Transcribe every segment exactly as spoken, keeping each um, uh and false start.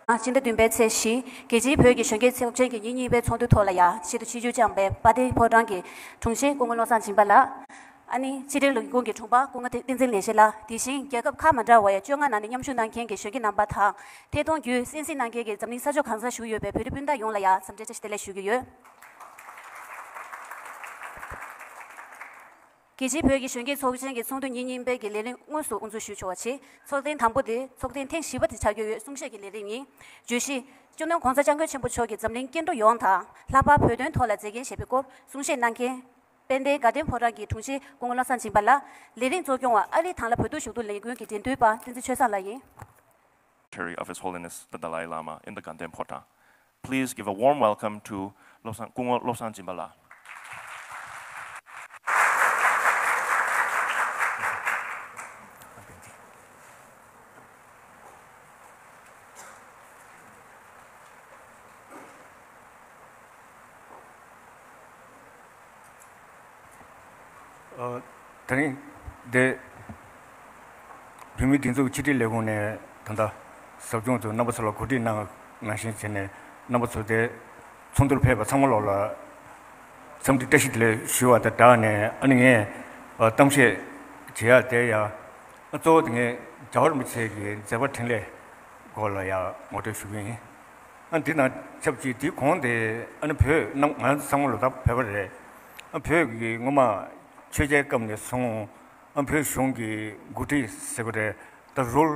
ཕྱི་ཟླ་བདུན་པའི་ཚེས་བཞི། རྒྱལ་སྤྱིའི་བོད་ཀྱི་གཞོན་སྐྱེས་ཚོགས་ཆེན་གྱི་ཉིན་གཉིས་པའི་ཚོགས་འདུའི་ཐོག་ལ་ཡང་ཆེད་དུ་ཆིབས་བསྒྱུར་བསྐྱངས་པའི་དཔལ་ལྡན་ཕོ་བྲང་གི་དྲུང་ཆེ་སྐུ་ངོ་བློ་བཟང་སྦྱིན་པ་ལགས། ཨ་ནི་ཕྱི་དྲིལ་ལས་ཁུངས་ཀྱི་དྲུང་པ་སྐུ་ངོ་བསྟན་འཛིན་ལེགས་བཤད་ལགས། དེ་བཞིན་རྒྱལ་ཁབ་ཁག་མ་འདྲ་བ་ཡ་བཅོ་ལྔ་ནང་ནས་མཉམ་ཞུགས་གནང་མཁན་གྱི་གཞོན་སྐྱེས་རྣམ་པ་དང་། ཐད་གཏོང་བརྒྱུད་གསན་གཟིགས་གནང་མཁན་གྱི་འཛམ་གླིང་ས་ཕྱོགས་གང་སར་བཞུགས་ཡོད་པའི་བོད་རིགས་སྤུན་ཟླ་ཡོངས་ལ་ཡང་འཚམས་འདྲི་བཀྲ་ཤིས་བདེ་ལེགས་ཞུ་གི་ཡོད། རྒྱལ་སྤྱིའི་བོད་ཀྱི་གཞོན་སྐྱེས་ཚོགས་ཆེན་གྱི་ཚོགས་འདུ་ཉིན་གཉིས་པའི་གི་ལས་རིམ་དངོས་སུ་དབུ་འཛུགས་ཞུ་ཆོག་པ་བྱས། ཚོགས་ཐེངས་དང་པོ་དེ་ཚོགས་ཐེངས་ཐེངས་བཞི་པ་དེ་ཆགས་ཀྱི་ཡོད། གསུང་བཤད་ཀྱི་ལས་རིམ་ཡིན། བརྗོད་གཞི། སྤྱི་ནོར་༸གོང་ས་༸སྐྱབས་མགོན་ཆེན་པོ་མཆོག་གིས་འཛམ་གླིང་སྐྱེ་འགྲོ་ཡོངས་དང་ལྷག་པར་བོད་དོན་ཐོག་ལ་མཛད་འགན་བཞེས་པའི་སྐོར་གསུང་བཤད་གནང་མཁན། དཔལ་ལྡན་དགའ་ལྡན་ཕོ་བྲང་གི་དྲུང་ཆེ་སྐུ་ངོ་བློ་བཟང་སྦྱིན་པ་ལགས། ལས་རིམ་གཙོ་སྐྱོང་བ་ཨ་རིའི་ཐང་ལྷ་བོད་དུ་བཞུགས་སྡོད་ལས་འགུལ་གྱི་འབྲེལ་མཐུད་པ་བསྟན་འཛིན་ཆོས་བཟང་ལགས་ཡིན། Secretary of His Holiness the Dalai Lama in the Ganden Phodrang. Please give a warm welcome to བློ་བཟང་སྐུ་ངོ་བློ་བཟང་སྦྱིན་པ་ལགས། ཨ། དེ་རིང་འདི་བོད་མིའི་སྒྲིག་འཛུགས་ཕྱི་དྲིལ་ལས་ཁུངས་ནས་ད་ལྟ་ཟབ་སྦྱོང་དུ་རྣམ་པ་ཚོ་ལ་གོ་སྒྲིག་གནང་ནང་བཞིན་བྱས་ནས། རྣམ་པ་ཚོ་དེ་ཚོགས་འདུར་ཕེབས་པ་ཚང་མ་ལོག་ལ་འཚམས་འདྲི་བཀྲ་ཤིས་བདེ་ལེགས་ཞུ་བ་དང་སྦྲགས་ནས། ཨ་ནི་ངས་ཨ་གཏམ་བཤད་བྱེད་ཡག་དེ་ཡང་གཙོ་བོ་དེ་ངས་རྒྱལ་བ་རིན་པོ་ཆེ་གི་མཛད་པ་འཕྲིན་ལས་སྐོར་ལ་ཡང་ངོ་སྤྲོད་ཞུ་གི་ཡིན། ཨ། འདི་དང་ཆབས་ཅིག་དེའི་གོང་དེ་ཨ་ནི་བོད་རྣམས་ང་ཚང་མ་ལོ་ད་བོད་པ་རེད། ཨ། བོད་ཀྱི་སྔོན་མ་ཆོས་རྒྱལ་སྐབས་ནས་བཟུང་། ཨ། བོད་གཞུང་གི་འགོ་ཁྲིད་ཟེར་དགོས་རེད། ད་རོལ་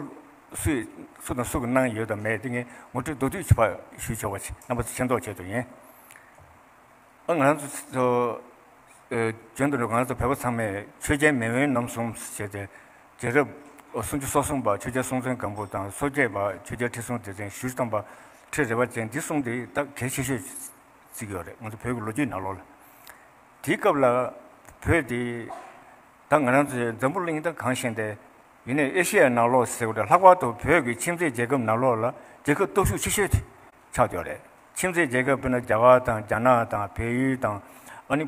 སུས་སུ་དང་སུ་གིས་གནང་ཡོད་དང་མེད་དེ་ངས་ངོ་སྤྲོད་མདོར་བསྡུས་ཅིག་ཕར་ཞུ་ཆོག་པ་ཞིག་རྣམ་པ་ཚོ་མཁྱེན་རྟོགས་ཆེད་དུ་ཡིན། ཨ། ང་རང་ཚོ་ཚོ་ཨ། རྒྱུན་དུ་ང་རང་ཚོ་བོད་པ་ཚང་མས་ཆོས་རྒྱལ་མེས་དབོན་རྣམ་གསུམ་ཞེས་ཏེ། རྒྱལ་རབས་སུམ་ཅུ་སོ་གསུམ་པ་ཆོས་རྒྱལ་སྲོང་བཙན་སྒམ་པོ་དང་། སོ་བརྒྱད་པ་ཆོས་རྒྱལ་ཁྲི་སྲོང་ལྡེ་བཙན། བཞི་བཅུ་ཐམ་པ་ཁྲི་རལ་པ་ཅན། འདི་གསུམ་དེ་ད་གལ་ཆེ་ཤོས་བརྩི་གི་ཡོད་རེད། ང་ཚོ་བོད་ཀྱི་ལོ་རྒྱུས་ནང་ལོགས་ལ། དེའི་སྐབས་ལ་བོད་དེ་ད་ང་རང་ཚོའི་འཛམ་བུ་གླིང་ད་གང་ཤེས་ཏེ། ཡིན་ནའི་ཨེ་ཤེ་ཡ་ནང་ལོགས་ཟེར་བ་དང་། ལྷག་པར་དུ་བོད་ཀྱི་ཁྱིམ་མཚེས་རྒྱལ་ཁབ་ནང་ལོགས་ལ་རྒྱལ་ཁབ་སྟོབས་ཤུགས་ཆེ་ཤོས་དེ་ཆགས་ཡོད་རེད། ཁྱིམ་མཚེས་རྒྱལ་ཁབ་དཔེར་ན་རྒྱ་གར་དང་། རྒྱ་ནག་དང་། བལ་ཡུལ་དང་། ཨ་ནི་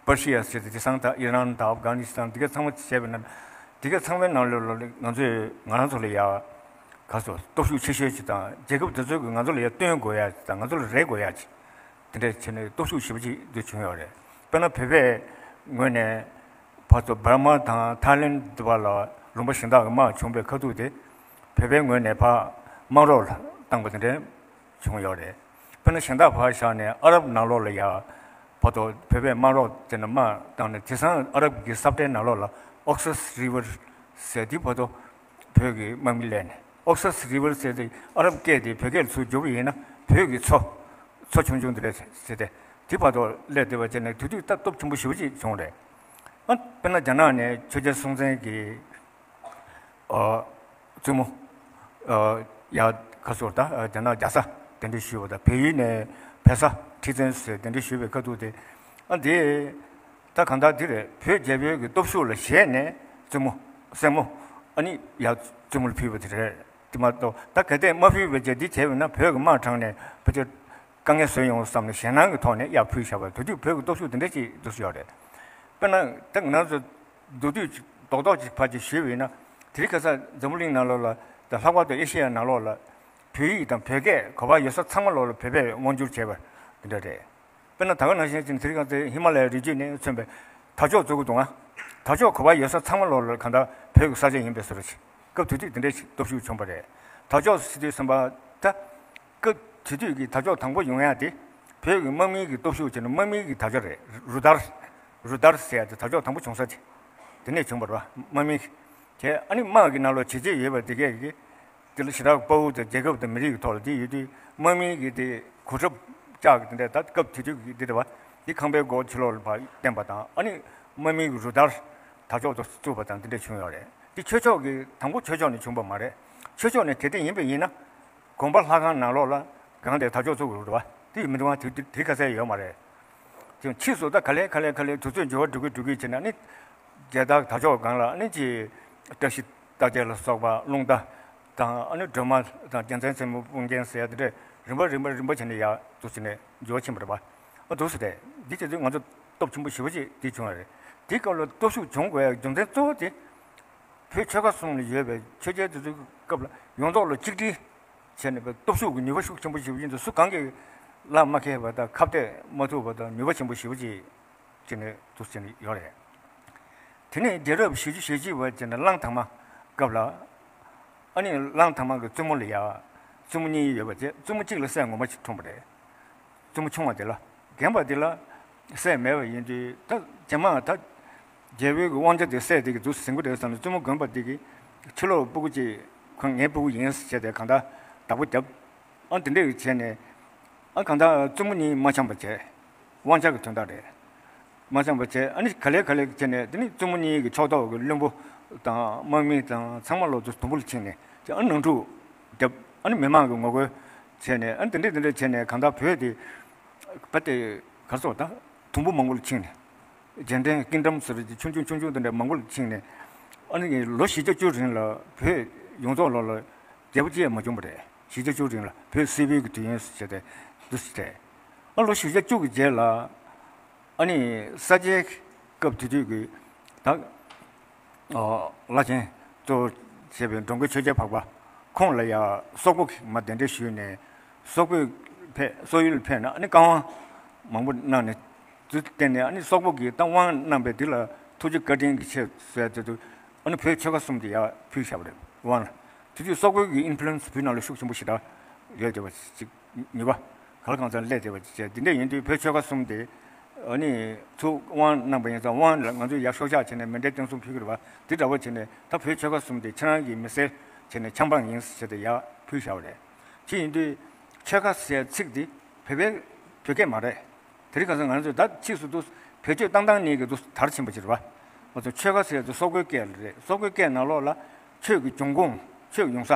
པར་ཤི་ཡ་ཟེར་ཏེ། དེང་སང་ད་ཨི་རན་དང་ཨབ་གྷ་ནི་སི་ཐན། འདི་ག་ཚང་མ་བྱས་པ་ན། འདི་ག་ཚང་མའི་ནང་ལོགས་ལ་ང་ཚོས་ང་རང་ཚོ་ལ་ཡ་ག་ཚོད་སྟོབས་ཤུགས་ཆེ་ཤོས་ཅིག་དང་། རྒྱལ་ཁབ་དེ་ཚོ་གིས་ང་ཚོ་ལ་ཡ་བསྟུན་དགོས་ཡ་ཅིག་དང་། ང་ཚོ་ལ་རེ་དགོས་ཡ་ཅིག་དེ་འདྲ་བྱས་ནས་སྟོབས་ཤུགས་ཞེ་པོ་ཅིག་འདི་བྱུང་ཡོད་རེད། དཔེར་ན་བོད་པའི་ངོས་ནས་ཕར་ཚུར་འབར་མ་དང་ཐའི་ལེན་འདི་བར་ལ་ལུང་པ་གཞན་དག་གི་དམག་བྱུང་བའི་ཁ་ཐུག་དེ། བོད་པའི་ངོས་ནས་ཕར་དམག་རོགས་བཏང་པ་དེ་འདྲ་བྱུང་ཡོད་རེད། དཔེར་ན་གཞན་དག་ཕར་བཞག་ནས་ཨ་རབ་ནང་ལོགས་ལ་ཡ་བར་དུ་བོད་པའི་དམག་རོགས་དེ་ནས་དམག་བཏང་ནས། དེང་སང་ཨ་རབ་ཀྱི་ས་གྲལ་ནང་ལོགས་ལ་ཨོག་སི་རི་ཝར་ཟེར་དེ་བར་དུ་བོད་ཀྱི་དམག་མི་སླེབས་ནས། ཨོག་སི་རི་ཝར་ཟེར་དེ་ཨ་རབ་སྐད་དེ་བོད་སྐད་ལ་ཚུར་བསྒྱུར་བ་ཡིན་ན་བོད་ཀྱི་མཚོ། མཚོ་ཆུང་ཆུང་དེ་རེད་ཟེར་ཏེ། དེ་བར་དུ་སླེབས་བསྡད་པ་བྱས་ནས། དེ་དུས་ད་སྟོབས་ཆེན་པོ་ཞེ་པོ་ཅིག་བྱུང་རེད། ཨ། དཔེར་ན་རྒྱ་ནག་ནས་ཆོས་རྒྱལ་སྲོང་བཙན་གྱི་ཨ་བཙུན་མོ། ཨ། ཡ་ག་ཚོད་ད། ཨ། རྒྱ་ནག་རྒྱལ་ས་གདན་འདྲེན་ཞུས་པ་དང་། བལ་ཡུལ་ནས་བལ་བཟའ་ཁྲི་བཙན་ཟེར་གདན་འདྲེན་ཞུས་པའི་ཁ་ཐུག་དེ། ཨ། འདི་ད་གང་ལྟར་འདི་རེད། བོད་རྒྱལ་པོའི་གི་སྟོབས་ཤུགས་ལ་ཞེད་ནས་བཙུན་མོ་སྲས་མོ། ཨ་ནི་ཡ་བཙུན་མོ་ལ་ཕུལ་བ་དེ་རེད། དེ་མ་གཏོགས་ད་གལ་ཏེ་མ་ཕུལ་བ་བྱས། འདི་བྱས་པ་ན་བོད་ཀྱི་དམག་དྲངས་ནས་ཕལ་ཆེར་དཀའ་ངལ་བཟོ་ཡོང་བསམ་ནས་ཞེད་སྣང་གི་ཐོག་ནས་ཡར་ཕུལ་བཞག་པ། དེ་དུས་བོད་ཀྱི་སྟོབས་ཤུགས་དེ་འདྲ་ཅིག་འདུག་སེ་ཡོད་རེད། དཔེར་ན་ད་ང་རང་ཚོ་མདོར་བསྡུས་ཅིག་རྡོག་རྡོག་ཅིག་ཕར་ཅིག་ཞུས་པ་ཡིན་ན། དེ་རིང་ཁ་སང་འཛམ་བུ་གླིང་ནང་ལོགས་ལ་དང་། ལྷག་པར་དུ་ཨེ་ཤེ་ཡ་ནང་ལོགས་ལ་བོད་ཡིག་དང་བོད་སྐད་ག་པར་ཡོད་ས་ཚང་མ་ལོགས་ལ་བོད་པས་དབང་བསྒྱུར་བྱས་པ་དེ་འདྲ་རེད། དཔེར་ན་ད་ག་ནང་བཞིན་ཅིག་དེ་རིང་ཁ་སང་ཧི་མ་ལ་ཡའི་རི་རྒྱུད་ནས་མཚོན་པའི་དར་ལྕོག་བཙུགས་ཀྱི་འདུག་ཨ། དར་ལྕོག་ག་པར་ཡོད་ས་ཚང་མ་ལོགས་ལ་གང་ལྟར་བོད་ཀྱི་ས་ཆ་ཡིན་པའི་བཟོ་འདྲ་ཅིག་སྐབས་དེ་དུས་དེ་འདྲའི་སྟོབས་ཤུགས་བྱུང་བ་རེད། དར་ལྕོག་ཟེར་དུས་ཙམ་པ་ད། སྐབས་དེ་དུས་ཀྱི་དར་ལྕོག་དང་པོ་ཡོང་ཡ་དེ་བོད་ཀྱི་དམག་མིའི་གི་སྟོབས་ཤུགས་བྱས་ནས། དམག་མིའི་གི་དར་ལྕོག་རེད། རུ་དར། རུ་དར་ཟེར་ཡ་དེ་དར་ལྕོག་དང་པོ་བྱུང་ས་དེ་དེ་ནས་བྱུང་བ་རེད་པ། དམག་མི་གི། དེ་ཨ་ནི་དམག་གི་ནང་ལོགས་བྱས་རྗེས་ཡོད་པ་དེ་གས་ཀྱི། དེ་ལ་ཞེ་དྲག་དཔའ་བོ་དང་རྒྱལ་ཁབ་དང་མི་རིགས་ཀྱི་ཐོག་ལ་དེ་ཡོད་དུས། དམག་མིའི་གི་དེ་གོ་ཁྲབ་ལྕགས་ཀྱི་དེ་འདྲ། ད་སྐབས་དེ་དུས་ཀྱི་དེ་རེད་པ། དེ་ཁང་པའི་སྒོ་ཕྱི་ལོགས་ལ་ཕར་བསྟན་པ་དང་། ཨ་ནི་དམག་མིའི་གི་རུ་དར་དར་ལྕོག་ཏུ་བཙུགས་པ་དང་དེ་འདྲ་བྱུང་ཡོད་རེད། དེ་ཆོས་ཕྱོགས་ཀྱི། དང་པོ་ཆོས་ཕྱོགས་ནས་བྱུང་བ་མ་རེད། ཆོས་ཕྱོགས་ནས་གལ་ཏེ་ཡིན་པ་ཡིན་ན། དགོན་པ་ལྷ་ཁང་ནང་ལོགས་ལ་སྒང་དེར་དར་ལྕོག་བཙུགས་དགོས་རེད་པ། དེ་ཡིན་མི་འདུག་ཨ། དེ་དེ་དེ་ག་ཚད་ཡོད་མ་རེད། དེ་ཕྱིས་སུ་ད་ག་ལེ་ག་ལེ་ག་ལེ་དུས་ཚོད་འགྱུར་བ་འགྲོ་གི་འགྲོ་གི་བྱས་ན། ཨ་ནི་རྒྱལ་དར་དར་ལྕོག་སྒང་ལ། ཨ་ནི་ཅིག་བཀྲ་ཤིས་རྟགས་བརྒྱད་ལ་སོགས་པ། རླུང་རྟ་དང་། ཨ་ནི་སྒྲོལ་མ་དང་། རྒྱལ་མཚན་ཚེ་རིང་དཔུང་རྒྱན་ཟེར་ཡ་དེ་འདྲས་རིམ་པ་རིམ་པ་རིམ་པ་བྱས་ནས་ཡར་འདུག་སེ་ནས་འགྱུར་བ་ཕྱིན་པ་རེད་པ། ཨ། འདུག་སེ་རེད། འདི་བྱས་དུས་ང་ཚོ་སྟོབས་ཆེན་པོ་ཞེ་པོ་ཅིག་དེ་བྱུང་བ་རེད། དེའི་སྐབས་ལ་སྟོབས་ཤུགས་བྱུང་དགོས་ཡ་རྒྱུ་མཚན་གཙོ་བོ་དེ། བོད་ཆོལ་ཁ་གསུམ་ལ་ཡོད་པའི་ཆོས་རྒྱལ་དེ་ཚོའི་སྐབས་ལ་ཡོངས་རྫོགས་ལ་གཅིག་སྒྲིལ་ བྱས་ནས་སྟོབས་ཤུགས་ཀྱི་ནུས་པ་ཤུགས་ཆེན་པོ་ཞེ་པོ་ཅིག་འདུག་སུ་གང་གིས་ལག་མ་ཁེལ་བ་དང་ཁ་གཏད་མ་ཐུབ་པ་དང་ནུས་པ་ཆེན་པོ་ཞེ་པོ་ཅིག་བྱས་ནས་འདུག་བྱས་ནས་ཡོད་རེད། དེ་ནས་རྒྱལ་རབས་བཞི་བཅུ་ཞེ་གཅིག་པ་བྱས་ནས་གླང་དར་མ་སྐབས་ལ། ཨ་ནི་གླང་དར་མ་གི་བཙུན་མོ་ལ་ཡ། བཙུན་མོ་གཉིས་ཡོད་པ་བྱས་བཙུན་མོ་གཅིག་ལ་སྲས་ངོ་མ་ཞིག་འཁྲུངས་པ་རེད། བཙུན་མོ་ཆུང་བ་དེ་ལ། རྒན་པ་དེ་ལ་སྲས་མེད་པ་ཡིན་དུས་ད་རྗེས་མ་ད་རྒྱལ་པོའི་གི་དབང་ཆ་དེ་སྲས་དེ་གི་འདུག་ཟིན་གི་རེད་བསམ་ནས་བཙུན་མོ་རྒན་པ་དེ་གི་ཕྱི་ལོགས་སྤུ་གུ་ཅིག་ཁོ་ངའི་སྤུ་གུ་ཡིན་ཟེར་བྱས་ཏེ་གང་ལྟར་བདག་པོ་བརྒྱབ། ཨ་དེ་འདྲས་བྱས་ནས་ཨ་གང་ལྟར་བཙུན་མོ་གཉིས་མ་འཆམ་པ་བྱས། དབང་ཆ་གི་དོན་དག་རེད། མ་འཆམ་པ་བྱས་ཨ་ནི་ག་ལེ་ག་ལེ་བྱས་ནས་དེ་ནི་བཙུན་མོ་གཉིས་ཀྱི་ཕྱོགས་གཏོགས་ཀྱི་བློན་པོ་དང་དམག་མི་དང་ཚང་མ་ལོག་དུ་དུམ་བུ་ལ་ཕྱིན་ནས་ཨ་ནང་འཁྲུག་བརྒྱབ། ཨ་ནི་མི་མང་གི་ངོ་རྒོལ་བྱས་ནས་ཨ་ནི་དེ་འདྲས་དེ་འདྲས་བྱས་ནས་གང་ལྟར་བོད་དེ་བ་དེ་གར་སོགས་དང་དུམ་བུ་མང་པོ་ལ་ཕྱིན་ནས་རྒྱལ་ཕྲན་ཀིང་ཌམ་ཟེར་གྱི་ཆུང་ཆུང་ཆུང་ཆུང་དེ་འདྲས་མང་པོ་ལ་ཕྱིན་ནས་ཨ་ནི་ལོ་བཞི་བརྒྱ་བཅུ་རིང་ལ་བོད་ཡོངས་རྫོགས་ལོག་ལ་རྒྱལ་པོ་གཅིག་ཡང་མ་བྱུང་བ་རེད། བཞི་བརྒྱ་བཅུ་རིང་ལ་བོད་སིལ་བུའི་གི་དུས་ཡུན་ཟེར་ཏེ་འདུག་སེ་བྱས། ཨ་ལོ་བཞི་བརྒྱ་བཅུ་གི་རྗེས་ལ་ཨ་ནི་ས་སྐྱའི་སྐབས་དེ་དུས་ཀྱི་ད་ཨོ་བླ་ཆེན་གཙོ་བྱས་པའི་འགྲོ་མགོན་ཆོས་རྒྱལ་འཕགས་པ་ཁོང་ལ་ཡ་སོག་པོ་གི་མ་གདན་འདྲེན་ཞུས་ནས་སོག་པོས་ཕེབས་སོག་ཡུལ་ཕེབས་ན་ཨ་ནི་བཀའ་དབང་མང་པོ་གནང་ནས་དུས་བརྟེན་ནས་ཨ་ནི་སོག་པོ་གིས་ད་དབང་གནང་པའི་དུས་ལ་ཐུགས་རྗེ་བཀའ་དྲིན་གྱི་ཆེད་ཟེར་དེ་དུས་ཨ་ནི་བོད་ཆོལ་ཁ་གསུམ་དེ་ཡ་ཕུལ་བཞག་པ་རེད་དབང་ལ། དེ་དུས་སོག་པོའི་གི་ཨིན་ཕུ་ལུ་ཨེན་སི་བོད་ནང་ལ་ཤུགས་ཆེན་པོ་ཞེ་དྲག་ཡོད་བསྡད་པ་ཅིག་ནུས་པ་ག་ལ་གང་འཚམ་སླེབས་བསྡད་པ་ཅིག་བྱས། འདི་འདྲ་ཡིན་དུས་བོད་ཆོལ་ཁ་གསུམ་དེ་ཨ་ནི་ཚུར་དབང་གནང་པ་ཡིན་ཙང་དབང་ལ་ང་ཚོས་ཡར་ཤོག་བྱ་བྱས་ནས་མཎྜལ་རྟེན་གསུམ་ཕུལ་གི་རེད་པ། དེ་འདྲ་བོ་བྱས་ནས་ད་བོད་ཆོལ་ཁ་གསུམ་དེ་ཁྱེད་རང་གི་མི་སེར་བྱས་ནས་ཆབ་འབངས་ཡིན་ཟེར་ཏེ་ཡར་ཕུལ་བཞག་པ་རེད། ཅི་ཡིན་དུས་ཆོལ་ཁ་ཟེར་ཚིག་དེ་བོད་པའི་བོད་སྐད་མ་རེད། དེ་རིང་ཁ་སང་ང་ཚོས་ད་ཕྱིས་སུ་འདུག་བེད་སྤྱོད་བཏང་སྟངས་ནི་གི་འདུག་དར་ཕྱིན་པ་ཅིག་རེད་བ། ང་ཚོ་ཆོལ་ཁ་ཟེར་ཡ་དེ་སོག་པོའི་སྐད་རེད། སོག་པོའི་སྐད་ནང་ལོགས་ལ་ཆོས་ཀྱི་འབྱུང་ཁུངས་ཆོས་ཀྱི་ཡོང་ས་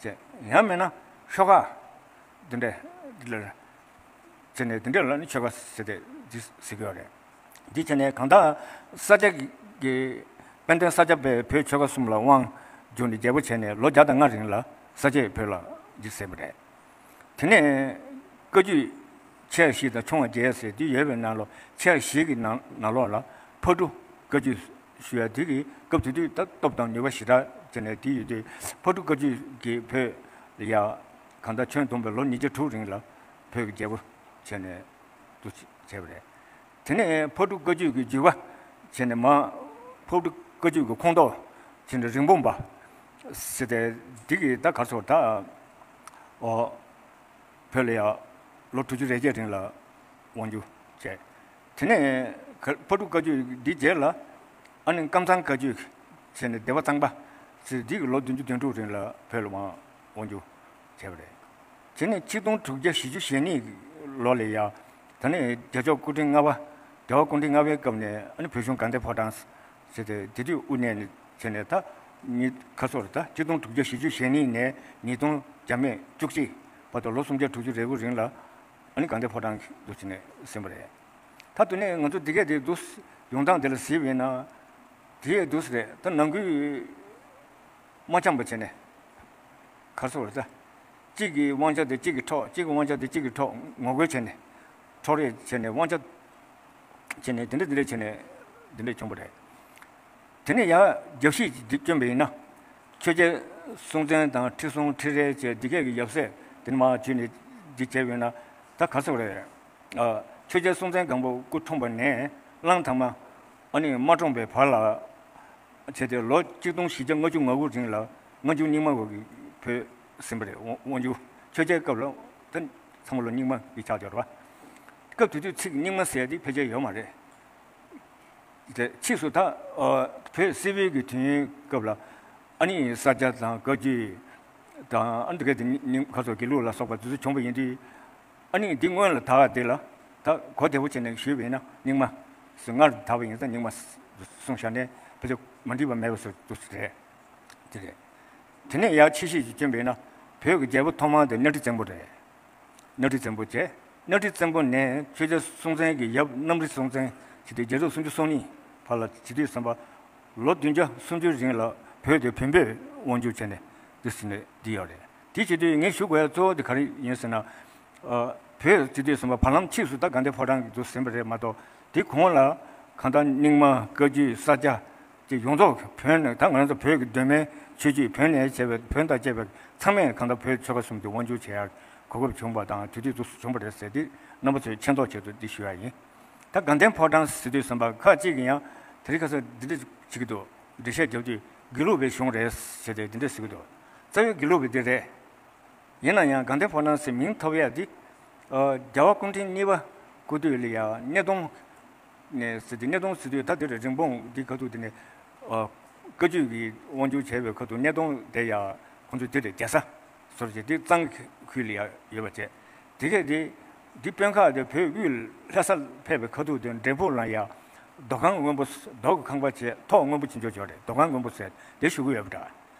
ཟེར། ཡང་མིན་ན་ཤོ་ཁ་འདི་འདྲ་ལ་བྱས་ནས་འདི་འདྲ་ལ་ནི་ཆོལ་ཁ་ཟེར་ཏེ་འདི་ཟེར་གི་ཡོད་རེད། འདི་བྱས་ནས་གང་ལྟར་ས་སྐྱ་གི་དཔལ་ལྡན་ས་སྐྱ་པས་བོད་ཆོལ་ཁ་གསུམ་ལ་དབང་བསྒྱུར་ནས་རྒྱལ་པོ་བྱས་ནས་ལོ་བརྒྱ་དང་ལྔ་རིང་ལ་ས་སྐྱས་བོད་ལ་འདི་ཟེར་བ་རེད། དེ་ནས་བཀའ་བརྒྱུད་ཆེ་བ་བཞི་དང་ཆུང་བ་བརྒྱད་ཟེར་དེ་ཡོད་པའི་ནང་ལོགས་ཆེ་བ་བཞི་གི་ནང་ནང་ལོགས་ལ་ཕག་གྲུ་བཀའ་བརྒྱུད་ཞུ་ཡ་དེ་གི་སྐབས་དེ་དུས་ད་སྟོབས་དང་ནུས་པ་ཞེ་དྲག་བྱས་ནས་དེ་ཡོད་དུས་ཕག་གྲུ་བཀའ་བརྒྱུད་ཀྱིས་བོད་ལ་ཡ་གང་ལྟར་ཁྱོན་བསྡོམས་པའི་ལོ་ཉིས་བརྒྱ་དྲུག་རིང་ལ་བོད་ཀྱི་རྒྱལ་པོ་བྱས་ནས་འདུ་བྱས་པ་རེད། དེ་ནས་ཕག་གྲུ་བཀའ་བརྒྱུད་ཀྱི་བརྒྱུད་པ་བྱས་ནས་མ་ཕག་གྲུ་བཀའ་བརྒྱུད་ཀྱི་ཁོངས་གཏོགས་བྱས་ནས་རིན་སྤུངས་པ་ཟེར་ཏེ་འདི་གི་ད་ག་རེ་ཟེར་ད་ཨོ། བོད་ལ་ཡང་ལོ་དྲུག་ཅུ་རེ་བརྒྱད་རིང་ལ་དབང་བསྒྱུར་བྱས། དེ་ནས་ཕག་གྲུ་བཀའ་བརྒྱུད་འདི་རྗེས་ལ་ཨ་ནི་ཀམ་ཚང་བཀའ་བརྒྱུད་བྱས་ནས་སྡེ་པ་གཙང་པ་ཟེར་འདི་གི་ལོ་བདུན་ཅུ་དོན་དྲུག་རིང་ལ་བོད་ལ་དབང་དབང་བསྒྱུར་བྱས་པ་རེད། དེ་ནས་ཆིག་སྟོང་དྲུག་བརྒྱ་བཞི་བཅུ་ཞེ་གཉིས་ལོ་ལ་ཡང་ད་ནི་རྒྱལ་མཆོག་སྐུ་ཕྲེང་ལྔ་པ་རྒྱལ་བ་སྐུ་ཕྲེང་ལྔ་པའི་སྐབས་ནས་ཨ་ནི་བོད་གཞུང་དགའ་ལྡན་ཕོ་བྲང་ཟེར་ཏེ་དེ་དུས་དབུ་བརྙེས་ནས་བྱས་ནས་ད་ཉིས་ཁ་སོར་ད་ཆིག་སྟོང་དྲུག་བརྒྱ་བཞི་བཅུ་ཞེ་གཉིས་ནས་ཉིས་སྟོང་བརྒྱ་མེད་བཅུ་གཅིག་བར་དུ་ལོ་སུམ་བརྒྱ་དྲུག་ཅུ་རེ་དགུ་རིང་ལ་ཨ་ནི་དགའ་ལྡན་ཕོ་བྲང་དུ་བྱས་ནས་ཟིན་པ་རེད། ད་དུ་ནས་ང་ཚོ་འདི་གས་དེ་འདུག་ཡོང་སྟངས་དེ་ལ་གཟིགས་པ་ཡིན་ན་དེ་ཡས་འདུག་རེད། ད་ནང་ཁུལ་མ་འཆམ་པ་བྱས་ནས་ག་རེ་ཟེར་བ་རེད་ད། གཅིག་གི་དབང་ཆ་དེ་གཅིག་གིས་འཕྲོག་གཅིག་གི་དབང་ཆ་དེ་གཅིག་གིས་འཕྲོག་ངོ་རྒོལ་བྱས་ནས་འཕྲོག་རེས་བྱས་ནས་དབང་ཆ་བྱས་ནས་དེ་འདྲ་དེ་འདྲ་བྱས་ནས་དེ་འདྲ་བྱུང་བ་རེད། དེ་ནས་ཡང་རྒྱབ་བཤིག་ཅིག་བསྐྱོན་པ་ཡིན་ན་ཆོས་རྒྱལ་སྲོང་བཙན་དང་ཁྲི་སྲོང་ཁྲི་རལ་བཅས་འདི་གས་ཀྱི་ཡབ་སྲས་དེ་ནས་མར་བརྒྱུད་ནས་འདི་བྱས་པ་ཡིན་ན་ད་ག་རེ་ཟེར་བ་རེད། ཨ། ཆོས་རྒྱལ་སྲོང་བཙན་སྒམ་པོ་སྐུ་འཁྲུངས་པ་ནས་གླང་དར་མ་ཨ་ནི་མ་འཁྲུངས་པའི་བར་ལ། བྱས་ཏེ་ལོ་གཅིག་སྟོང་བཞི་བརྒྱ་ལྔ་བཅུ་ང་དགུ་རིང་ལ་སྔ་འགྱུར་རྙིང་མ་འོག་གི་བོད་ཟིན་པ་རེད། དབང་དབང་འགྱུར་ཆོས་རྒྱལ་སྐབས་ལ་ད་ཚང་མ་ལོ་རྙིང་མ་གི་ཆགས་ཡོད་རེད་བ། སྐབས་དེ་དུས་ཚིག་རྙིང་མ་ཟེར་ཡ་དེ་ཕལ་ཆེར་ཡོད་མ་རེད། དེ་ཕྱིས་སུ་ད་ཨ་བོད་སིལ་བུའི་གི་དུས་ཡུན་སྐབས་ལ་ཨ་ནི་ས་སྐྱ་དང་བཀའ་བརྒྱུད་དང་ཨ་འདི་ག་དེ་རྙིང་ཁ་སོགས་དགེ་ལུགས་ལ་སོགས་པ་དེ་ཚོ་བྱུང་བ་ཡིན་དུས། ཨ་ནི་འདི་སྔོན་ལ་དར་བ་དེ་ལ་ད་གོ་བདེ་པོ་བྱས་ནས་ཞུས་པ་ཡིན་ན་རྙིང་མ་སུ་སྔར་དར་བ་ཡིན་ཙང་རྙིང་མ་གསུངས་བཞག་ནས་ཕལ་ཆེར་མ་འགྲིག་པ་མེད་པ་བཟོ་འདུག་ཟེར་རེད། དེ་རེད། དེ་ནས་ཡར་ཕྱི་བཤིག་ཅིག་བསྐྱོན་པ་ཡིན་ན་བོད་ཀྱི་རྒྱལ་པོ་ཐོག་མ་དེ་གནའ་ཁྲི་བཙན་པོ་རེད། གནའ་ཁྲི་བཙན་པོ་བྱས། གནའ་ཁྲི་བཙན་པོ་ནས་ཆོས་རྒྱལ་སྲོང་བཙན་གྱི་ཡབ་གནམ་རི་སྲོང་བཙན་བྱས་ཏེ་རྒྱལ་རབས་སུམ་ཅུ་སོ་གཉིས་བར་ལ་བྱེད་དུས་ཙམ་པ་ལོ་བདུན་བརྒྱ་སུམ་ཅུ་རིང་ལ་བོད་དེ་བོན་པོས་དབང་བསྒྱུར་བྱས་ནས་འདི་ཟིན་ནས་འདི་ཡོད་རེད། དེ་བྱེད་དུས་ངས་ཞུ་དགོས་ཡ་གཙོ་བོ་དེ་ག་རེ་ཡིན་ཟེར་ན། ཨ། བོད་སྤྱི་འཐུས་ཟིན་པ་བར་ལམ་ཕྱིས་སུ་ད་དགའ་ལྡན་ཕོ་བྲང་གི་དུ་ཟིན་པ་རེད་མ་གཏོགས་དེ་གོང་ལ་གང་ལྟར་རྙིང་མ་བཀའ་བརྒྱུད་ས་སྐྱ་ ཡོངས་རྫོགས་བོད་ནས། ད་ང་རང་ཚོ་བོད་ཀྱི་གདོད་མའི་ཆོས་བརྒྱུད། བོད་ནས་བྱས་པའི། བོད་དང་བཅས་པའི་ཚང་མས་གང་ལྟར་བོད་ཆོལ་ཁ་གསུམ་དེ་དབང་སྒྱུར་བྱེད་ཡག་གོ་སྐབས་བྱུང་བ་དང་། དུས་དུས་སུ་བྱུང་བ་རེད་ཟེར་ཏེ་རྣམ་པ་ཚོས་མཁྱེན་རྟོགས་ཆེད་དུ་འདི་ཞུ་ཡག་ཡིན། ད་དགའ་ལྡན་ཕོ་བྲང་ཟེར་དུས་ཙམ་པ། ཁ་ཅིག་གིས་ཡང་དེ་རིང་ཁ་སང་འདི་འདྲ་བྱེད་ཀྱི་འདུག་འགྲེལ་བཤད་རྒྱབ་དུས་དགེ་ལུགས་པའི་གཞུང་རེད་ཟེར་ཏེ་འདི་འདྲ་ཟེར་གྱི་འདུག་རྩ་བའི་དགེ་ལུགས་པའི་འདི་རེད། ཡིན་ན་ཡང་དགའ་ལྡན་ཕོ་བྲང་ཟེར་མིང་ཐོབ་ཡག་འདི། ཨ། རྒྱལ་བ་སྐུ་ཕྲེང་གཉིས་པ་སྐུ་དུས་ལ་ཡ་སྣེ་གདོང་ནས་ཟེར་ཏེ། སྣེ་གདོང་ཟེར་དུས་ད་དེ་རིན་སྤུངས་འདི་ག་ཐུག་དེ་ནས། ཨ། བཀའ་བརྒྱུད་ཀྱི་དབང་སྒྱུར་བྱས་པའི་ཁ་ཐུག་སྣེ་གདོང་དེ་ཡ་ཁོང་ཚོས་དེ་ལ་རྒྱལ་ས་ཟེར་བྱས་དེ་གཙང་ཁུལ་ལ་ཡ་ཡོད་པ་བྱས། དེ་གས་དེ་འདི་དཔོན་ཁག་དེ་བོད་དབུས་ལྷ་ས་ཕེབས་པའི་ཁ་ཐུག་དེ་འབྲས་སྤུངས་ལ་ཡ་རྡོ་ཁང་སྔོན་པོ། རྡོ་གི་ཁང་པ་བྱས། ཐོག་སྔོན་པོ་ཅིག་འཇོག་འཇོག་རེད། རྡོ་ཁང་སྔོན་པོ་ཟེར་དེ་ཞུ་གི་ཡོད་པ་འདྲ།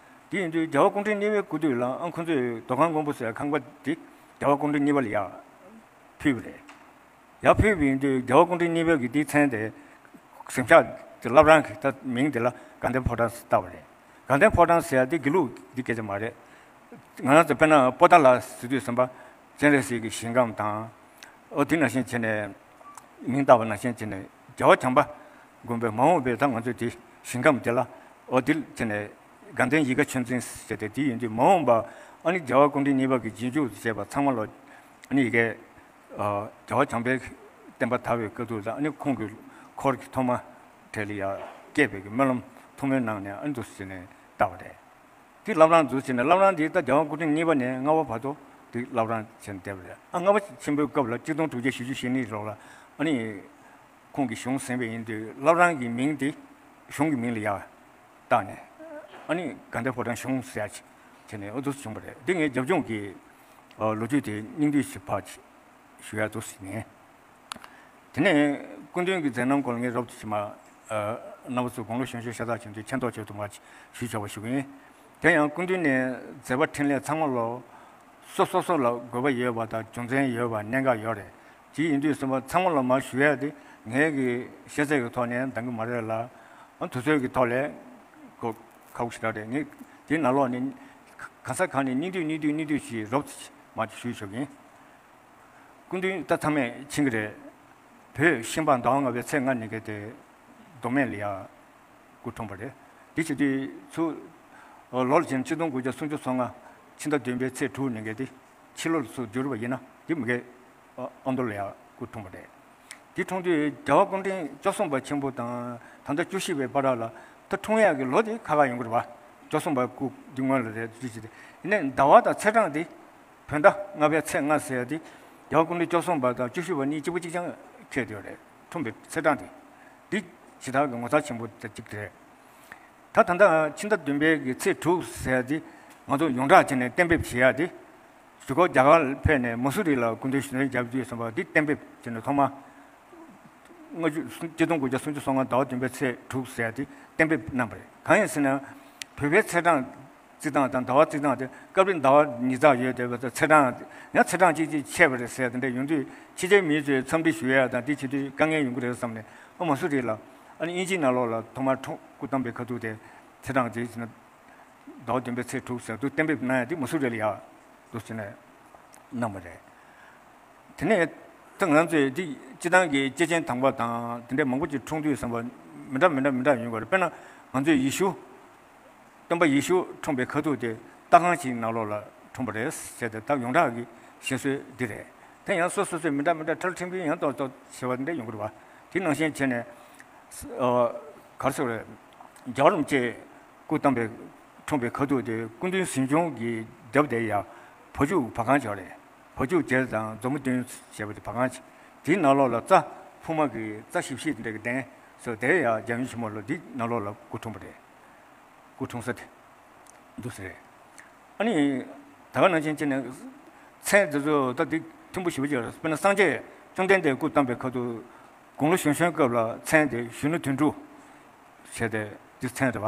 དེ་ཡིན་དུས་རྒྱལ་བ་སྐུ་ཕྲེང་གཉིས་པའི་སྐུ་དུས་ལ་ཨང་ཁོང་ཚོས་རྡོ་ཁང་སྔོན་པོ་ཟེར་ཁང་པ་དེ་རྒྱལ་བ་སྐུ་ཕྲེང་གཉིས་པ་ལ་ཡར་ཕུལ་བ་རེད། ཡར་ཕུལ་བ་ཡིན་དུས་རྒྱལ་བ་སྐུ་ཕྲེང་གཉིས་པའི་གི་དེའི་མཚན་དེ། གཟིམ་ཤག་དེ་བླ་བྲང་གི་ད་མིང་དེ་ལ་དགའ་ལྡན་ཕོ་བྲང་ཟེར་བཏགས་པ་རེད། དགའ་ལྡན་ཕོ་བྲང་ཟེར་ཡ་དེ་དགེ་ལུགས་དེ་སྐད་ཆ་མ་རེད། ང་རང་ཚོ་དཔེར་ན་པོ་ཏཱ་ལ་ཟེར་དུས་ཙམ་པ། སྤྱན་རས་གཟིགས་ཀྱི་ཞིང་ཁམས་དང་། ཨོ། དེ་ནང་བཞིན་བྱས་ནས། མིང་བཏགས་པ་ནང་བཞིན་བྱས་ནས་རྒྱལ་བ་བྱམས་པ་མགོན་པོའི་མ་འོངས་པའི་ད་ང་ཚོའི་དེ་ཞིང་ཁམས་དེ་ལ། ཨོ། དེ་བྱས་ནས་དགའ་ལྡན་ཡིད་དགའ་ཆོས་འཛིན་ཟེར་ཏེ་དེ་ཡིན་དུས་མ་འོངས་པ། ཨ་ནི་རྒྱལ་བ་སྐུ་ཕྲེང་གཉིས་པ་གི་རྗེས་འཇུག་བྱས་པ་ཚང་མ་ལོ། ཨ་ནི་ཡ་གི། ཨ། རྒྱལ་བ་བྱམས་པའི་བསྟན་པ་དར་བའི་སྐབས་དུ་ལ། ཨ་ནི་ཁོང་གི་འཁོར་གྱི་ཐོག་མ་གྲས་ལ་ཡ་སྐྱེས་པའི་གི་སྨོན་ལམ་ཐུགས་སྨོན་གནང་ནས། ཨ་ནི་འདུག་སེ་བྱས་ནས་བཏབ་པ་རེད། དེ་བླ་བྲང་འདུག་སེ་བྱས་ནས། བླ་བྲང་འདི་ད་རྒྱལ་བ་སྐུ་ཕྲེང་གཉིས་པ་ནས་ལྔ་པ་བར་དུ་དེ་བླ་བྲང་བྱས་ནས་བསྡད་པ་རེད། ཨ། ལྔ་པ་ཆེན་པོའི་སྐབས་ལ་གཅིག་སྟོང་དྲུག་བརྒྱ་བཞི་བཅུ་ཞེ་གཉིས་ལོར་ལ། ཨ་ནི་ཁོང་གིས་གཞུང་ཟིན་པ་ཡིན་དུས་བླ་བྲང་གི་མིང་དེ་གཞུང་གི་མིང་ལ་ཡར་བཏགས་ནས། ཨ་ནི་དགའ་ལྡན་ཕོ་བྲང་གཞུང་ཟེར་ཡག་བྱས་ནས། འོ། འདུག་སེ་བྱུང་བ་རེད། འདི་ངའི་རྒྱབ་ལྗོངས་ཀྱི། ཨ། ལོ་རྒྱུས་དེ་སྙིང་བསྡུས་ཤིག་ཕར་ཞུ་ཡག་འདུག་སེ་ཡིན། དེ་ནས་སྐུ་མདུན་གྱི་མཛད་རྣམ་སྐོར་ལ་ངས་རོབ་ཙམ་ཞིག་མར། ཨ། རྣམ་པ་ཚོ་དགུང་ལོ་གཞོན་གཞོན་ཤ་སྟག་བྱུང་དུས་མཁྱེན་རྟོགས་ཆེད་དུ་མར་ཞུས་ཆོག་པ་ཞུ་གི་ཡིན། དེ་ཡང་སྐུ་མདུན་ནས་མཛད་པ་འཕྲིན་ལས་ཚང་མ་ལོ། སོ་སོ་སོ་ལ་དགོས་པ་ཡོད་པ་དང་རྒྱུ་མཚན་ཡོད་པ་གནད་འགག་ཡོད་རེད། དེ་ཡིན་དུས་ཙམ་པ་ཚང་མ་ལ་མར་ཞུ་ཡག་དེ་ངའི་གི་ཤེས་ཚད་ཀྱི་ཐོག་ནས་འདང་གི་མ་རེད་ལ། ཨ། དུས་ཚོད་ཀྱི་ཐོག་ལ་གོ་ཁག་པོ་ཞེ་དྲག་རེད། ངས་དེའི་ནང་ལོགས་ནས་གང་ས་གང་ནས་སྙིང་བསྡུས་སྙིང་བསྡུས་སྙིང་བསྡུས་ཤིག་རོབ་ཙམ་མར་ཞུས་ཆོག་གི་ཡིན། སྐུ་མདུན་ད་ཚང་མས་མཁྱེན་གྱི་རེད། བོད་ཤིང་སྤར་ཟླ་བ་ལྔ་པའི་ཚེས་ལྔ་ཉིན་གྱི་དེ་མདོ་སྨད་ལ་ཡར་སྐུ་འཁྲུངས་པ་རེད། དེ་བྱེད་དུས་ཚུར་ལོ་ལ་བྱས་ན་གཅིག་སྟོང་དགུ་བརྒྱ་སུམ་ཅུ་སོ་ལྔ་ཕྱི་ཟླ་བདུན་པའི་ཚེས་དྲུག་ཉིན་གྱི་དེ་ཕྱི་ལོ་ལ་ཚུར་བསྒྱུར་བ་ཡིན་ན། དེ་མ་གི་ཨ་མདོ་ལ་ཡར་སྐུ་འཁྲུངས་པ་རེད། དེ་འཁྲུངས་དུས་རྒྱལ་བ་སྐུ་ཕྲེང་བཅུ་གསུམ་པ་ཆེན་པོ་དང་ད་ལྟ་བཅུ་བཞི་པའི་བར་ལ། ད་འཁྲུངས་ཡག་གི་ལོ་དེ་ཁག་ཁག་ཡོང་གི་རེད་པ། བཅུ་གསུམ་པ་སྐུ་འདི་སྔོན་ལ་རེད། དེ་བྱས་ཏེ་ཡིན་ནའི་ཟླ་བ་དང་ཚེས་གྲངས་དེ། བོད་ཟླ་ལྔ་པའི་ཚེས་ལྔ་ཟེར་ཡག་དེ་རྒྱལ་བ་སྐུ་ཕྲེང་བཅུ་གསུམ་པ་དང་བཅུ་བཞི་པ་གཉིས་གཅིག་པ་གཅིག་རྐྱང་འཁེལ་བསྡད་ཡོད་རེད། འཁྲུངས་པའི་ཚེས་གྲངས་དེ། འདི་ཇི་ལྟར་གྱི་ངོ་མཚར་ཆེན་པོ་དེ་གཅིག་རེད། ད་ད་ལྟ་ཕྱི་ཟླ་བདུན་པའི་གི་ཚེས་དྲུག་ཟེར་ཡག་དེ་ང་ཚོ་ཡོངས་གྲགས་བྱས་ནས་གཏན་འབེབས་བྱེད་ཡག་དེ། གཞུག་གུ་རྒྱ་གར་ཕེབས་ནས་མ་སུ་རི་ལ་སྐུ་མདུན་ཞལ་འདོན་བརྒྱབ་དུས་ཙམ་པ་དེ་གཏན་འབེབས་བྱས་ནས་ཐོག་མ། ལྔ་བཅུ། གཅིག་སྟོང་དགུ་བརྒྱ་སུམ་ཅུ་སོ་ལྔ་ཟླ་བ་བདུན་པའི་ཚེས་དྲུག་ཟེར་ཡག་དེ་གཏན་འབེབས་གནང་བ་རེད། གང་ཡིན་ཟེར་ན། བོད་པའི་ཚེས་གྲངས་བརྩི་སྟངས་དང་ཟླ་བ་བརྩི་སྟངས་དེ། སྐབས་རེ་ཟླ་བ་ཉིས་བརྩེགས་ཡོད་བསྡད་པ་དང་། ཚེས་གྲངས་ཡང་ཚེས་གྲངས་གཅིག་གཅིག་ཆད་པ་རེད་ཟེར་ཡག་དེ་འདྲ་ཡོང་དུས། ཕྱི་རྒྱལ་མི་ཚོས་འཚམས་འདྲི་ཞུ་ཡག་དང་དེ་བྱེད་དུས་དཀའ་ངལ་ཡོང་གི་རེད་བསམ་ནས། ཨ། མ་སུ་རི་ལ། ཨ་ནི་དབྱིན་ཇིའི་ནང་ལོགས་ལ་ཐོག་མར་འཁྲུངས། སྐུ་བལྟམས་པའི་ཁ་ཐུག་དེ་ཚེས་གྲངས་དེ་བྱས་ན། ཟླ་བ་བདུན་པའི་ཚེས་དྲུག་ཟེར་དུས་གཏན་འབེབས་གནང་ཡག་དེ་མ་སུ་རི་ལ་ཡར་འདུག་སེ་བྱས་ནས་གནང་བ་རེད། དེ་ནས་ད་ང་ཚོས་འདི་སྤྱི་བཏང་གི་སྐྱེས་ཆེན་དམ་པ་དང་དེ་འདྲའི་མང་པོ་ཅིག་འཁྲུངས་དུས་ཙམ་པ་མི་འདྲ་མི་འདྲ་མི་འདྲ་ཡོང་གི་རེད། དཔེར་ན་ང་ཚོས་ཡེ་ཤུ། སྟོན་པ་ཡེ་ཤུ་འཁྲུངས་པའི་ཁ་ཐུག་དེ་ལྟ་ཁང་ཞིག་ནང་ལོགས་ལ་འཁྲུངས་པ་རེད་ཟེར་ཏེ། ད་ཡོངས་གྲགས་ཀྱི་བཤད་སྲོལ་འདི་རེད། དེ་ཡང་སོ་སོ་སོས་མི་འདྲ་མི་འདྲ་ཁྲལ་ཕྲན་བུ་ཡང་ཏོག་ཏོག་བྱེད་པ་འདི་འདྲ་ཡོང་གི་རེད་པ། དེ་ནང་བཞིན་བྱས་ནས། ཨ། ག་རེ་ཟེར་དགོས་རེད། རྒྱལ་བ་རིན་པོ་ཆེ་སྐུ་བལྟམས་པའི། འཁྲུངས་པའི་ཁ་ཐུག་དེ་སྐུ་མདུན་གཟིམ་ཆུང་གི་རྒྱབ་དེ་ཡ་བ་ཕྱུགས་བ་གང་ཅིག་ཡོད་རེད། བ་ཕྱུགས་བྱས་དང་མཛོ་མོ་བདུན་ཞེས་པ་དེ་བ་གང་ཅིག་དེའི་ནང་ལོགས་ལ་རྩྭ་ཕུབ་མ་གི་རྩྭ་ཞིབ་ཞིབ་དེ་འདྲ་གི་གདན་སོ་དེ་ཡ་རྒྱལ་ཡུམ་ཆེན་མོ་ལ་འདི་ནང་ལོགས་ལ་སྐུ་འཁྲུངས་པ་རེད། སྐུ་འཁྲུངས་ས་དེ་འདུག་སེ་རེད། ཨ་ནི་ད་ག་ནང་བཞིན་བྱས་ནས་མཚན་འདི་ཚོ་ད་འདི་མཐུན་པོ་ཞེ་པོ་ཅིག་ཡོད་རེད། དཔེར་ན་སངས་རྒྱས་བཅོམ་ལྡན་འདས་སྐུ་བལྟམས་པའི་ཁ་ཐུག་དགུང་ལོ་གཞོན་གཞོན་སྐབས་ལ་མཚན་དེ་གཞོན་ནུ་དོན་གྲུབ་བྱས་ཏེ་འདི་མཚན་རེད་པ།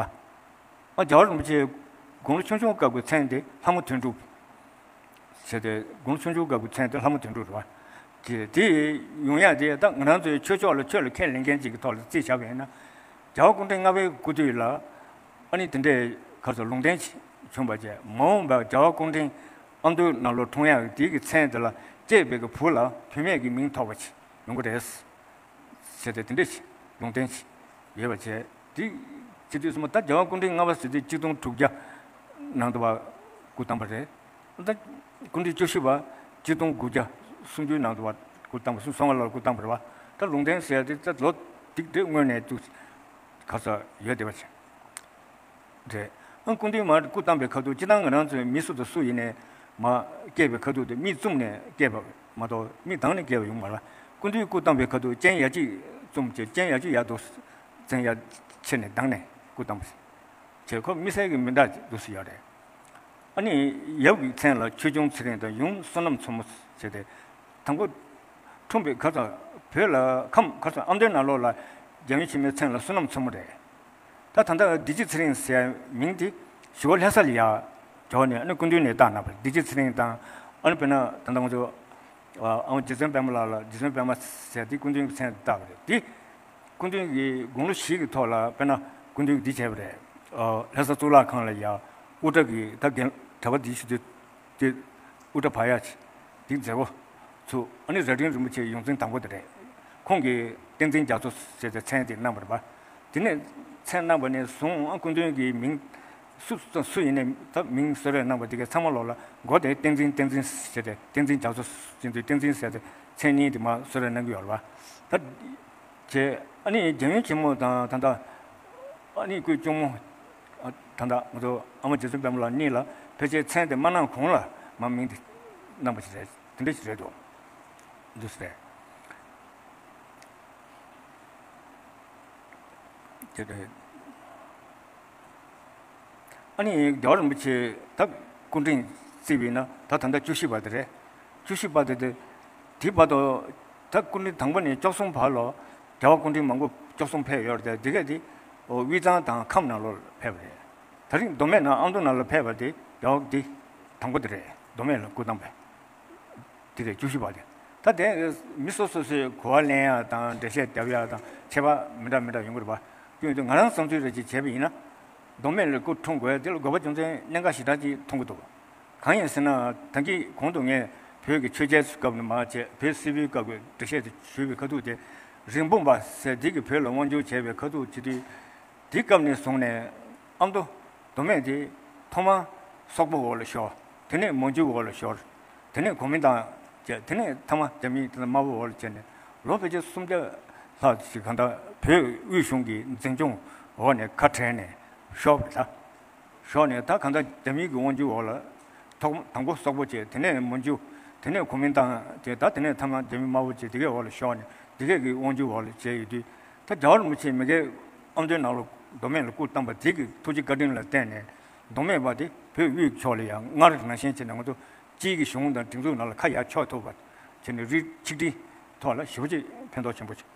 ཨ། རྒྱལ་བ་རིན་པོ་ཆེ་དགུང་ལོ་ཆུང་ཆུང་སྐབས་ཀྱི་མཚན་དེ་ལྷ་མོ་དོན་གྲུབ་བྱས་ཏེ། དགུང་ལོ་ཆུང་ཆུང་སྐབས་ཀྱི་མཚན་དེ་ལྷ་མོ་དོན་གྲུབ་རེད་པ། དེ་དེ་ཡོང་ཡག་དེ་ད་ང་རང་ཚོའི་ཆོས་ཕྱོགས་ལ་ཆོས་ལ་ཁས་ལེན་མཁན་ཅིག་གི་ཐོག་ལ་རྩིས་བཞག་པ་ཡིན་ན། རྒྱལ་བ་སྐུ་ཕྲེང་ལྔ་པའི་སྐུ་དུས་ལ། ཨ་ནི་དེ་འདྲའི་ག་རེ་ཟེར། ལུང་བསྟན་བྱུང་བ་བྱས། མ་འོངས་པར་རྒྱལ་བ་སྐུ་ཕྲེང་ཨ་མདོའི་ནང་ལོགས་འཁྲུངས་ཡག་དེ་གི་མཚན་དེ་ལ་སྐྱེས་པའི་གི་བུ་ལ་བུད་མེད་ཀྱི་མིང་ཐོགས་པ་ཅིག་ཡོང་གི་རེད་ཟེར་ཏེ། དེ་འདྲ་ཞིག་ལུང་བསྟན་ཞིག་ཡོད་པ་བྱས། དེ་ སྤྱི་འཐུས་གསུམ་པོ་ད་རྒྱལ་བ་སྐུ་ཕྲེང་ལྔ་པ་ཟེར་དུས་གཅིག་སྟོང་དྲུག་བརྒྱ་ནང་དུ་བ་སྐུ་བལྟམས་པ་རེད། ད་སྐུ་ཕྲེང་བཅུ་བཞི་པ་གཅིག་སྟོང་དགུ་བརྒྱ་སུམ་ཅུའི་ནང་དུ་བ་སྐུ་བལྟམས་པ། སུམ་ཅུ་སོ་ལྔ་ལོར་སྐུ་བལྟམས་པ་རེད་བ། ད་ལུང་བསྟན་ཟེར་ཡ་དེ་ད་ལོ་ཏིག་ཏིག་སྔོན་ནས་ཏུ་ག་ས་ཡོད་བསྡད་པ་ཅིག་རེད། ཨ་སྐུ་མདུན་མར་སྐུ་བལྟམས་པའི་ཁ་ཐུག་སྤྱིར་བཏང་ང་རང་ཚོའི་མི་སུ་དང་སུ་ཡིན་ནའི་མར་སྐྱེས་པའི་ཁ་ཐུག་དེ་མིག་བཙུམ་ནས་སྐྱེས་པ་མ་གཏོགས་མིག་གདངས་ནས་སྐྱེས་པ་ཡོང་མ་རེད་བ། སྐུ་མདུན་སྐུ་བལྟམས་པའི་ཁ་ཐུག་སྤྱན་ཡ་གཅིག་བཙུམ་བྱས། སྤྱན་ཡ་གཅིག་ཡར་འདུག་སེ་ཡར་ཕྱེ་ནས་གདངས་ནས་སྐུ་བལྟམས་པ་བྱས། ཁོ་དམིགས་བསལ་གྱི་མི་འདྲ་འདུག་སེ་ཡོད་རེད། ཨ་ནི་ཡབ་ཀྱི་མཚན་ལ་ཆོས་སྐྱོང་ཚེ་རིང་དང་ཡུམ་བསོད་ནམས་མཚོ་མོ་བྱས་ཏེ། དང་པོ་འཁྲུངས་པའི་ཁ་སང་བོད་ལ་ཁམས་ཁ་སང་ཨ་མདོའི་ནང་ལོགས་ལ་རྒྱལ་བའི་ཆེན་མོའི་མཚན་ལ་བསོད་ནམས་མཚོ་མོ་རེད། ད་ད་ལྟ་བདེ་སྐྱིད་ཚེ་རིང་ཟེར་མིང་དེ་ཞི་བ་ལྷ་ས་ལ་ཡར་འབྱོར་ནས། ཨ་ནི་སྐུ་མདུན་ནས་བཏགས་གནང་བ་རེད། བདེ་སྐྱིད་ཚེ་རིང་དང་། ཨ་ནི་དཔེར་ན་ད་ལྟ་ང་ཚོ་ཨ་མ་རྗེ་བཙུན་པད་མ་ལགས་ལ་རྗེ་བཙུན་པད་མ་ཟེར་དེ་སྐུ་མདུན་གྱི་མཚན་བཏགས་པ་རེད། དེ་སྐུ་མདུན་གྱི་དགུང་ལོ་བཞི་གི་ཐོག་ལ་དཔེར་ན་སྐུ་མདུན་གྱིས་འདི་བྱས་པ་རེད། ཨ་ལྷ་ས་གཙུག་ལག་ཁང་ལ་ཡར་དབུ་སྐྲ་གི་ད་རྒན་གྲྭ་པ་འདི་ཞུ་དུས་དེ་དབུ་སྐྲ་བག་ཡ་ཅིག་འདི་མཛད་སྒོ་ཚུགས། ཨ་ནི་རྭ་སྒྲེང་རིན་པོ་ཆེ་ཡོངས་འཛིན་དང་པོ་དེ་རེད། ཁོང་གིས་བསྟན་འཛིན་རྒྱ་མཚོ་ཟེར་ཏེ་མཚན་དེ་གནང་བ་རེད་པ། དེ་ནས་མཚན་གནང་བ་ནས་བཟུང་ཨ་སྐུ་མདུན་གྱི་མིང་སུ་སུ་ཡིན་ནའི་ད་མིང་གསོལ་རས་གནང་བ་དེ་གའི་ཚང་མ་ལོག་ལ་མགོ་དེ་བསྟན་འཛིན་བསྟན་འཛིན་ཟེར་ཏེ། བསྟན་འཛིན་རྒྱ་མཚོ་ཟེར་དུས་བསྟན་འཛིན་ཟེར་ཏེ་མཚན་གཉིས་དེ་མར་གསོལ་རས་གནང་གི་ཡོད་རེད་པ། ད་བྱས། ཨ་ནི་རྒྱལ་ཡུམ་ཆེན་མོ་དང་ད་ལྟ་ཨ་ནི་སྐུའི་གཅུང་མོ་ད་ལྟ་ང་ཚོ་ཨ་མ་རྗེ་བཙུན་པད་མ་ལགས་གཉིས་ལ་ཕལ་ཆེར་མཚན་དེ་མ་གནང་གོང་ལ་མར་མིང་དེ་གནང་བ་ཞིག་རེད། དེ་འདྲ་ཞིག་རེད་འདུག་འདུག་ཟེར། དེ་རེད། ཨ་ནི་རྒྱལ་བ་རིན་པོ་ཆེ་ད་སྐུ་ཕྲེང་བརྩིས་པ་ཡིན་ན་ད་ད་ལྟ་བཅུ་བཞི་པ་དེ་རེད། བཅུ་བཞི་པ་དེ་དེ་དེ་བར་དུ་ད་སྐུ་ཕྲེང་དང་པོ་ནས་བཅུ་གསུམ་བར་ལ་རྒྱལ་བ་སྐུ་ཕྲེང་མང་པོ་བཅུ་གསུམ་ཕེབས་ཡོད་རེད་དེ། དེ་གས་དེ་དབུས་གཙང་དང་ཁམས་ནང་ལོགས་ལ་ཕེབས་པ་རེད། ད་རིང་མདོ་སྨད་ནང་ཨ་མདོ་ནང་ལ་ཕེབས་པ་དེ་རྒྱལ་བ་དེ་དང་པོ་དེ་རེད། མདོ་སྨད་ལ་སྐུ་བལྟམས་པ་དེ་རེད། བཅུ་བཞི་པ་དེ། ད་དེ་མི་སོ་སོ་སོའི་གོ་བ་ལེན་ཡག་དང་འགྲེལ་བཤད་རྒྱབ་ཡག་དང་ཁྱད་པར་མི་འདྲ་མི་འདྲ་ཡོང་གི་རེད་པ། ཡིན་དུས་ང་རང་བསམ་ཚུལ་རེ་ཅིག་བྱས་པ་ཡིན་ན། མདོ་སྨད་ལ་སྐུ་འཁྲུངས་དགོས་དེ་ལ་དགོས་པ་རྒྱུ་མཚན་གནད་འགག་ཞེ་དྲག་ཅིག་མཐོང་གི་འདུག་གང་ཡིན་ཟེར་ན་ད་གིན་གོང་དུ་ངས་བོད་ཀྱི་ཆོས་རྒྱལ་ཚོའི་སྐབས་ནས་མར་བྱས། བོད་སིལ་བུའི་སྐབས་ཀྱི་འགྲེལ་བཤད་དེ་ཞུས་པའི་ཁ་ཐུག་དེ། རིན་སྤུངས་པ་ཟེར་དེ་གིས་བོད་ལ་དབང་བསྒྱུར་བྱས་པའི་ཁ་ཐུག་བྱེད་དུས། དེའི་སྐབས་ནས་བཟུང་ནས་ཨ་མདོ་མདོ་སྨད་དེ་ཐོག་མར་སོག་པོ་འོག་ལ་ཤོར། དེ་ནས་མན་ཇུ་འོག་ལ་ཤོར། དེ་ནས་གོ་མིན་ཏང་བྱས། དེ་ནས་མཐའ་མ་རྒྱ་མི་དེ་དམར་པོ་འོག་ལ་བྱས་ནས་ལོ་ཕལ་ཆེར་སུམ་བརྒྱ་ལྷག་ཅིག་གང་ལྟར་བོད་དབུས་གཞུང་གི་འཛིན་སྐྱོང་འོག་ནས་ཁ་བྲལ་ནས་ཤོར་བ་རེད། ད་ཤོར་ནས་ད་གང་ལྟར་རྒྱ་མིའི་གི་དབང་སྒྱུར་འོག་ལ་ཐོག་དང་པོ་སོག་པོ་བྱས། དེ་ནས་མན་ཇུ། དེ་ནས་གོ་མིན་ཏང་བྱས། ད་དེ་ནས་མཐའ་མ་རྒྱ་མི་དམར་པོ་བྱས། དེ་གའི་འོག་ལ་ཤོར་ནས་དེ་གའི་གི་དབང་སྒྱུར་འོག་ལ་བྱས་ཡོད་དུས། ད་རྒྱལ་བ་རིན་པོ་ཆེ་མ་གིར་ཨ་མདོའི་ནང་ལ་མདོ་སྨད་ལ་སྐུ་བལྟམས་པ་དེ་གི་ཐུགས་རྗེ་བཀའ་དྲིན་ལ་བརྟེན་ནས་མདོ་སྨད་པ་དེ་བོད་དབུས་ཕྱོགས་ལ་ཡང་སྔར་ནང་བཞིན་བྱས་ནས་ང་ཚོ་སྤྱིའི་གི་གཞུང་དང་སྒྲིག་འཛུགས་ནང་ལ་ཁ་ཡར་ཕྱོགས་ཐུབ་པ་བྱས་ནས་རིགས་ཆིག་སྒྲིལ་ཐོག་ལ་ཞེ་པོ་ཅིག་ཕན་ཐོགས་ཆེན་པོ་ཅིག་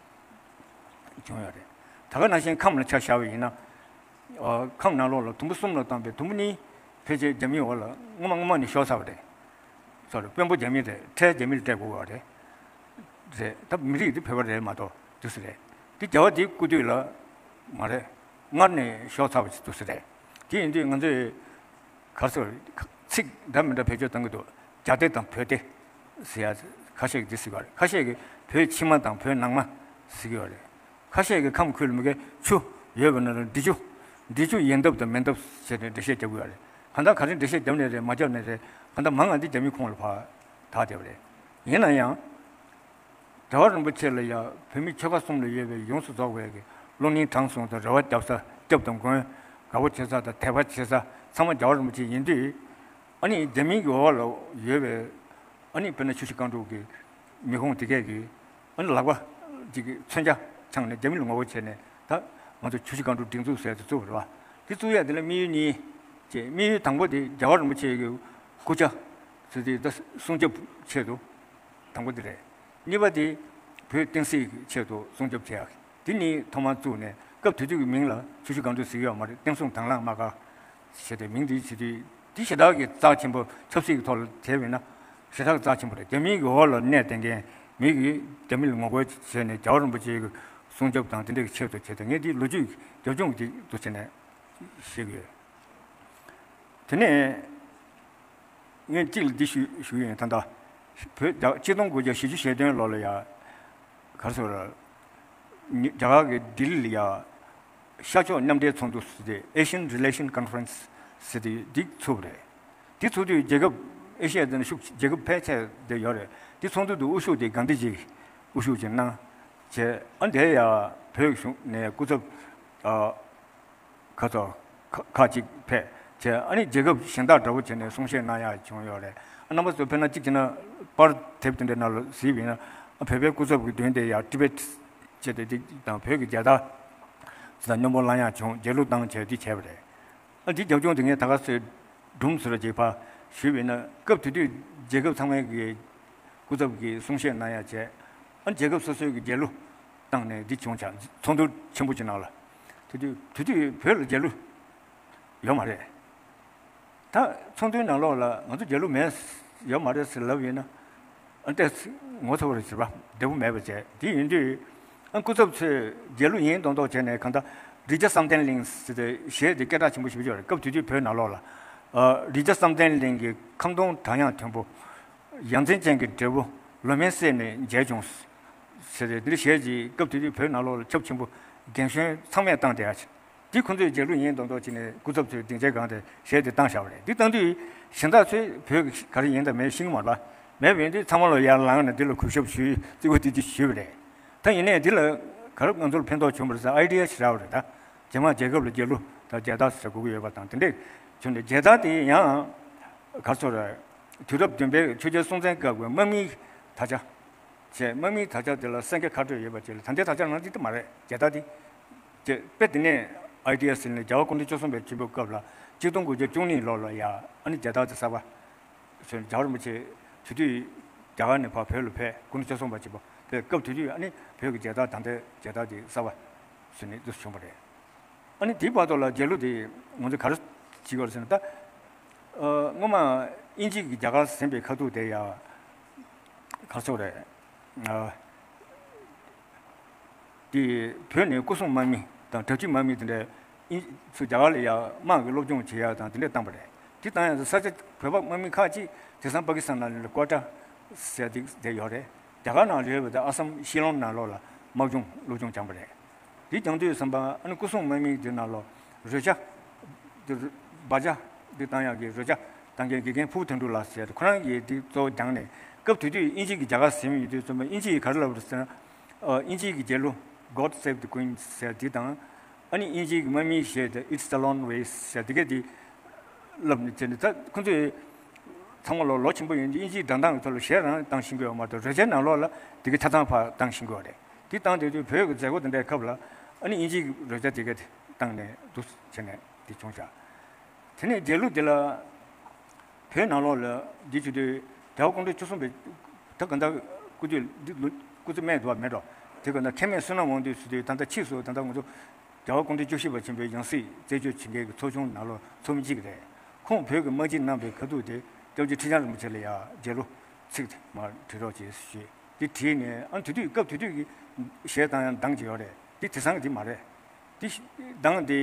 བྱུང་ཡོད་རེད། ད་ག་ནང་བཞིན་ཁམས་ལ་ཆ་བཞག་པ་ཡིན་ན། ཨ་ཁམས་ནང་ལོགས་ལ་དུམ་བུ་གསུམ་ལ་བཏང་བའི་དུམ་བུ་གཉིས་ཕལ་ཆེར་རྒྱ་མིའི་འོག་ལ་སྔོན་མ་སྔོན་མ་ནས་ཤོར་ཚར་བ་རེད། སོ་རེད། དཔོན་པོ་རྒྱ་མི་རེད། ཁྲལ་རྒྱ་མི་ལ་སྤྲད་དགོས་པ་རེད། རེད། ད་མི་རིགས་འདི་བོད་པ་རེད་མ་གཏོགས་འདུག་སེ་རེད། འདི་རྒྱལ་བ་འདིའི་སྐུ་དུས་ལ་མ་རེད། སྔར་ནས་ཤོར་ཚར་བ་ཞིག་འདུག་སེ་རེད། དེ་ཡིན་དུས་ང་ཚོས་ག་རེ་ཟེར། ཚིག་འདྲ་མི་འདྲ་བེད་སྤྱོད་གཏང་གི་འདུག་རྒྱ་སྡེ་དང་བོད་སྡེ་ཟེར་ཡ་ཁ་ཤས་ཀྱིས་འདི་ཟེར་གི་ཡོད་རེད། ཁ་ཤས་ཀྱིས་བོད་ཕྱི་མ་དང་བོད་ནང་མ་ཟེར་གི་ཡོད་རེད། ཁ་ཤས་ཀྱིས་ཁམས་ཁུལ་མི་སྒེར་ཆུ་ཡོད་པ་ན་རུང་འབྲི་ཆུ། འབྲི་ཆུ་ཡིན་སྟབས་དང་མིན་སྟབས་བྱས་ནས་འགྲེལ་བཤད་རྒྱབ་ཀྱི་ཡོད་རེད། གང་ལྟར་ག་རེ་འགྲེལ་བཤད་རྒྱབ་ནའི་རེད། མ་རྒྱབ་ནའི་རེད། གང་ལྟར་མང་ང་འདི་རྒྱ་མིའི་ཁོངས་ལ་ཕར་དར་བསྡད་པ་རེད། ཡིན་ན་ཡང་རྒྱལ་བ་རིན་པོ་ཆེ་ལ་ཡང་བོད་མི་ཆོལ་ཁ་གསུམ་ལ་ཡོད་པའི་ཡོངས་སུ་རྫོགས་པའི་གི་བློ་སྙིང་བྲང་གསུམ་དང་རེ་བ་རྒྱབ་ས་སྐྱབས་དང་མགོན། དགའ་པོ་བྱེད་ས་དང་དད་པ་བྱེད་ས་ཚང་མ་རྒྱལ་བ་རིན་པོ་ཆེ་ཡིན་དུས། ཨ་ནི་རྒྱ་མིའི་གི་འོག་ལ་ཡོད་པའི་ཨ་ནི་དཔེར་ན་ཆུ་བཞི་སྒང་དྲུག་གི་མི་ཁུངས་དེ་གས་ཀྱིས་ཨ་ནི་ལག་པ་གཅིག་གི་མཚོན་ཆ་འཆང་ནས་རྒྱ་མི་ལ་ངོ་རྒོལ་བྱས་ནས། ད་ང་ཚོ་ཆུ་བཞི་སྒང་དྲུག་སྒྲིག་འཛུགས་ཟེར་དེ་བཙུགས་པ་རེད་བ། དེ་བཙུགས་ཡ་དེ་ལ་དམིགས་ཡུལ་གཉིས་བྱས། དམིགས་ཡུལ་དང་པོ་དེ་རྒྱལ་བ་རིན་པོ་ཆེ་གི་སྐུ་ཕྱྭ་ཟེར་དེ་ད་སྲུང་སྐྱོབ་ཆེད་དུ་དང་པོ་དེ་རེད། གཉིས་པ་དེ་བོད་བསྟན་སྲིད་ཀྱི་ཆེད་དུ་སྲུང་སྐྱོབ་བྱེད་ཡག་དེ་གཉིས་ཐོག་མར་བཙུགས་ནས། སྐབས་དེ་དུས་ཀྱི་མིང་ལ་ཆུ་བཞི་སྒང་དྲུག་ཟེར་གྱི་ཡོད་མ་རེད། བསྟན་སྲུང་དྭང་བླངས་དམག་སྒར་ཟེར་དེ་མིང་དེ་བྱེད་དུས། དེ་ཞེ་དྲག་གི་རྩ་ཆེན་པོ། ཆབ་སྲིད་ཀྱི་ཐོག་ལ་བྱས་པ་ཡིན་ན་ཞེ་དྲག་རྩ་ཆེན་པོ་རེད། རྒྱ་མིའི་གི་འོག་ལ་གནས་བསྡད་མཁན་མི་གིས་རྒྱ་མི་ལ་ངོ་རྒོལ་བྱས་ནས་རྒྱལ་བ་རིན་པོ་ཆེ་གི་སྲུང་སྐྱོབ་དང་དེ་འདྲ་གི་ཆེད་དུ་བྱས་ཏེ། ངས་འདི་ལོ་རྒྱུས་རྒྱབ་ལྗོངས་འདི་འདུག་བྱས་ནས་བཤད་ཀྱི་ཡོད། དེ་ནས་ངས་གཅིག་ལ་འདི་ཞུ་ཞུ་ཡིན། ད་ལྟ་བོད་རྒྱ་གཅིག་སྟོང་དགུ་བརྒྱ་བཞི་བཅུ་ཞེ་བདུན་ལོ་ལ་ཡ་ག་རེ་ཟེར། རྒྱ་གར་གྱི་ལྡི་ལི་ལ་ཡ་ ཤར་ཕྱོགས་མཉམ་འབྲེལ་ཚོགས་འདུ་ཟེར་ཏེ་Asian Relation Conference ཟེར་ཏེ་འདི་ཚུགས་པ་རེད། འདི་ཚོགས་དུས་རྒྱལ་ཁབ་ཨེ་ཤི་ཡ་དེ་ནས་ཤུགས་རྒྱལ་ཁབ་ཕལ་ཆེར་དེ་ཡོད་རེད། འདི་ཚོགས་འདུ་དུ་དབུ་བཞུགས་དེ་གྷན་དྷི་ཇི་དབུ་བཞུགས་ཀྱིས་གནང་བྱས། ཨ་འདས་ཡ་བོད་གཞུང་ནས་སྐུ་ཚབ་ཨ་ཁ་ཚོ་ཁ་ཁག་ཅིག་ཕེབས་བྱས། ཨ་ནི་རྒྱལ་ཁབ་གཞན་དག་འདྲ་བོ་བྱས་ནས་གསུང་བཤད་གནང་ཡ་བྱུང་ཡོད་རེད། ཨ་རྣམ་པ་ཚོ་ཕེབས་ན་གཅིག་བྱས་ན་པར་དེབ་དེ་འདྲའི་ནང་ལ་གཟིགས་པ་ཡིན་ན། ཨ་བོད་པའི་སྐུ་ཚབ་ཀྱི་མདུན་དེ་ཡ་ཊི་བེཊ་བྱས་ཏེ་འདི་དང་བོད་ཀྱི་རྒྱལ་དར་ཅི་དང་སྙོམས་པོ་བླངས་ཡ་བྱུང་། རྒྱལ་གླུ་བཏང་བྱས་འདི་བྱས་པ་རེད། ཨ་འདི་རྒྱབ་ལྗོངས་དེ་ངས་ད་ག་སེ་སྒྲུང་ཟེར་བ་ཅིག་ཕར་ཞུས་པ་ཡིན་ན། སྐབས་དེ་དུས་རྒྱལ་ཁབ་ཚང་མའི་གི་སྐུ་ཚབ་ཀྱིས་གསུང་བཤད་གནང་ཡ་བྱས། ཨ་རྒྱལ་ཁབ་སོ་སོའི་གི་རྒྱལ་གླུ་བཏང་ནས་འདི་བྱུང་བྱ། ཚོགས་འདུ་ཆེན་པོ་ཅིག་ནང་ལ། དེ་དུས་དེ་དུས་བོད་ལ་རྒྱལ་གླུ་ཡོད་མ་རེད། ད་ཚོགས་འདུའི་ནང་ལོགས་ལ་ང་ཚོ་རྒྱལ་གླུ་མེད་ཡོད་མ་རེད་ཟེར་ལབ་ཡོད་ན། ཨ་ཏེ་ངོ་ཚ་བོ་རེད་ཟེར་བ་བདེ་པོ་མེད་པ་བྱས། དེ་ཡིན་དུས་ཨ་སྐུ་ཚབ་ཚོས་རྒྱལ་གླུ་ཡིན་མདོག་མདོག་བྱས་ནས། གང་ལྟར་རི་རྒྱ་བསམ་གཏན་གླིང་ཟེར་ཏེ་གཞས་དེ་སྐད་གྲགས་ཆེན་པོ་ཞེ་པོ་ཅིག་ཡོད་རེད། སྐབས་དེ་དུས་བོད་ནང་ལོགས་ལ། ཨ་རི་རྒྱ་བསམ་གཏན་གླིང་གི་ཁམ་སྡོང་བྲག་ཡང་མཐོན་པོ། ཡ་མཚན་ཅན་གྱི་འབྲས་བུ་ལོ་མའི་སྲས་ནས་མཇལ་བྱུང་ཟེར་ཏེ། འདི་གཞས་ཅིག་སྐབས་དེ་དུས་བོད་ནང་ལོགས་ལ་ཁྱབ་ཆེན་པོ། རྒན་གཞོན་ཚང་མས་བཏང་བསྡད་ཡ་ཅིག་འདི་ཁོང་ཚོས་རྒྱལ་གླུ་ཡིན་མདོག་མདོག་བྱས་ནས་སྐུ་ཚབ་ཚོའི་སྡིངས་ཆའི་སྒང་དེ་གཞས་དེ་བཏང་བཞག་པ་རེད། འདི་བཏང་དུས་གཞན་དག་ཚོས་བོད་ཀྱི་ག་རེ་ཡིན་དང་མེད་ཤེས་ཀྱི་མ་རེད་པ། མེད་པ་ཡིན་དུས་ཚང་མ་ལོ་ཡར་ལངས་ནས་འདི་ལ་གུས་ཞབས་ཞུས། བརྩི་བཀུར་དེ་ཅིག་ཞུས་པ་རེད། ད་ཡིན་ནའི་འདི་ལ་ག་རེ་ང་ཚོར་ཕན་ཐོགས་བྱུང་བ་རེད་ཟེར། ཨའི་ཌི་ཡ་ཞིག་རག་པ་རེད། ད་རྗེས་མ་རྒྱལ་ཁབ་ལ་རྒྱལ་གླུ་དང་རྒྱལ་དར་ཟེར་དགོས་ཀྱི་ཡོད་པ་དང་། དེ་འདྲས་བྱུང་ནས་རྒྱལ་དར་དེ་ཡང་ག་རེ་ཟེར་རེད། དུས་རབས་བདུན་པའི་ཆོས་རྒྱལ་སྲོང་བཙན་སྐབས་ཀྱི་དམག་མིའི་དར་ཆ་བྱས། དམག་མིའི་དར་ཆ་དེ་ལ་སེང་གེ་ཁ་སྤྲོད་ཡོད་པ་ཅིག་ལ། ད་ལྟའི་དར་ཆ་ནང་འདི་ལྟ་མ་རེད། རྒྱལ་དར་འདི་བྱས། དཔེ་དེ་ནས་ཨའི་ཌི་ཡ་ཟེར་ནས་རྒྱལ་བ་སྐུ་ཕྲེང་བཅུ་གསུམ་པའི་ཆེན་པོའི་སྐབས་ལ་ཆིག་སྟོང་དགུ་བརྒྱ་བཅུ་གཉིས་ལོ་ལ་ཡ་ཨ་ནི་རྒྱལ་དར་དེ་གསར་པ་བཟོས། རྒྱལ་བ་རིན་པོ་ཆེ་དེ་དུས་རྒྱ་གར་ནས་ཕར་བོད་ལ་ཕེབས། སྐུ་ཕྲེང་བཅུ་གསུམ་པ་ཆེན་པོ་ཕེབས་སྐབས་དེ་དུས་ཨ་ནི་བོད་ཀྱི་རྒྱལ་དར། ད་ལྟའི་རྒྱལ་དར་དེ་གསར་པ་བཟོས་ནས་འདུག་བྱུང་བ་རེད། ཨ་ནི་དེའི་བར་དུ་ལ་རྒྱལ་གླུ་དེ་ང་ཚོས་ག་རེ་བྱེད་དགོས་རེད་ཟེར་ན། ད་ཨ་སྔོན་མ་དབྱིན་ཇི་གིས་རྒྱ་གར་ཟིན་པའི་ཁ་ཐུག་དེ་ཡ་ག་རེ་ཟེར་རེད། ཨ་དེ་བོད་ནས་སྐུ་སྲུང་དམག་མི་དང་དྲག་སྤྱོད་དམག་མི་དེ་འདྲ་དབྱིན་ཚོས་རྒྱ་གར་ལ་ཡ་དམག་གི་སློབ་སྦྱོང་བྱེད་ཡ་དང་དེ་འདྲ་བཏང་པ་རེད། དེ་བཏང་ཡ་ས་ཆ་བོད་པ་དམག་མི་ཁག་ཅིག་དེང་སང་པ་ཀི་སི་ཐན་ནང་ལ་ཀོ་ཊ་ཟེར་དེ་དེ་ཡོད་རེད། རྒྱ་གར་ནང་ལ་ཡོད་པ་དེ་ཨ་སམ་ཤི་ལོང་ནང་ལོགས་ལ་དམག་སྦྱོང་སློབ་སྦྱོང་སྦྱངས་པ་རེད། དེ་སྦྱང་དུས་ཙམ་པ་ཨ་ནི་སྐུ་སྲུང་དམག་མི་དེ་ནང་ལོགས་རོལ་ཆ་དེ་སྦ་ཆ་དེ་བཏང་ཡག་གི་རོལ་ཆ་བཏང་མཁན་དགེ་རྒན་ཕུར་བུ་དོན་གྲུབ་ལགས་ཟེར། ཁོ་རང་གིས་དེ་གཙོ་བོ་སྦྱངས་ནས། སྐབས་དེ་དུས་དབྱིན་ཇི་གིས་རྒྱ་གར་ཟིན་ཡོད་དུས་ཙམ་པ་དབྱིན་ཇི་ཡིས་ག་རེ་ལབ་རེད་ཟེར་ན། ཨ་དབྱིན་ཇི་གི་རྒྱལ་གླུ་God Save the Queen ཟེར་དེ་དང་། ཨ་ནི་དབྱིན་ཇི་གི་དམག་མིའི་གཞས་དེ་It's the Lone Way ཟེར་དེ་གས་དེ་ལབ་ནས་བྱས་ནས། ད་ཁོ་ཚོས་ཚང་མ་ལོ་ལོ་ཆེན་པོ་ཡིན་དུས་དབྱིན་ཇིའི་སྒྲ་གདངས་ཀྱི་ཐོག་ལ་གཞས་རང་བཏང་ཤེས་ཀྱི་ཡོད་མ་གཏོགས་རོལ་ཆའི་ནང་ལོགས་ལ་དེ་གའི་ཆ་ཚང་ཕར་བཏང་ཤེས་ཀྱི་ཡོད་རེད། དེ་བཏང་དེ་དུས་བོད་ཀྱི་མཛད་སྒོ་དེ་འདྲའི་སྐབས་ལ་ཨ་ནི་དབྱིན་ཇིའི་རོལ་ཆ་དེ་གའི་བཏང་ནས་འདུག་བྱས་ནས་དེ་བྱུང་བཞག་དེ་ནས་རྒྱལ་གླུ་དེ་ལ་བོད་ནང་ལོགས་ལ་འདི་བྱེད་དུས་རྒྱལ་བ་སྐུ་ཕྲེང་བཅུ་གསུམ་པའི་ད་ག་ད་སྐུ་དུས་འདི་ལོ་སྐུ་ཚེ་སྨད་དུ་བ་མེད་འགྲོ། དེ་ག་ད་མཁལ་མའི་བསོད་ནམས་དབང་འདུས་ཟེར་དུས་ད་ལྟ་ཕྱིས་སུ་ད་ལྟ་ང་ཚོ་རྒྱལ་བ་སྐུ་ཕྲེང་བཅུ་བཞི་པ་ཆེན་པོའི་ཡང་སྲིད་རྩད་གཅོད་བྱེད་མཁན་གྱི་ཚོགས་ཆུང་ནང་ལོགས་ཚོགས་མི་གཅིག་རེད། ཁོང་བོད་ཀྱི་དམག་སྤྱི་གནང་བའི་ཁ་ཐུག་དེ་སྐྱབས་རྗེ་ཁྲི་བྱང་རིན་པོ་ཆེ་ལ་ཡ་རྒྱལ་གླུ་ཚིག་དེ་མར་བྲིས་རོགས་གྱིས་ཞུས། དེ་བྲིས་ནས་ཨ་དེ་དུས་སྐབས་དེ་དུས་ཀྱི་གཞས་བཏང་ཡང་གདངས་ཀྱི་ཡོད་རེད། དེ་དེང་སང་གི་དེ་མ་རེད། དེ་གདངས་དེ་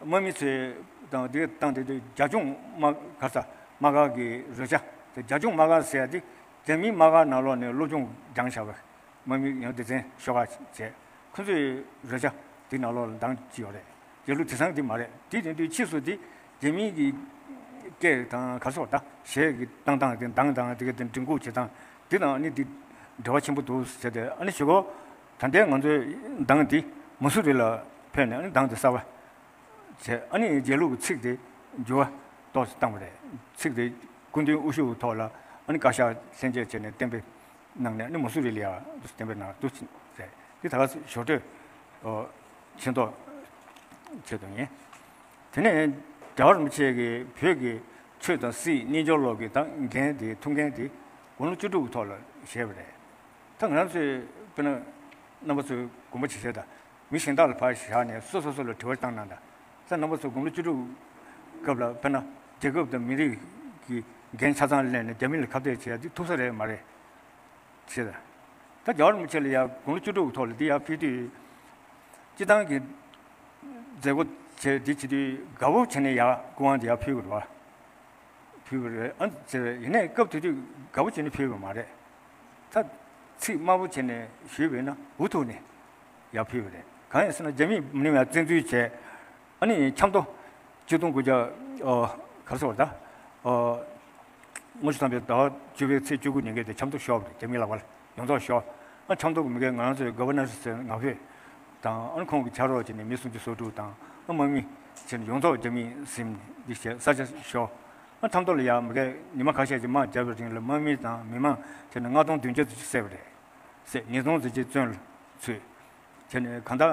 དམག་མི་ཚོས་དང་དེ་བཏང་དེ་དུས་རྒྱ་གཞུང་དམག་ག་ས་དམག་སྒར་གྱི་རོལ་ཆ་དེ། རྒྱ་གཞུང་དམག་སྒར་ཟེར་ཡ་དེ་རྒྱ་མིའི་དམག་སྒར་ནང་ལོགས་ནས་སློབ་སྦྱོང་སྦྱངས་བཞག་པའི་དམག་མི་ཡང་སྡེ་ཚན་ཤོག་ཁག་བྱས། ཁོ་ཚོས་རོལ་ཆ་དེ་ནང་ལོགས་ལ་གདངས་ཀྱི་ཡོད་རེད། རྒྱལ་གླུ་དེང་སང་དེ་མ་རེད། དེ་དེ་དུས་ཕྱིས་སུ་དེ་རྒྱ་མིའི་གི་སྐད་དང་ག་སོགས་ད་གཞས་ཀྱི་བཏང་སྟངས་དེ་གདངས་དང་དེ་ག་དེ་མགྲིན་ཁུག་བྱེད་སྟངས་དེ་དང་ཨ་ནི་དེ་འབྲེལ་བ་ཆེན་པོ་འདུག་ཟེར་ཏེ། ཨ་ནི་གཞུག་གུ་ད་ལྟའི་ང་ཚོའི་གདངས་དེ་མ་སུ་རི་ལ་ཕེབས་ནས་ཨ་ནི་གདངས་དེ་གསར་པ་བྱས། ཨ་ནི་རྒྱལ་གླུ་གི་ཚིག་དེ་འགྱུར་བ་ཏོག་ཙམ་བཏང་བ་རེད། ཚིག་དེ་སྐུ་མདུན་དབུ་བཞུགས་ཐོག་ལ་ཨ་ནི་བཀའ་ཤག་ལྷན་རྒྱས་བྱས་ནས་གཏན་འབེབས་གནང་ནས་ཨ་ནི་མ་སུ་རི་ལ་ཡ་འདུག་གཏན་འབེབས་གནང་འདུག་རེད། དེ་ད་ག་ཞོར་འཕྲོས་ཨོ་ཕྱིན་ཐོག་ཆེད་དུ་ཡིན། དེ་ནས་རྒྱལ་བ་རིན་པོ་ཆེ་གིས་བོད་ཀྱི་ཆོས་དང་སྲིད་གཉིས་སྦྱོར་ལོག་གི་ད་འགན་དེ་ཐུགས་འགན་དེ་དགུང་ལོ་བཅུ་དྲུག་གི་ཐོག་ལ་བཞེས་པ་རེད། ད་ང་རང་ཚོས་དཔེར་ན་རྣམ་པ་ཚོས་དགོངས་པ་ཇི་བཞིན་དང་མི་གཞན་དག་ལ་ཕར་བཞག་ནས་སོ་སོ་སོ་ལ་དྲི་བ་བཏང་གནང་དང་། ད་རྣམ་པ་ཚོ་དགུང་ལོ་བཅུ་དྲུག་སྐབས་ལ་དཔེར་ན་རྒྱལ་ཁབ་དང་མི་རིགས་ཀྱི་འགན་ཆ་ཚང་ལེན་ནས་རྒྱ་མི་ལ་ཁ་གཏད་བྱེད་ཡ་འདི་ཐུབ་ས་རེད་མ་རེད། ཞེས་དང་། ད་རྒྱལ་བ་རིན་པོ་ཆེ་ལ་ཡ་དགུང་ལོ་བཅུ་དྲུག་གི་ཐོག་ལ་འདི་ཡར་ཕུལ་དུས། སྤྱི་བཏང་གི་མཛད་སྒོ་བྱས་འདི་བྱེད་དུས་དགའ་བོ་བྱས་ནས་ཡར་སྐུ་དབང་འདི་ཡར་ཕུལ་དགོས་རེད་བ། ཕུལ་བ་རེད། ཨ་ཟེར་ཡིན་ནའི་སྐབས་དེ་དུས་དགའ་བོ་བྱས་ནས་ཕུལ་བ་མ་རེད། ད་ཚིག་དམའ་བོ་བྱས་ནས་ཞུས་པ་ཡིན་ན་འུ་ཐུག་ནས་ཡར་ཕུལ་བ་རེད། གང་ཡིན་ཟེར་ན་རྒྱ་མིས་མི་ནི་ཡང་བཙན་འཛུལ་བྱས། ཨ་ནི་ཆབ་མདོ་ཆིག་སྟོང་དགུ་བརྒྱ་ཨོ་ག་རེ་ཟེར་བ་ད་ཨོ་ལྔ་བཅུ་ཐམ་པའི་ཟླ་བ་བཅུ་པའི་ཚེས་བཅུ་དགུ་ཉིན་སྐད་དེ་ཆབ་མདོ་ཤོར་བ་རེད། རྒྱ་མིའི་ལག་པར་ཡོངས་རྫོགས་ཤོར། ཨ་ཆབ་མདོ་གི་མི་སྒེར་ང་རང་ཚོའི་གོ་བར་ནར་ཟེར་ང་ཕོད་དང་ཨ་ནི་ཁོང་གི་ཕྱག་རོགས་བྱས་ནས་མི་སུམ་ཅུ་སོ་དྲུག་དང་ཨ་དམག་མི་བྱས་ནས་ཡོངས་རྫོགས་རྒྱ་མིས་ཟིན་འདི་བྱས་ས་ཆ་ཤོར། ཨ་ཆབ་མདོ་ལ་ཡང་མི་སྒེར་ཉི་མ་ཁ་ཤས་ཀྱི་དམག་བརྒྱབ་པའི་རིང་ལ་དམག་མི་དང་མི་མང་བྱས་ནས་ལྔ་སྟོང་བདུན་བརྒྱ་ཙམ་ཞིག་བསད་པ་རེད། ཟེར་ཉིས་སྟོང་ཙམ་ཅིག་བཙོན་ལ་ཚུད། བྱས་ནས་གང་ལྟར་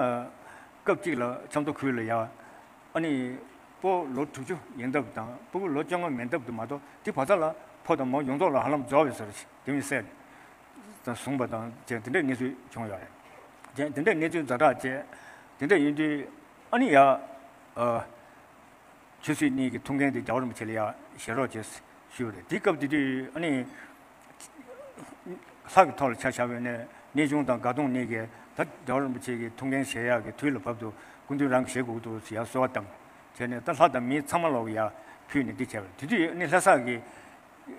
སྐབས་གཅིག་ལ་ཆབ་མདོ་ཁུལ་ལ་ཡ་ཨ་ནི་སྤོ་ལོ་དྲུག་ཅུ་ཡིན་སྟབས་དང་སྤུ་གུ་ལོ་བཅོ་ལྔ་མིན་སྟབས་དུ་མ་གཏོགས་དེ་བར་མཚམས་ལ་ཕོ་དང་མོ་ཡོངས་རྫོགས་ལ་ཧ་ལམ་རྫོགས་པའི་བཟོ་འདྲ་ཞིག་དེ་མིན་བསད་དང་བཟུང་པ་དང་བཅས་དེ་འདྲའི་གནས་ཚུལ་བྱུང་ཡོད་རེད། བྱས་དེ་འདྲའི་གནས་ཚུལ་ཛ་དྲག་བྱས་དེ་འདྲ་ཡིན་དུས་ཨ་ནི་ཡ་ཨ། ཆོས་སྲིད་གཉིས་ཀྱི་ཐུགས་འགན་དེ་རྒྱལ་བ་རིན་པོ་ཆེ་ལ་ཡང་བཞེས་རོགས་བྱས་ཞུས་པ་རེད། དེ་སྐབས་དེ་དུས་ཨ་ནི་ལྷ་གི་ཐོག་ལ་ཆ་བཞག་པ་ཡིན་ན་གནས་ཆུང་དང་དགའ་གདོང་གཉིས་ཀས་ད་རྒྱལ་བ་རིན་པོ་ཆེ་གི་ཐུགས་འགན་བཞེས་ཡག་གི་དུས་ལ་བབ་འདུག་སྐུ་མདུན་རང་གིས་བཞེས་དགོས་འདུག་ཟེར་ཡང་གསོལ་བ་བཏབ། བྱས་ནས་ད་ལྷ་དང་མི་ཚང་མ་ལོག་ཡར་ཕུལ་ནས་འདི་བྱས་པ་རེད། དེ་དུས་ཨ་ནི་ལྷ་ས་གི་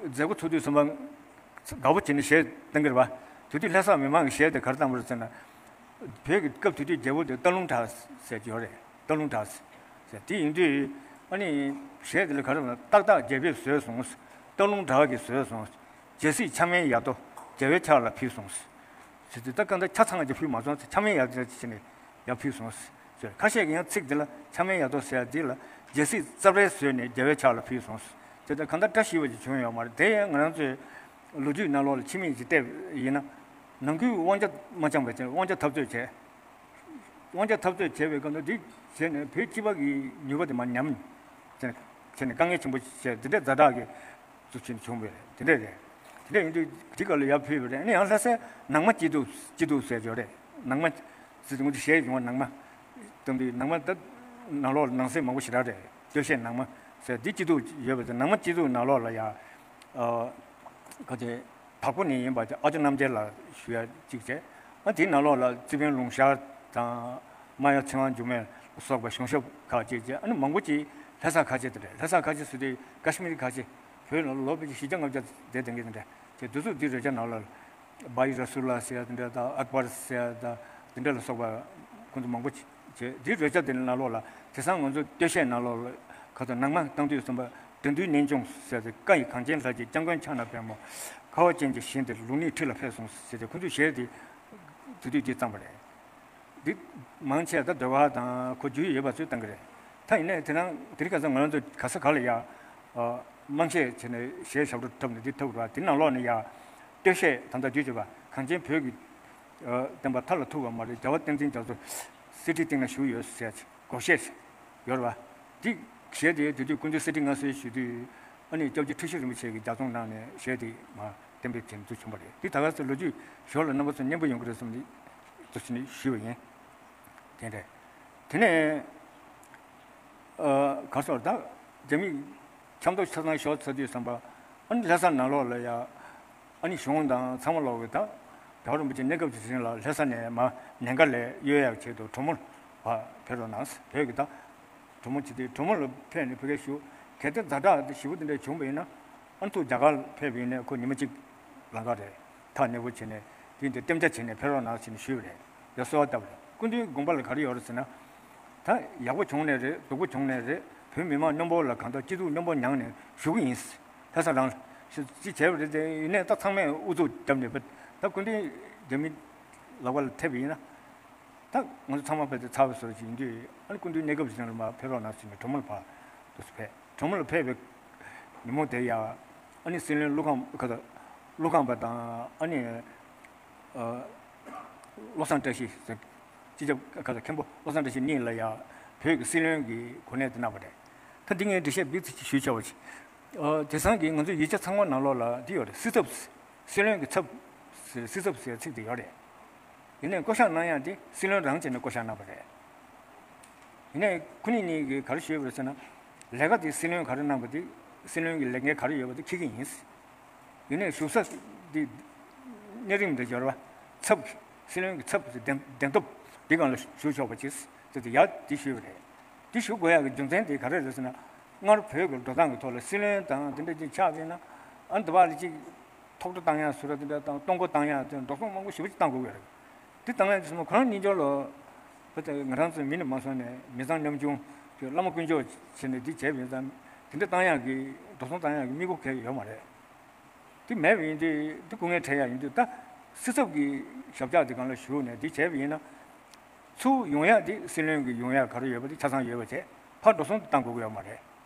མཛད་སྒོ་ཚོགས་དུས་ཙམ་པ་དགའ་པོ་བྱས་ནས་གཞས་བཏང་གི་རེད་པ། དེ་དུས་ལྷ་ས་མི་མང་གིས་གཞས་དེ་ག་རེ་བཏང་པ་རེད་ཟེར་ན། བོད་ཀྱི་སྐབས་དེ་དུས་རྒྱལ་པོ་དེ་སྟག་ལུང་བྲག་ཟེར་གྱི་ཡོད་རེད། སྟག་ལུང་བྲག་ཟེར། དེ་ཡིན་དུས་ཨ་ནི་གཞས་དེ་ལ་ག་རེ་ལབ་ན། སྟག་བདག་རྒྱལ་པོས་བཟོས་སོང་། སྟག་ལུང་བྲག་གིས་བཟོས་སོང་། རྒྱལ་སྲིད་ཆགས་མེད་ཡ་དོ་རྒྱལ་བའི་ཕྱག་ལ་ཕུལ་སོང་། ཟེར་དུས་ད་གང་ལྟར་ཆ་ཚང་ཅིག་ཕུལ་མ་སོང་། ཆགས་མེད་ཡ་དོ་ཅིག་བྱས་ནས་ཡར་ཕུལ་སོང་ཟེར། ཁ་ཤས་ཀྱིས་ཡང་ཚིག་འདི་ལ་ཆགས་མེད་ཡ་དོ་ཟེར་ཡ་འདི་ལ་རྒྱལ་སྲིད་རྩ་བྲལ་བཟོས་ནས་རྒྱལ་བའི་ཕྱག་ལ་ཕུལ་སོང་ཟེར། དེ་ལྟར་གང་ལྟར་བཀྲ་ཤིས་པ་ཅིག་བྱུང་ཡོད་མ་རེད། དེ་ཡང་ང་རང་ཚོའི་ལོ་རྒྱུས་ནང་ལོགས་ལ་ཕྱི་མིག་ཅིག་བལྟས་པ་ཡིན་ན། ནང་ཁུལ་དབང་ཆ་མ་འཆང་བའི་ཚེ་དབང་ཆ་འཐབ་རྩོད་བྱས། དབང་ཆ་འཐབ་རྩོད་བྱས་པའི་སྐབས་ན་འདི་བྱས་ནས་བོད་སྤྱི་པ་གི་ནུས་པ་དེ་མར་ཉམས། བྱས་ནས་བྱས་ནས་དཀའ་ངལ་ཆེན་པོ་བྱས། འདི་འདྲའི་ཛ་དྲག་གི་གཙོ་ཆེན་བྱུང་བས་དེ་འདྲ་རེད། དེ་འདྲ་ཡིན་དུས་དེ་ག་ལ་ཡར་ཕུལ་བ་རེད། ཨ་ནི་ཡང་ལྷ་སའི་ནང་མ་སྐྱིད་སྡུག་སྐྱིད་སྡུག་ཟེར་ཡོད་རེད། ནང་མ་ཟེར་དུས་ང་ཚོ་གཞས་ཡོང་བ་ནང་མ་གཏོང་དུས་ནང་མ་ད་ནང་ལོགས་ལ་ནང་གསེས་མང་པོ་ཞེ་དྲག་རེད། སྟོད་གཞས་ནང་མ་ཟེར་འདི་སྐྱིད་སྡུག་ཡོད་པ་དེ་ནང་མ་སྐྱིད་སྡུག་ནང་ལོགས་ལ་ཡ་ཨ་ག་ཚོད་བདག་པོ་ནས་ཡིན་པ་དེ་ཨ་ཅོ་རྣམ་རྒྱལ་ལགས་ཞུ་ཡ་གཅིག་བྱས། ཨ་དེའི་ནང་ལོགས་ལ་རྩི་དཔོན་ལུང་ཤར་དང་སྨྲ་བྱ་ཚེ་དབང་འགྱུར་མེད་ལ་སོགས་པ་གཞུང་ཞབས་ཁག་ཅིག་བྱས། ཨ་ནི་མང་པོ་ཅིག་ལྷ་ས་ཁ་ཆེ་དེ་རེད། ལྷ་ས་ཁ་ཆེ་ཟེར་དུས་ཀ་ཤི་མིར་ཁ་ཆེ། བོད་ལ་ལོ་ཕལ་ཆེར་བཞི་བརྒྱ་ལྔ་བརྒྱ་བསྡད་བསྡད་མཁན་དེ་འདྲ་བྱས། དེ་ཚོ་འདི་རོལ་ཆ་ནང་ལོགས་ལ་བྷ་ཡི་ར་སུ་ལ་ཟེར་ཡ་དེ་འདྲ་དང་ཨག་བར་ཟེར་ཡ་དང་དེ་འདྲ་ལ་སོགས་པ་ཁོང་ཚོ་མང་པོ་ཅིག་བྱས། འདི་རོལ་ཆ་དེ་ནང་ལོགས་ལ་དེང་སང་ང་ཚོ་སྟོད་གཞས་ནང་ལོགས་ལ་ཁ་ཚོ་ནང་མ་བཏང་དུས་ཙམ་པ། དགྲ་འདུལ་གནས་ཆུང་ཟེར་ཏེ། བཀའ་ཡི་གངས་ཅན་ལྷ་རྗེ་སྐྱབས་མགོན་ཕྱག་ན་པདྨོ། ཁ་བ་ཅན་གྱི་ཞིང་དེར་ལུགས་གཉིས་ཁྲི་ལ་ཕེབས་སོང་ཟེར་ཏེ་ཁོ་ཚོས་གཞས་དེ་དེ་དུས་དེ་བརྩམས་པ་རེད། འདི་མང་ཆེ་ད་ཟློས་གར་དང་གོ་རྒྱུས་ཡོད་པ་ཚོས་བཏང་གི་རེད། ད་ཡིན་ནའི་དེ་རིང་དེ་རིང་ཁ་སང་ང་རང་ཚོ་ག་ས་ག་ལ་ཡ་དམངས་གཞས་བྱས་ནས་གཞས་ཞབས་བྲོ་འཁྲབ་ནས་འདི་འཁྲབ་དགོས་རེད་པ། དེ་ནང་ལོགས་ནས་ཡ་སྟོད་གཞས་ད་ལྟ་དུས་ཚོད་པ་གངས་ཅན་བོད་ཀྱི་བསྟན་པ་མཐའ་ལ་ཐུག་པ་མ་རེད། རྒྱལ་བ་བསྟན་འཛིན་རྒྱ་མཚོ་གསེར་ཁྲིའི་སྟེང་ན་བཞུགས་ཡོད་ཟེར་གྱི་སྒོར་གཞས་ཡོད་རེད་པ། དེ་གཞས་དེ་དེ་དུས་སྐུ་མདུན་གསེར་ཁྲི་མངའ་གསོལ་ཞུ་དུས་ཨ་ནི་སྐྱབས་རྗེ་ཁྲི་བཞི་རིན་པོ་ཆེ་གིས་ལྗགས་རྩོམ་གནང་ནས་གཞས་དེ་མར་གཏན་འབེབས་བྱས་ནས་འཛུགས་བྱུང་བ་རེད། དེ་ད་ག་ཚོད་ལོ་རྒྱུས་ཞོར་ལ་རྣམ་པ་ཚོ་སྙན་པོ་ཡོང་གི་རེད་བསམ་ནས་འདུག་སེ་ནས་ཞུས་པ་ཡིན། དེ་འདྲ། དེ་ནས་ཨ་ག་རེ་ཟེར་ད་རྒྱ་མི་ཆབ་མདོ་ཆ་ཚང་ཤོར་ཚར་དུས་ཙམ་པ་ཨ་ནི་ལྷ་ས་ནང་ལོགས་ལ་ཡ། ཨ་ནི་གཞུང་དང་ཚང་མ་ལོག་གིས་ད་རྒྱལ་བ་རིན་པོ་ཆེ་གནས་སྐབས་ཀྱི་རིང་ལ་ལྷ་ས་ནས་མར་ཉེན་ཁ་ལས་གཡོལ་ཡག་ཆེད་དུ་གྲོ་མོ་ལ་ཕར་ཕེབས་རོགས་གནང་ཟེར། བོད་ཀྱི་ད་གྲོ་མོ་བྱེད་དུས་གྲོ་མོ་ལ་ཕེབས་ནས་ཕ་གིར་བཞུགས། གལ་ཏེ་ཛ་དྲག་དེ་ཞེ་པོ་དེ་འདྲ་བྱུང་བ་ཡིན་ན་ཨ་ནི་ཐུག་རྒྱ་གར་ཕེབས་པ་ཡིན་ནའི་ཁོ་ཉི་མ་གཅིག་ལང་ཀ་རེད། ཐག་ཉེ་པོ་བྱས་ནས་དེ་འདྲ་གཏན་འཇགས་བྱས་ནས་ཕེབས་རོགས་གནང་ཟེར་ནས་ཞུས་པ་རེད། ཡ་གསོལ་བ་བཏབ་པ་རེད། སྐུ་མདུན་དགོངས་པ་ལ་ག་རེ་ཡོད་རེད་ཟེར་ན། ད་ཡག་པོ་བྱུང་ནའི་རེད། སྡུག་པོ་བྱུང་ནའི་རེད། བོད་མི་མང་སྙོམས་པོ་ལ་གང་ལྟར་སྐྱིད་སྡུག་སྙོམས་པོ་མྱངས་ནས་བཞུགས་ཀྱི་ཡིན། ལྷ་ས་རང་ལ་ཅིག་བྱས་པ་རེད་དེ། ཡིན་ནའི་ད་ཚང་མས་ཨུ་ཚུགས་བརྒྱབ་ནས་ད་སྐུ་མདུན་རྒྱ་མི་ལག་པ་ལ་ཐེབས་པ་ཡིན་ན། ད་ང་ཚོ་ཚང་མ་རྦད་དེ་ཚར་བའི་བཟོ་ཞིག་ཡིན་དུས་ཨ་ནི་སྐུ་མདུན་གནས་སྐབས་ཤིག་ལ་མར་ཕེབས་རོགས་གནང་ཟེར་ནས་གྲོ་མོ་ལ་ཕར་འདུག་སེ་ཕེབས། གྲོ་མོ་ལ་ཕེབས་པའི་ཉིན་མོ་དེ་ཡ་ཨ་ནི་སྲིད་བློན་ཀླུ་ཁང་ཁ་ད་ཀླུ་ཁང་པ་དང་ཨ་ནི་ཨ་བློ་བཟང་བཀྲ་ཤིས་ཟེར། སྤྱི་ཁྱབ་ཁ་ད་མཁན་པོ་བློ་བཟང་བཀྲ་ཤིས་གཉིས་ལ་ཡ་བོད་ཀྱི་སྲིད་བློན་གྱི་གོ་གནས་དེ་གནང་བ་རེད། ད་འདི་ངས་འགྲེལ་བཤད་སྦིག་ཙམ་ཞིག་ཞུས་བྱ་བ་ཞིག་ཨ་དེང་སང་གི་ང་ཚོའི་ཡིག་ཆ་ཚང་མ་ནང་ལོགས་ལ་འདི་ཡོད་རེད། སྲིད་ཚབ། སྲིད་བློན་གྱི་ཚབ་ཟེར། སྲིད་ཚབ་ཟེར་ཚིག་དེ་ཡོད་རེད། ཡིན་ནའི་བསྐོ་བཞག་གནང་ཡག་དེ་སྲིད་བློན་རང་བྱས་ནས་བསྐོ་བཞག་གནང་བ་རེད། ཡིན་ནའི་ཁོ་གཉིས་གཉིས་ཀྱིས་ག་རེ་ཞུས་པ་རེད་ཟེར་ན། ལས་ཀ་དེ་སྲིད་བློན་ག་རེ་གནང་བ་དེ་སྲིད་བློན་གྱི་ལས་འགན་ག་རེ་ཡོད་པ་དེ་འཁྱེར་གྱི་ཡིན། ཡིན་ནའི་བཞུགས་ས་དེ་གནས་རིམ་དང་སྦྱོར་བ། ཚབ། སྲིད་བློན་གྱི་ཚབ་དེ་གདན་གདན་ཐོབ་དེ་སྒང་ལ་བཞུགས་ཆོག་པ་བྱས་ཏེ་ཡ་དེ་ཞུས་པ་རེད། དེ་ཞུ་དགོས་ཡག་གི་རྒྱུ་མཚན་དེ་ག་རེ་རེད་ཟེར་ན། སྔར་བོད་ཀྱི་འགྲོ་སྟངས་ཀྱི་ཐོག་ལ་སྲིད་བློན་དང་དེ་འདྲ་ཅིག་ཆགས་པ་ཡིན་ན་ཨ་ནི་འདི་བར་ལ་ཅིག་ཐོག་ཁྲོ་བཏང་ཡག་ཟུར་ར་དེ་འདྲ་དང་གཏོང་སྒོ་བཏང་ཡག་དེ་འགྲོ་སོང་མང་པོ་ཞེ་པོ་ཅིག་བཏང་དགོས་ཀྱི་རེད། དེ་བཏང་ཡག་དེ་སོང་ན་ཁོ་རང་གཉིས་ཆར་ལ་ ད་ང་རང་ཚོའི་མི་ནས་མ་སོང་ནས་མི་ཚང་ཉམ་ཆུང་གི་བླ་མ་དཀོན་མཆོག་བྱས་ནས་འདི་བྱས་པ་ཡིན་ཙང་། དེ་འདྲ་བཏང་ཡག་གི་འགྲོ་སོང་བཏང་ཡག་གི་དམིགས་སྒོ་གང་ཡང་ཡོད་མ་རེད། དེ་མེད་པ་ཡིན་དུས་དེ་སྐུ་ངལ་འཕྲད་ཡག་ཡིན་དུས། ད་སྲིད་ཚབ་ཀྱི་ཞབས་བཀྱག་དེ་སྒང་ལ་ཞུགས་ནས་འདི་བྱས་པ་ཡིན་ན། ཚུར་ཡོང་ཡག་དེ་སྲིད་བློན་གྱི་ཡོང་ཡག་ག་རེ་ཡོད་པ་དེ་ཆ་ཚང་ཡོད་པ་བྱས། ཕར་འགྲོ་སོང་དེ་བཏང་དགོས་ཀྱི་ཡོད་མ་རེད།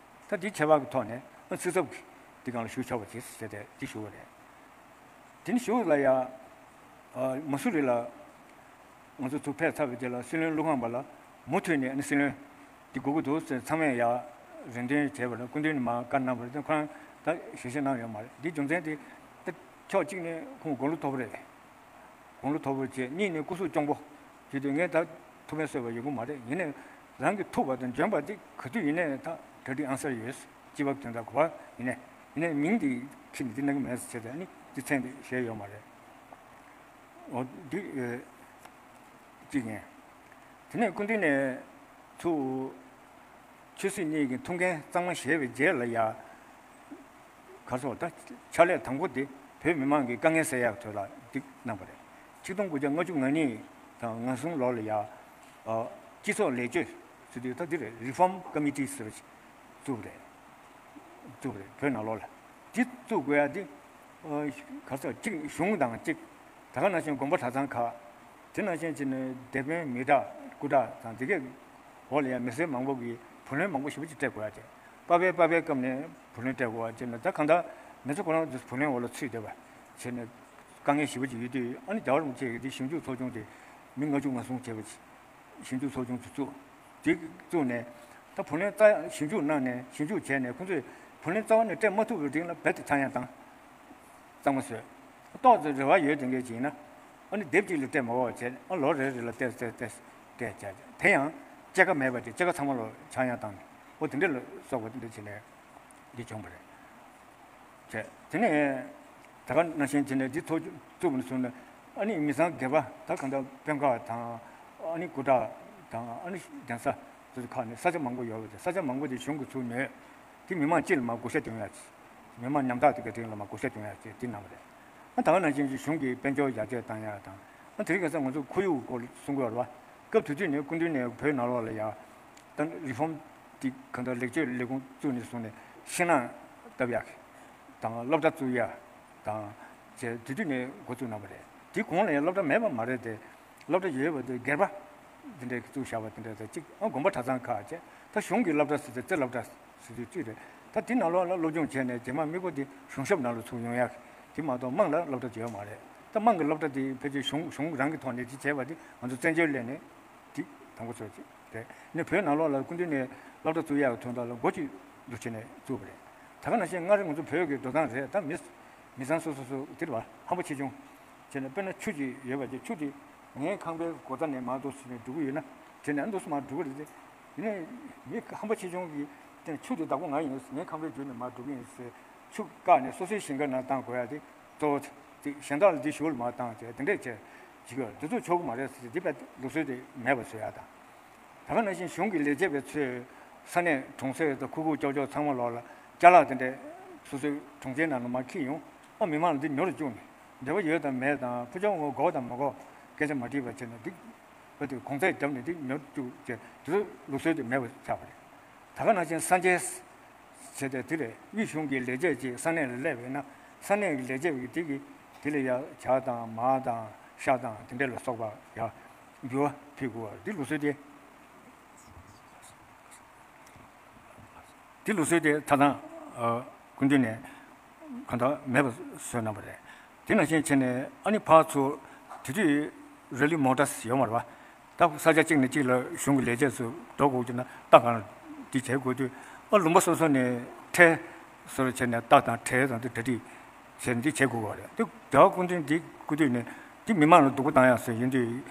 ད་འདི་ཁྱད་པར་གྱི་ཐོག་ནས་སྲིད་ཚབ་ཀྱི་དེ་སྒང་ལ་ཞུགས་ཆོག་པ་བྱས་ཟེར་ཏེ་འདི་ཞུ་བ་རེད། དེ་ནི་ཞུགས་ལ་ཡ། ཨ། མ་སུ་རི་ལ་ང་ཚོ་ཚུར་ཕེབས་ཚར་བའི་རྗེས་ལ་སྲིད་བློན་ཀླུ་ཁང་པ་ལ་མུ་མཐུད་ནས་ཨ་ནི་སྲིད་བློན་འདི་དགོས་ཀྱི་འདུག་ཟེར་ཚང་མས་ཡ་རེ་འདུན་བྱས་པ་ལ། སྐུ་མདུན་ནས་མར་བཀའ་གནང་བ་རེད། ཁོ་རང་ད་ཞལ་བཞེས་གནང་ཡོད་མ་རེད། འདི་རྒྱུ་མཚན་དེ་ད་ཕྱོགས་གཅིག་ནས་ཁོང་དགུང་ལོ་མཐོ་པོ་རེད། དགུང་ལོ་མཐོ་པོ་བྱས། གཉིས་ནས་སྐུ་གཟུགས་སྐྱོང་པོ་བྱས་དུས་ངས་ད་ཐུགས་ཕན་གསོས་པ་ཡོང་གི་མ་རེད། ཡིན་ནའི་རང་གིས་ཐུབ་པ་དང་འཇོན་པ་དེ་ག་དུས་ཡིན་ནའི་ད་གྲ་སྒྲིག་ཨང་གསར་ཡོད། སྤྱི་བབ་དོན་དག་གོ་བ་ཡིན་ནའི། ཡིན་ནའི་མིང་དེ་ཁྱེར་ནས་འདི་གནང་གི་མེད་ཟེར་བྱས་ཏེ། ཨ་ནི་འདི་མཚན་དེ་བཞེས་ཡོད་མ་རེད། འོ་འདི་ཨེ་གཅིག་ཡིན། དེ་ནས་སྐུ་མདུན་ནས་ཚུར་ཆོས་སྲིད་གཉིས་ཀྱི་ཐུགས་འགན་གཙང་མ་བཞེས་པའི་རྗེས་ལ་ཡ། ག་རེ་ཟེར། ད་ཕྱག་ལས་དང་པོ་དེ་བོད་མི་མང་གི་དཀའ་ངལ་སེལ་ཡག་ཐོག་ལ་འདི་གནང་བ་རེད། ཆིག་སྟོང་དགུ་བརྒྱ་ལྔ་བཅུ་ང་གཉིས་དང་ང་གསུམ་ལོ་ལ་ཡ། ཨ། སྤྱི་ཚོགས་ལེགས་བཅོས་ཟེར་དུས་ད་འདི་རེད། Reform Committee ཟེར་བ་ཞིག་བཙུགས་པ་རེད། བཙུགས་པ་རེད། བོད་ནང་ལོགས་ལ་འདི་བཙུགས་དགོས་ཡ་འདི། ཨ། ག་རེ་ཟེར། གཅིག་གཞུང་དང་གཅིག་ད་ག་ནང་བཞིན་དགོན་པ་གྲྭ་ཚང་ཁག་དེ་ནང་བཞིན་བྱས་ནས་སྡེ་དཔོན་མི་དྲག་སྐུ་དྲག་དང་དེ་གའི་འོག་ལ་ཡང་མི་སེར་མང་པོ་གིས་བུ་ལོན་མང་པོ་ཞེ་པོ་ཅིག་སྤྲད་དགོས་ཡ་བྱས། པ་ཕའི་པ་ཕའི་སྐབས་ནས་བུ་ལོན་སྤྲད་དགོས་པ་བྱས་ནས། ད་གང་ལྟར་མི་ཚེ་ཁོ་རང་ཚོ་བུ་ལོན་འོག་ལ་ཚུད་བསྡད་པ་བྱས་ནས་དཀའ་ངལ་ཞེ་པོ་ཅིག་ཡོད་དུས། ཨ་ནི་རྒྱལ་བ་རིན་པོ་ཆེ་གིས་དེ་ཞིབ་འཇུག་ཚོགས་ཆུང་དེ་མི་ལྔ་བཅུ་ང་གསུམ་བྱས་པ་ཞིབ་འཇུག་ཚོགས་ཆུང་དེ་བཙུགས། དེ་བཙུགས་ནས་ད་བུ་ལོན་རྩ་ཞིབ་འཇུག་གནང་ནས། ཞིབ་འཇུག་བྱས་ནས་ཁོ་ཚོས་བུ་ལོན་རྩ་བ་ནས་སྤྲད་མ་ཐུབ་པའི་རིང་ལ་རྦད་དེ་ཚང་ཡག་བཏང་། གཙང་མ་བཟོས། ཏོག་ཙམ་རེ་བ་ཡོད་དེ་འགའ་ཅིག་ཡིན་ན། ཨ་ནི་སྡེབ་གཅིག་ལ་སྤྲད་མ་དགོས་པ་བྱས། ཨ། ལོ་རེ་རེ་ལ་ཏོག་ཙམ་ཏོག་ཙམ་སྤྲད་བྱས། དེ་ཡང་སྐྱེད་ཀ་མེད་པ་དེ་སྐྱེད་ཀ་ཚང་མ་ལོ་ཆག་ཡང་བཏང་ནས། འོ་དེ་འདྲ་ལ་སོགས་པ་དེ་འདྲ་བྱས་ནས་འདི་བྱུང་བ་རེད། བྱས། དེ་ནས་ད་ག་ནང་བཞིན་བྱས་ནས་འདི་ཚོགས་བཙུགས་ནས་བཟུང་ནས། ཨ་ནི་མི་ཚང་སྒེར་པ་ད་གང་ལྟར་དཔོན་ཁག་དང་། ཨ་ནི་སྐུ་དྲག་དང་། ཨ་ནི་གདན་ས་སོ་སོ་ཁག་ནས་ས་ཆ་མང་པོ་ཡོད་པ་དེ། ས་ཆ་མང་པོ་དེ་གཞུང་གིས་ཚུར་ཉོས། དེ་མི་མང་སྤྱི་ལ་མར་བགོ་བཤའ་སྟོན་ཡག་ཅིག་མི་མང་ཉམ་ཐག་དེ་ག་དེ་ལ་མར་བགོ་བཤའ་སྟོན་ཡག་ཅིག་དེ་གནང་བ་རེད། ཨ། ད་ག་ནང་བཞིན་གྱི་གཞུང་གི་དཔལ་འབྱོར་ཡར་རྒྱས་བཏང་ཡག་དང་། ཨ། དེ་རིང་ཁ་སང་ང་ཚོ་ཁོར་ཡུག་སྐོར་གསུང་གི་ཡོད་རེད་པ། སྐབས་དེ་དུས་ནས་སྐུ་མདུན་ནས་བོད་ནང་ལོགས་ལ་ཡ། ད་རི་ཧྥོམ་དེ་གང་ལྟར་ལེགས་བཅོས་ལས་ཁུངས་བཙུགས་ནས་བཟུང་ནས་ཤིང་ནགས་བཏབ་ཡག་དང་། སློབ་གྲྭ་བཙུགས་ཡག་དང་བཅས་དེ་དུས་ནས་འགོ་བཙུགས་གནང་བ་རེད། དེ་གོང་ལ་ཡང་སློབ་གྲྭ་མེད་པ་མ་རེད་དེ། སློབ་གྲྭ་ཡོད་པ་དེ་སྒེར་པ་དེ་འདྲས་བཙུགས་བཞག་པ་དེ་འདྲས་དང་གཅིག་ཨ། དགོན་པ་གྲྭ་ཚང་ཁག་བྱས། ད་གཞུང་གི་སློབ་གྲྭ་ཟེར་དུས་རྩེ་སློབ་གྲྭ་ཟེར་དུས་གཅིག་རེད། ད་དེ་ནང་ལོགས་ལ་སློབ་སྦྱོང་བྱས་ནས་རྗེས་མ་དམིགས་སྒོ་དེ་གཞུང་ཞབས་ནང་ལ་ཚུར་ཡོང་ཡག་དེ་མ་གཏོགས་དམངས་ལ་སློབ་གྲྭ་དེ་ཡོད་མ་རེད། ད་དམངས་ཀྱི་སློབ་གྲྭ་དེ་ཕལ་ཆེར་གཞུང་གཞུང་རང་གི་ཐོག་ནས་དེ་བྱས་པ་དེ་ང་ཚོ་བཙན་བྱོལ་སླེབས་ནས་དེ་དང་པོ་ཚོད་ཅིག་རེད། ནས་བོད་ནང་ལོགས་ལ་སྐུ་མདུན་ནས་སློབ་གྲྭ་བཙུགས་ཡག་གི་དོན་དག་ལ་འགོ་ཁྲིད་དུ་བྱས་ནས་བཙུགས་པ་རེད། ད་ག་ནང་བཞིན་སྔར་ང་ཚོ་བོད་ཀྱི་འགྲོ་སྟངས་རེད། ད་མི་མི་ཚང་སོ་སོ་སོ་དེ་རེད་པ། ཧམ་པ་ཆེ་ཆུང་བྱས་ནས། དཔེར་ན་ཆུ་ཅིག་ཡོད་པ་ཅིག་ཆུ་དེ་ངའི་ཁང་པའི་སྒོ་རྩ་ནས་མར་འདུག་ཟེར་ནས་འགྲོ་གི་ཡོད་ན། བྱས་ནས་ཨ་འདུག་སེ་མར་འགྲོ་གི་རེད་དེ། ཡིན་ནའི་མི་ཧམ་པ་ཆེ་ཆུང་གིས་དེ་ཆུ་དེ་བདག་པོ་ང་ཡིན། ངའི་ཁང་པའི་མཇུག་ནས་མར་འགྲོ་གི་ཡིན་ཟེར། ཆུ་བཀག་ནས་སོ་སོའི་ཞིང་ཁ་ནང་བཏང་དགོས་ཡ་དེ་གཙོ་བོ་དེ། གཞན་དག་ལ་འདི་གཞུག་ལ་མར་བཏང་བྱས་དེ་འདྲས་བྱས་བྱེད་ཀྱི་ཡོད། འདི་ཚོ་ཆོག་གི་མ་རེད་ཟེར། འདི་བས་ལུགས་སྲོལ་དེ་མེད་པ་བཟོ་ཡ་དང་། ད་ག་ནང་བཞིན་གཞུང་གི་ལས་བྱེད་པ་ཚོས་ས་གནས་གྲོང་གསེབ་དང་ཁུག་ཁུག་ཀྱོག་ཀྱོག་ཚང་མ་ལོགས་ལ་ཅ་ལག་དེ་འདྲས་སོ་སོའི་གྲོང་ཁྱེར་ནང་ལ་མར་འཁྱེར་ཡོང་། ཨ། མི་མང་ལ་འདི་ཉོ་རུ་བཅུག་ནས། འབྲེལ་བ་ཡོད་དང་མེད་དང་། ཕུ་ཆུང་ངོ་དགོས་དང་མ་དགོས་སྐད་ཆ་མ་དྲིས་པ་བྱས་ནས་འདི་བ་དེ་གོང་ཚད་བརྒྱབ་ནས་འདི་ཉོ་བཅུག་བྱས། དེ་ཚོ་ལུགས་སྲོལ་དེ་མེད་པ་ཆགས་པ་རེད། ད་ག་ནང་བཞིན་ས་འཇལ་བྱས་ཏེ། དེ་ལས་དབུས་གཞུང་གི་ལས་བྱེད་ཅིག་ས་གནས་ལ་སླེབས་པ་ཡིན་ན། ས་གནས་ཀྱི་ལས་བྱེད་པ་དེ་གིས་དེ་ལ་ཡ་ཇ་དང་མར་དང་ཤ་དང་དེ་འདྲས་ལ་སོགས་པ་ཡ་འབུལ་བ་ཕུལ་དགོས་པ། འདི་ལུགས་སྲོལ་དེ། འདི་ལུགས་སྲོལ་དེ་ད་ཐང་ཨ་སྐུ་མདུན་ནས་གང་ལྟར་མེད་པ་བཟོས་གནང་བ་རེད། དེ་ནང་བཞིན་བྱས་ནས་ཨ་ནི་ཕར་ཚུར་དེ་དུས་རི་ལི་མོ་ཊ་ཡོད་མ་རེད་པ། ད་ས་ཆ་གཅིག་ནས་གཅིག་ལ་གཞུང་གི་ལས་བྱེད་ཚོ་འགྲོ་དགོས་ཀྱི་ན་ད་གང་འདི་བྱེད་དགོས་དུས། ཨ། ལུང་པ་སོ་སོ་ནས་ཁྲལ་སོར་བྱས་ནས་རྟ་དང་ཁྲལ་དང་དེ་གྲ་སྒྲིག་བྱས་ནས་འདི་བྱེད་དགོས་པ་རེད། དེ་རྒྱལ་བ་སྐུ་ཕྲེང་འདི་སྐུ་དུས་ནས་འདི་མི་མང་ལ་སྡུག་པོ་བཏང་ཡག་བཟོས་ཡིན་དུས།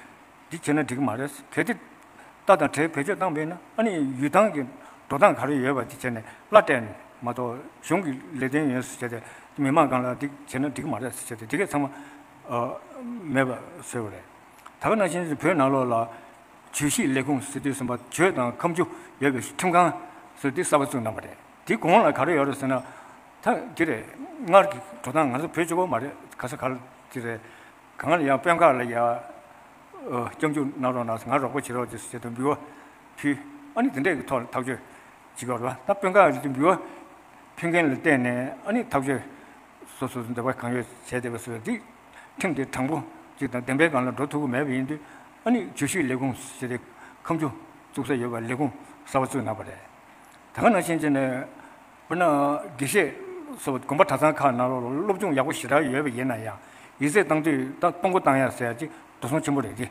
འདི་བྱས་ན་འགྲིག་གི་མ་རེད། གལ་ཏེ་རྟ་དང་ཁྲལ་བེད་སྤྱོད་བཏང་པས་ན། ཨ་ནི་ཡུལ་ཐང་གི་འགྲོ་སྟངས་ག་རེ་ཡོད་པ་དེ་བྱས་ནས་གླ་སྤྲད་ནས་མ་གཏོགས། གཞུང་གི་ལས་དོན་ཡིན་ཟེར་བྱས་ཏེ་མི་མང་སྒང་ལ་འདི་བྱས་ན་འགྲིག་གི་མ་རེད་ཟེར་བྱས་ཏེ་དེ་གས་ཚང་མ་ཨ་མེད་པ་བཟོས་པ་རེད། ད་ག་ནང་བཞིན་བོད་ནང་ལོགས་ལ་ཇུས་གཞི་ལས་ཁུངས་ཟེར་དུས་ཙམ་པ་ཇོ་དང་ཁ་མཆུ་ཡོད་པའི་ཁྲིམས་ཁང་ཟེར་དེ་གསར་པ་བཙུགས་གནང་བ་རེད། དེའི་གོང་ལ་ག་རེ་ཡོད་རེད་ཟེར་ན། ད་འདི་རེད། སྔར་གྱི་འགྲོ་སྟངས། ང་ཚོ་བོད་གཅིག་པོ་མ་རེད། ག་ས་ག་ལ་འདི་རེད། གང་ལ་ཡང་དཔོན་ཁག་ལ་ཡ་ སྐྱབས་འཇུག་གནང་རོགས་གནང་ཟེར། ང་རོགས་པ་བྱེད་རོགས་བྱེད་ཟེར་དུ་འབུལ་བ་ཕུལ། ཨ་ནི་དེ་འདྲས་ཀྱི་ཐོག་ལ་ཐག་གཅོད་བྱེད་དགོས་རེད་བ། ད་དཔོན་ཁག་གི་འབུལ་བ་ཕུལ་མཁན་ལ་བརྟེན་ནས་ཨ་ནི་ཐག་གཅོད་སོ་སོ་སོ་འདོད་པ་གང་ཡོད་བྱས་བསྡད་པ་སོགས་འདི་ཁྲིམས་དེ་དྲང་པོ་ཅིག་དང་བདེན་པའི་སྒང་ལ་འགྲོ་ཐུབ་ཀྱི་མེད་པ་ཡིན་དུས། ཨ་ནི་བརྗོད་གཞི་ལས་ཁུངས་ཟེར་ཏེ་ཁ་མཆུ་བཙུགས་ས་ཡོད་པ་ལས་ཁུངས་གསར་པ་བཙུགས་གནང་བ་རེད། ད་ག་ནང་བཞིན་བྱས་ནས་དཔེར་ན་དགེ་བཤེས་སོགས་དགོན་པ་གྲྭ་ཚང་ཁག་ནང་ལོགས་ལ་སློབ་སྦྱོང་ཡག་པོ་ཞེ་དྲག་ཡོད་པ་ཡིན་ན་ཡང་། ཡིག་ཚད་བཏང་དུས་ད་གཏོང་སྒོ་བཏང་ཡ་ཟེར་ཡ་ཅིག་འགྲོ་སོང་ཆེན་པོ་རེད་དེ།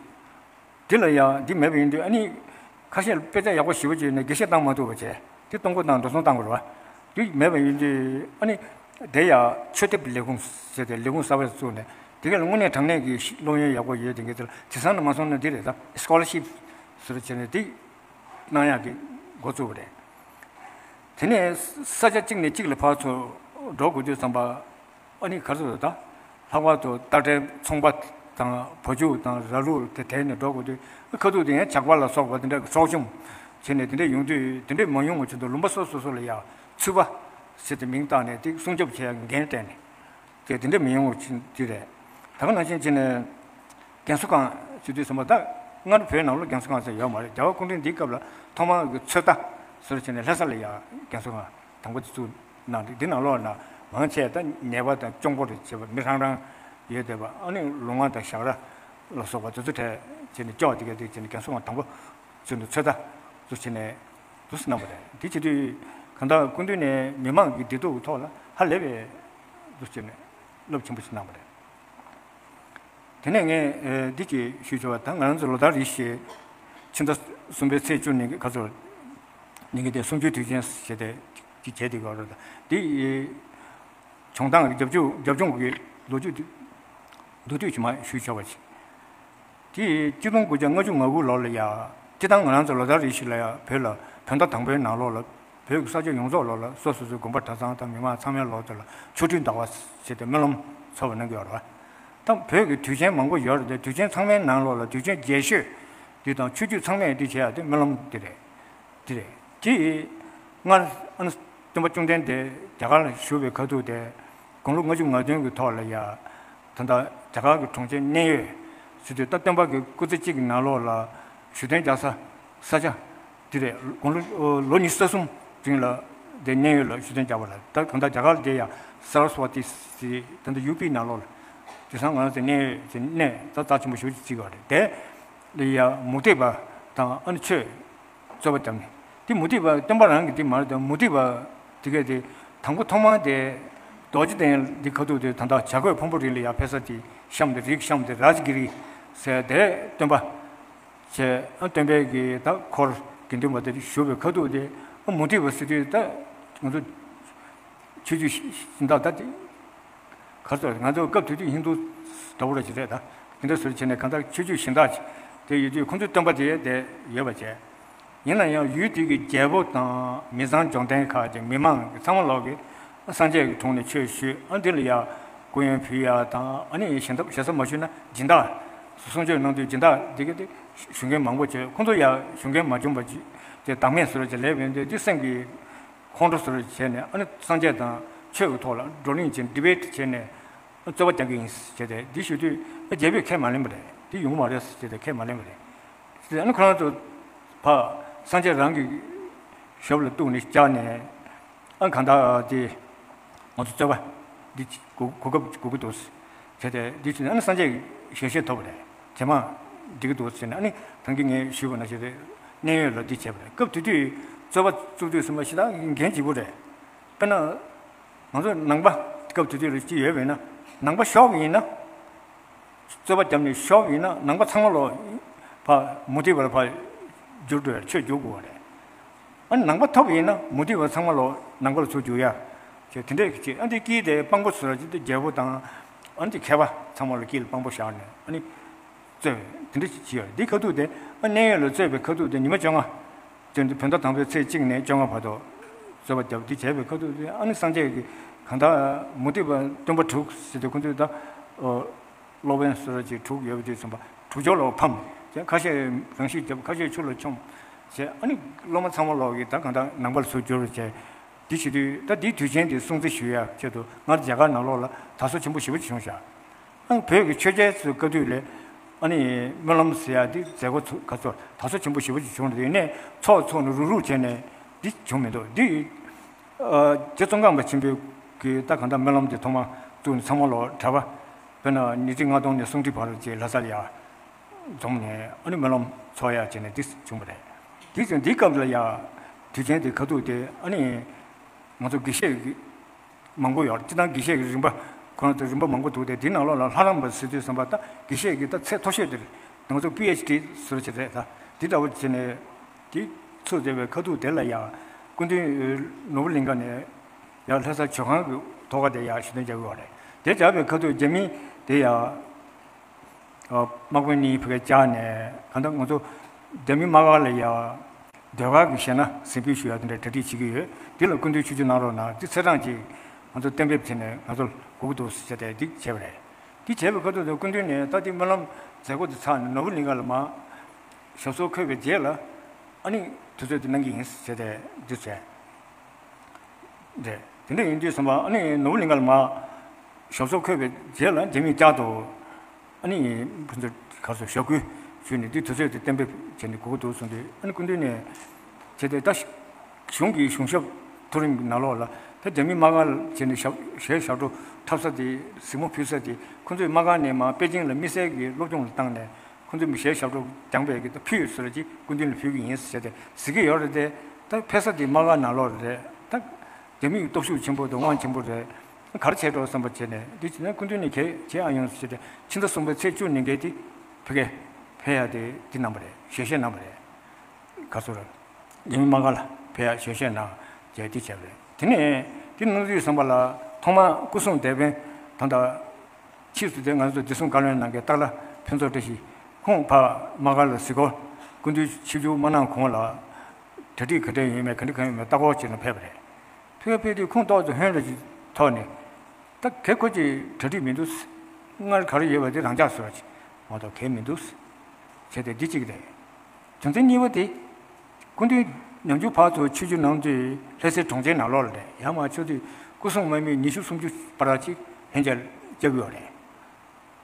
འདི་ལ་ཡང་འདི་མེད་པ་ཡིན་དུས། ཨ་ནི་ཁ་ཤས་དཔེ་ཆ་ཡག་པོ་ཞེ་པོ་ཅིག་ནས་དགེ་བཤེས་བཏང་མ་ཐུབ་པ་བྱས། དེ་གཏོང་སྒོ་བཏང་འགྲོ་སོང་བཏང་དགོས་རེད་བ། འདི་མེད་པ་ཡིན་དུས་ཨ་ནི་དེ་ཡང་ཆོས་དེབ་ལས་ཁུངས་ཟེར་ཏེ་ལས་ཁུངས་གསར་པ་བཙུགས་ནས། དེ་ག་ལ་དངོས་གནས་དྲང་གནས་ཀྱི་སློབ་ཡོན་ཡག་པོ་ཡོད་དེ་འདྲས་དེ་ལ་དེང་སང་ནས་མ་སོང་ན་འདི་རེད། ད་སི་ཀོ་ལར་ཤིབ་ཟེར་བྱས་ནས་དེ་གནང་ཡག་གི་འགོ་བཙུགས་པ་རེད། དེ་ནས་ས་ཆ་གཅིག་ནས་གཅིག་ལ་ཕར་ཚུར་འགྲོ་དགོས་དུས་ཙམ་པ། ཨ་ནི་ག་རེ་ཟེར། ད་ལྷག་པར་དུ་རྟ་དྲེལ་ཚོང་པ་དང་བ་ཕྱུགས་དང་ར་ལུག་དེ་དེད་ནས་འགྲོ་དགོས་དུས། ཁ་ཐུག་དེ་ཡང་ཇག་པ་ལ་སོགས་པ་དེ་འདྲ་གི་སྲོག་གཅོད་བྱས་ནས་དེ་འདྲ་ཡོང་དུས། དེ་འདྲ་མ་ཡོང་བ་ཆེད་དུ་ལུང་པ་སོ་སོ་སོ་ལ་ཡང་ཚུད་པ་ཟེར་ཏེ་མིང་བཏགས་ནས་དེ་སྲུང་སྐྱོབ་བྱེད་ཡག་འགན་སྤྲད་ནས། དེ་དེ་འདྲ་མི་ཡོང་བ་ཆེད་དུ་རེད། ད་ག་ནང་བཞིན་བྱས་ནས་རྒན་གསོ་ཁང་ཟེར་དུས་ཙམ་པ། ད་སྔར་བོད་ནང་ལ་རྒན་གསོ་ཁང་ཟེར་ཡོད་མ་རེད། རྒྱལ་བ་སྐུ་ཕྲེང་འདིའི་སྐབས་ལ་ཐོག་མར་གི་ཚོད་ལྟ་ཟེར་བྱས་ནས་ལྷ་ས་ལ་ཡང་རྒན་གསོ་ཁང་དང་པོ་དེ་བཙུགས་གནང་སྟེ། འདི་ནང་ལོགས་ན་མང་ཆེ་ད་ཉེས་པ་དང་གཅོང་པོ་རེད་བྱས་པ། མི་ཧྲང་ཧྲང་ཡོད་བསྡད་པ། ཨ་ནི་ལུང་དབང་དང་ཞག་ར་ལ་སོགས་པ་དེ་ཚོ་ཁྲིད་བྱས་ནས་སྐྱོར། དེ་ག་དེ་བྱས་ནས་རྒན་གསོ་ཁང་དང་པོ་ཚུགས་ནས་ཚོད་ལྟ་ཚུགས་བྱས་ནས་འདུག་སེ་གནང་བ་རེད། དེ་བྱེད་དུས་གང་ལྟར་སྐུ་མདུན་ནས་མི་མང་གི་བདེ་སྡུག་གི་ཐོག་ལ་ཧ་ལས་པའི་འདུག་སེ་བྱས་ནས་རླབས་ཆེན་པོ་ཞིག་གནང་བ་རེད། དེ་ནས་ངས་ཨེ་འདི་ཅིག་ཞུ་ཆོག་པ། ད་ང་རང་ཚོ་ལོ་ལྟར་རེ་བཞིན་ཕྱི་ཟླ་གསུམ་པའི་ཚེས་བཅུ་ཉིན་གྱི་ཁ་ཚོར་ཉིན་གྱི་དེ་གསུམ་བཅུའི་དུས་ཆེན་ཞེས་ཏེ་ཅིག་བྱས་དེ་ག་རེ་ད། འདི་ཨེ་བྱུང་སྟངས་ཀྱི་རྒྱབ་ལྗོངས་རྒྱབ་ལྗོངས་ཀྱི་ལོ་རྒྱུས་འདི་མདོར་བསྡུས་ཅིག་མར་ཞུ་ཆོག་པ་ཞིག། དེ་གཅིག་སྟོང་དགུ་བརྒྱ་ལྔ་བཅུ་ང་དགུ་ལོ་ལ་ཡ། སྤྱིར་བཏང་ང་རང་ཚོ་ལོ་ལྟར་རེ་བཞིན་ལ་ཡ་བོད་ལ་བོད་ཟླ་དང་པོའི་ནང་ལོགས་ལ་བོད་ཀྱི་ས་ཕྱོགས་ཡོངས་རྫོགས་ལོགས་ལ་སོ་སོ་སོའི་དགོན་པ་གྲྭ་ཚང་དང་མི་མང་ཚང་མའི་ལོགས་དེ་ལ་ཆོ་འཕྲུལ་ཟླ་བ་ཟེར་ཏེ་སྨོན་ལམ་ཚོགས་པ་གནང་གི་ཡོད་རེད་བ། ད་བོད་ཀྱི་དུས་ཆེན་མང་པོ་ཡོད་རེད་དེ། དུས་ཆེན་ཚང་མའི་ནང་ལོགས་ལ་དུས་ཆེན་རྒྱས་ཤོས་འདི་དང་ཆོས་བརྒྱུད་ཚང་མས་འདི་བྱེད་ཡ་དེ་སྨོན་ལམ་འདི་རེད། འདི་རེད། དེ་སྔར་ཨ་ནི་སྟོན་པ་བཅོམ་ལྡན་འདས་རྒྱ་གར་ལ་བཞུགས་པའི་ཁ་ཐུག་དེ་དགུང་ལོ་ལྔ་བཅུ་ང་བདུན་གྱི་ཐོག་ལ་ཡ། ད་ལྟ་རྒྱ་གར་གྱི་གྲོང་ཁྱེར་གནས་ཡུལ་ཟེར་དུས། ད་སྟོན་པ་གི་སྐུ་ཚེ་གཅིག་གི་ནང་ལོགས་ལ་བཞུགས་གདན་རྒྱག་ས་ས་ཆ་འདི་རེད། དགུང་ལོ་ལོ་ཉི་ཤུ་རྩ་གསུམ་རིང་ལ་དེ་གནས་ཡུལ་ལ་བཞུགས་གདན་རྒྱག་པ་རེད། ད་གང་ལྟར་རྒྱ་གར་ལ་དེ་ཡ་སར་སྭ་ཝ་ཏི་ཟེར། ད་ལྟ་ཡུ་པི་ནང་ལོགས་ལ། དེང་སང་ང་རང་ཚོའི་གནས་ཡུལ་གྱི་གནས་ད་རྩ་ཆེན་པོ་ཞེ་པོ་ཅིག་བརྩི་གི་ཡོད་རེད། དེ་ལ་ཡ་མུ་སྟེགས་པ་དང་ཨ་ནི་ཆོས་རྩོད་པ་བརྒྱབ་ནས། དེ་མུ་སྟེགས་པ་སྟོན་པ་རང་གི་དེ་མ་རེད་དེ། མུ་སྟེགས་པ་དེ་གས་དེ་དང་པོ་ཐོག་མར་དེ་རྡོ་རྗེ་གདན་འདི་ཁ་ཐུག་དེ་ད་ལྟ་བྱ་རྒོད་ཕུང་པོའི་རི་ལ་ཡ་ཕེབས་ས་དེ་གཤམ་དེ། རིའི་གཤམ་དེ་རཱ་ཇི་གི་རི་ཟེར་དེ་སྟོན་པ་བྱས། ཨ་སྟོན་པའི་གི་ད་འཁོར་དགེ་འདུན་པ་དེ་བཞུགས་པའི་ཁ་ཐུག་དེ། ཨ་མུ་སྟེགས་པ་ཟེར་དུས་ད་ང་ཚོ་ཆོས་བརྒྱུད་གཞན་དག་ད་དེ་ག་རེ་ཟེར། ང་ཚོ་སྐབས་དེ་དུས་ཧིན་རྡུ་འདྲ་བོ་ར་ཅིག་རེད། ད་ཧིན་རྡུ་ཟེར་བྱས་ནས་གང་ལྟར་ཆོས་བརྒྱུད་གཞན་དག་ཅིག་དེ་ཡོད་དུས། ཁོང་ཚོའི་སྟོན་པ་དེ་དེ་ཡོད་པ་བྱས། ཡིན་ན་ཡང་ཡུལ་དེ་གི་རྒྱལ་པོ་དང་མི་ཚང་འབྱོར་ལྡན་ཁག་གི་མི་མང་གི་ཚང་མ་ལོག་གིས་སངས་རྒྱས་ཀྱི་དྲུང་ནས་ཆོས་ཞུས། ཨ་འདི་ལ་ཡ་སྐུ་ཡོན་ཕུལ་ཡ་དང་། ཨ་ནི་ཞལ་ཏ་ཞེ་ས་མ་ཞུས་ན་སྦྱིན་བདག་གསུང་ཆོས་གནང་དུས་སྦྱིན་བདག་འདི་ག་དེ་ཞུ་མཁན་མང་པོ་བྱས། ཁོང་ཚོ་ཡ་ཞུ་མཁན་མ་བྱུང་བ་ཅིག་དེ་བདག་མེད་བཟོ་འདྲ་ཅིག་ལབ་པ་ཡིན་དུས། དེ་སེམས་ཀྱི་ཁོང་ཁྲོ་བཟོ་འདྲ་བྱས་ནས། ཨ་ནི་སངས་རྒྱས་དང་ཆོས་ཀྱི་ཐོག་ལ་བགྲོ་གླེང་བྱས། ཌི་བེཊ་བྱས་ནས་རྩོད་པ་རྒྱག་གི་ཡིན་ཟེར་བྱས་ཏེ་འདི་ཞུ་དུས། ཨ་རྒྱལ་པོས་ཁས་མ་ལེན་པ་རེད། འདི་ཡོང་གི་མ་རེད་ཟེར་བྱས་ཏེ་ཁས་མ་ལེན་པ་རེད། ཟེར་ཏེ་ཨ་ནི་ཁོ་རང་ཚོ་ཕར་སངས་རྒྱས་རང་གི་ཞབས་ལ་གཏུགས་ནས་བཅར་ནས། ཨ་གང་ལྟར་དེ་ང་ཚོ་རྩོད་པ་འདི་གོ་གོ་སྐབས་དགོས་ཀྱི་འདུག་ཟེར་ཏེ། འདི་བྱས་ནས་ཨ་ནི་སངས་རྒྱས་ཞལ་བཞེས་ཐོབ་པ་རེད། ཇེ་མང་འགྲིག་གི་འདུག་ཟེར་ནས། ཨ་ནི་ད་གིན་ངས་ཞུས་པ་ནང་བཞིན་རེད། གནས་ཡུལ་ལ་འདི་བྱས་པ་རེད། སྐབས་དེ་དུས་རྩོད་པ་བཙུགས་དུས་ཙམ་པ་ཞེ་དྲག་འགན་ལྗིད་པོ་རེད། དཔེར་ན་ང་ཚོ་ནང་པ་སྐབས་དེ་དུས་ལ་ཅི་ཡོད་པས་ན། ནང་པ་ཤོར་བ་ཡིན་ན། རྩོད་པ་བརྒྱབ་ནས་ཤོར་བ་ཡིན་ན། ནང་པ་ཚང་མ་ལོག་ཕར་མུ་སྟེགས་པར་ཕར་བསྒྱུར་འགྲོ་ཡ། ཆོས་བསྒྱུར་དགོས་པ་རེད། ཨ་ནི་ནང་པ་ཐོབ་པ་ཡིན་ན་མུ་སྟེགས་པ་ཚང་མ་ལོག་ནང་པ་ལ་ཚུར་བསྒྱུར་ཡ་བྱས། དེ་འདྲས་ཀྱི་བྱས། ཨ་འདི་དཀྱིལ་དེ་དཔང་པོ་བཟོ་ར་ཅིག་དེ་རྒྱལ་པོ་དང་། ཨ་འདི་མཁས་པ་ཚང་མ་ལ་དཀྱིལ་ལ་དཔང་པོ་བཞག་ནས་ཨ་ནི་རྩོད་པ་དེ་འདྲས་ཅིག་བྱས་ཡོད་རེད། འདི་ཁ་ཐུག་དེ་ཨ་གནས་ཡུལ་ལ་རྩོད་པའི་ཁ་ཐུག་དེ་ཉི་མ་བཅོ་ལྔ། དེ་འདི་བོད་ཟླ་དང་པོའི་ཚེས་གཅིག་ནས་བཅོ་ལྔ་བར་དུ་རྩོད་པ་བརྒྱབ། འདི་བྱས་པའི་ཁ་ཐུག་དེ་ཨ་ནི་སངས་རྒྱས་ཀྱིས་གང་ལྟར་མུ་སྟེགས་པ་སྟོན་པ་དྲུག་ཟེར་དུས། ཁོ་ཚོས་ད་ཨོ་སློབ་དཔོན་བཟོ་འདྲ་ཅིག་དྲུག་ཡོད་པ་དེ་ཚོ་དྲུག་ཕྱོགས་ལ་ཕམ་བྱས། ཁ་ཤས་རང་ཤི་བརྒྱབ། ཁ་ཤས་ཆུ་ལ་མཆོངས་བྱས། ཨ་ནི་སློབ་མ་ཚང་མ་ལོག་གིས་ད་གང་ལྟར་ནང་པ་ལ་ཚུར་བསྒྱུར་བྱས། འདི་བྱེད་དུས་ད་འདིའི་དུས་ཆེན་དེ་སྲུང་བརྩི་ཞུ་ཡ་ཆེད་དུ་སྔར་རྒྱ་གར་ནང་ལོགས་ལ་དར་སྲོལ་ཆེན་པོ་ཞེ་པོ་ཅིག་བྱུང་བཞག། ཨ་བོད་ཀྱི་ཆོས་རྒྱལ་ཚོའི་སྐབས་དུས་ལས་ ཨ་ནི་སྨོན་ལམ་ཟེར་ཡ་དེ་མཛད་སྒོ་ཚོ་ག་ཚོད་དར་སོ་ཆེན་པོ་ཞེ་པོ་ཅིག་བྱུང་རེད། ཡིན་ནའི་ཚོགས་ཚོགས་ནས་རུག་རུག་བྱས་ནས་འདི་བྱུང་མི་འདུག་འདི་ཨ་རྗེ་ཙོང་ཁ་པ་ཆེན་པོའི་གི་ད་གང་ལྟར་སྨོན་ལམ་དེ་ཐོག་མ་བཙུགས་ནས་ཚང་མ་ལོ་གྲྭ་པ་དཔེར་ན་ཉི་ཁྲི་ལྔ་སྟོང་ནས་སུམ་ཁྲི་བར་ཅིག་ལྷ་སར་ཡར་འཛོམས་ནས་ཨ་ནི་སྨོན་ལམ་ཚོགས་ཡ་བྱས་ནས་འདི་བྱུང་བ་རེད། འདི་བྱུང་འདིའི་སྐབས་ལ་ཡ་དུས་ཆེན་དེ་ཁ་ཐུག་དེ་ཨ་ནི་ང་ཚོ་དགེ་བཤེས་ཀྱི་མང་པོ་ཡོད། སྤྱིར་བཏང་དགེ་བཤེས་ཀྱི་རིམ་པ་ཁོ་རང་ཚོ་རིམ་པ་མང་པོ་འདུག་སྟེ། དེའི་ནང་ལོགས་ལ་ལྷ་རམས་པ་ཟེར་དུས་ཙམ་པ་ད་དགེ་བཤེས་ཀྱི་ད་ཚད་མཐོ་ཤོས་དེ་ང་ཚོ་པི་ཨེཆ་ཌི་ཟེར་བྱས་རེད། ད་དེ་འདྲ་བོ་བྱས་ནས་དེ་ཚུགས་བསྡད་པའི་ཁ་ཐུག་དེ་ལ་ཡང་སྐུ་མདུན་ནོར་བུ་གླིང་ཁ་ནས་ཡང་ལྷ་ས་ཇོ་ཁང་གི་ཐོག་ཁ་དེ་ཡང་ཞུ་དོན་བྱ་དགོས་པ་རེད། དེ་བྱ་བའི་ཁ་ཐུག་རྒྱ་མི་དེ་ཡང་དམག་དཔོན་གཉིས་ཕ་གིར་བཅར་ནས་གང་ལྟར་ང་ཚོ་རྒྱ་མི་དམག་སྒར་ལ་ཡང་། ཟློས་གར་གྱི་གཞས་སྣ་གཟིགས་འབུལ་ཞུ་ཡ་དེ་འདྲ་གྲ་སྒྲིག་བྱེད་ཀྱི་ཡོད། འདི་ལ་སྐུ་མདུན་ཆིབས་བསྒྱུར་གནང་རོགས་གནང་། འདི་ཚེས་གྲངས་ཅིག་ང་ཚོ་གཏན་འབེབས་བྱས་ནས་ང་ཚོ་སྒུག་གི་འདུག་ཟེར་བྱས་ཏེ་འདི་བྱས་པ་རེད། འདི་བྱས་པའི་ཁ་ཐུག་ཏུ་སྐུ་མདུན་ནས་ད་འདི་སྨོན་ལམ་མཛད་སྒོ་འདི་ཚར་ནས་ནོར་བུ་གླིང་ཁ་ལ་མར་ཞབས་སོར་འཁོད་པའི་རྗེས་ལ་ཨ་ནི་དུས་ཚོད་འདི་གནང་གི་ཡིན་ཟེར་བྱས་ཏེ་འདི་བྱས། རེད། དེ་འདྲ་ཡིན་དུས་ཙམ་པ་ཨ་ནི་ནོར་བུ་གླིང་ཁ་ལ་མར་ཞབས་སོར་འཁོད་པའི་རྗེས་ལ་རྒྱ་མིས་བསྐྱར་དུ་ཨ་ནི་ཕན་ཚུན་ག་རེ་ཟེར་ཞབས་སྐུལ་ཞུས་ནས་འདི་དུས་ཚོད་དེ་གཏན་འབེབས་བྱས་ནས་སྒུག་གི་འདུག་གསུངས་དུས། ཨ་ནི་སྐུ་མདུན་ནས་བྱས་ཏེ་ད་གཞུང་གི་གཞུང་ཞབས་མཐོ་རིམ་གྱི་ནང་ལོགས་ལ་ད་རྒྱ་མི་དམག་སྒར་བྱས་ནས་ཞབས་གཞས་ཞབས་བྲོ་འཁྲབ་ས་དེ་གཟིགས་མོ་ཕུལ་ས་དེ་ཁོ་ཚོས་དམག་སྒར་ནས་མར་པེ་ཅིང་ལ་དམིགས་བསལ་གྱི་སློབ་སྦྱོང་ལ་བཏང་ནས། ཁོ་ཚོས་མི་གཞས་ཞབས་བྲོ་སྦྱངས་པའི་གི་ད་ཕུལ་ཡོད་ཟེར་གྱི་སྐུ་མདུན་ལ་ཕུལ་གྱི་ཡིན་ཟེར་ཏེ་ཟེར་གྱི་ཡོད་རེད་དེ། ད་ཕེབས་ས་དེ་དམག་སྒར་ནང་ལོགས་རེད། ད་རྒྱ་མིའི་སྟོབས་ཤུགས་ཆེན་པོ་དང་དབང་ཆེན་པོ་རེད། ག་རེ་བྱས་འགྲོ་བསམ་པ་བྱས་ནས་འདི་བྱས་ན་སྐུ་མདུན་ནས་གས་བྱེད་ཨ་ཡོང་ཟེར་ཏེ་ཕྱི་ཟླ་གསུམ་པའི་ཚེས་བཅུ་ཉིན་གས་དེ་ཕ་གིར་ཕེབས་ཡ་དེ་འདི་གནང་བ་རེད། ཞལ་བཞེས་གནང་བ་རེད། ག་ཚོད་རེད། རྒྱ་མི་དམག་སྒར་ལ་ཕེབས་ཡ་ཞལ་བཞེས་གནང་རྒྱ་དེ་བྱས་པ་རེད། དེ་ནས་དེ་གནང་དུས་ཙམ་པ་ལ་ཐོག་མར་སྐུ་སྲུང་སྡེ་དཔོན་ད་ལྟ། ཕྱིས་སུ་དེ་ང་ཚོ་བདེ་སྲུང་བཀའ་བློན་ནང་གི་སྟག་ལྷ་ཕུན་ཚོགས་བཀྲ་ཤིས། ཁོང་ཕར་དམག་སྒར་ལ་གཟིགས་སྐོར་སྐུ་མདུན་ཆིབས་བསྒྱུར་མ་གནང་གོང་ལ་གྲ་སྒྲིག་ག་འདྲ་ཡོད་མེད་ག་འདྲ་གང་ཡོད་མེད་ལྟ་སྐོར་བྱས་ནས་ཕེབས་པ་རེད། ཕེབས་ཕེབས་དུས་ཁོང་ཏོག་ཙམ་ཧོན་རེ་ཅིག་ཐོག་ནས། ད་གལ་ཁོ་ཅིག་གྲ་སྒྲིག་མི་འདུག་སྔར་ག་རེ་ཡོད་པ་དེ་རང་འཇགས་བཟོས་པ་ཅིག་མ་གཏོགས་གལ་མི་འདུག་བྱས་ཏེ་འདི་གཅིག་རེད། རྒྱུ་མཚན་གཉིས་པ་དེ། སྐུ་མདུན་ནམ་རྒྱུན་ཕར་ཚུར་ཆིབས་བསྒྱུར་གནང་དུས་ལྷ་སའི་གྲོང་ཁྱེར་ནང་ལོགས་ལ་རེད། ཡར་མར་ཕྱོགས་དུས་སྐུ་སྲུང་དམག་མི་ཉི་ཤུ་སུམ་ཅུ་བར་ཅིག་ལྷན་རྒྱས་བཅར་གྱི་ཡོད་རེད།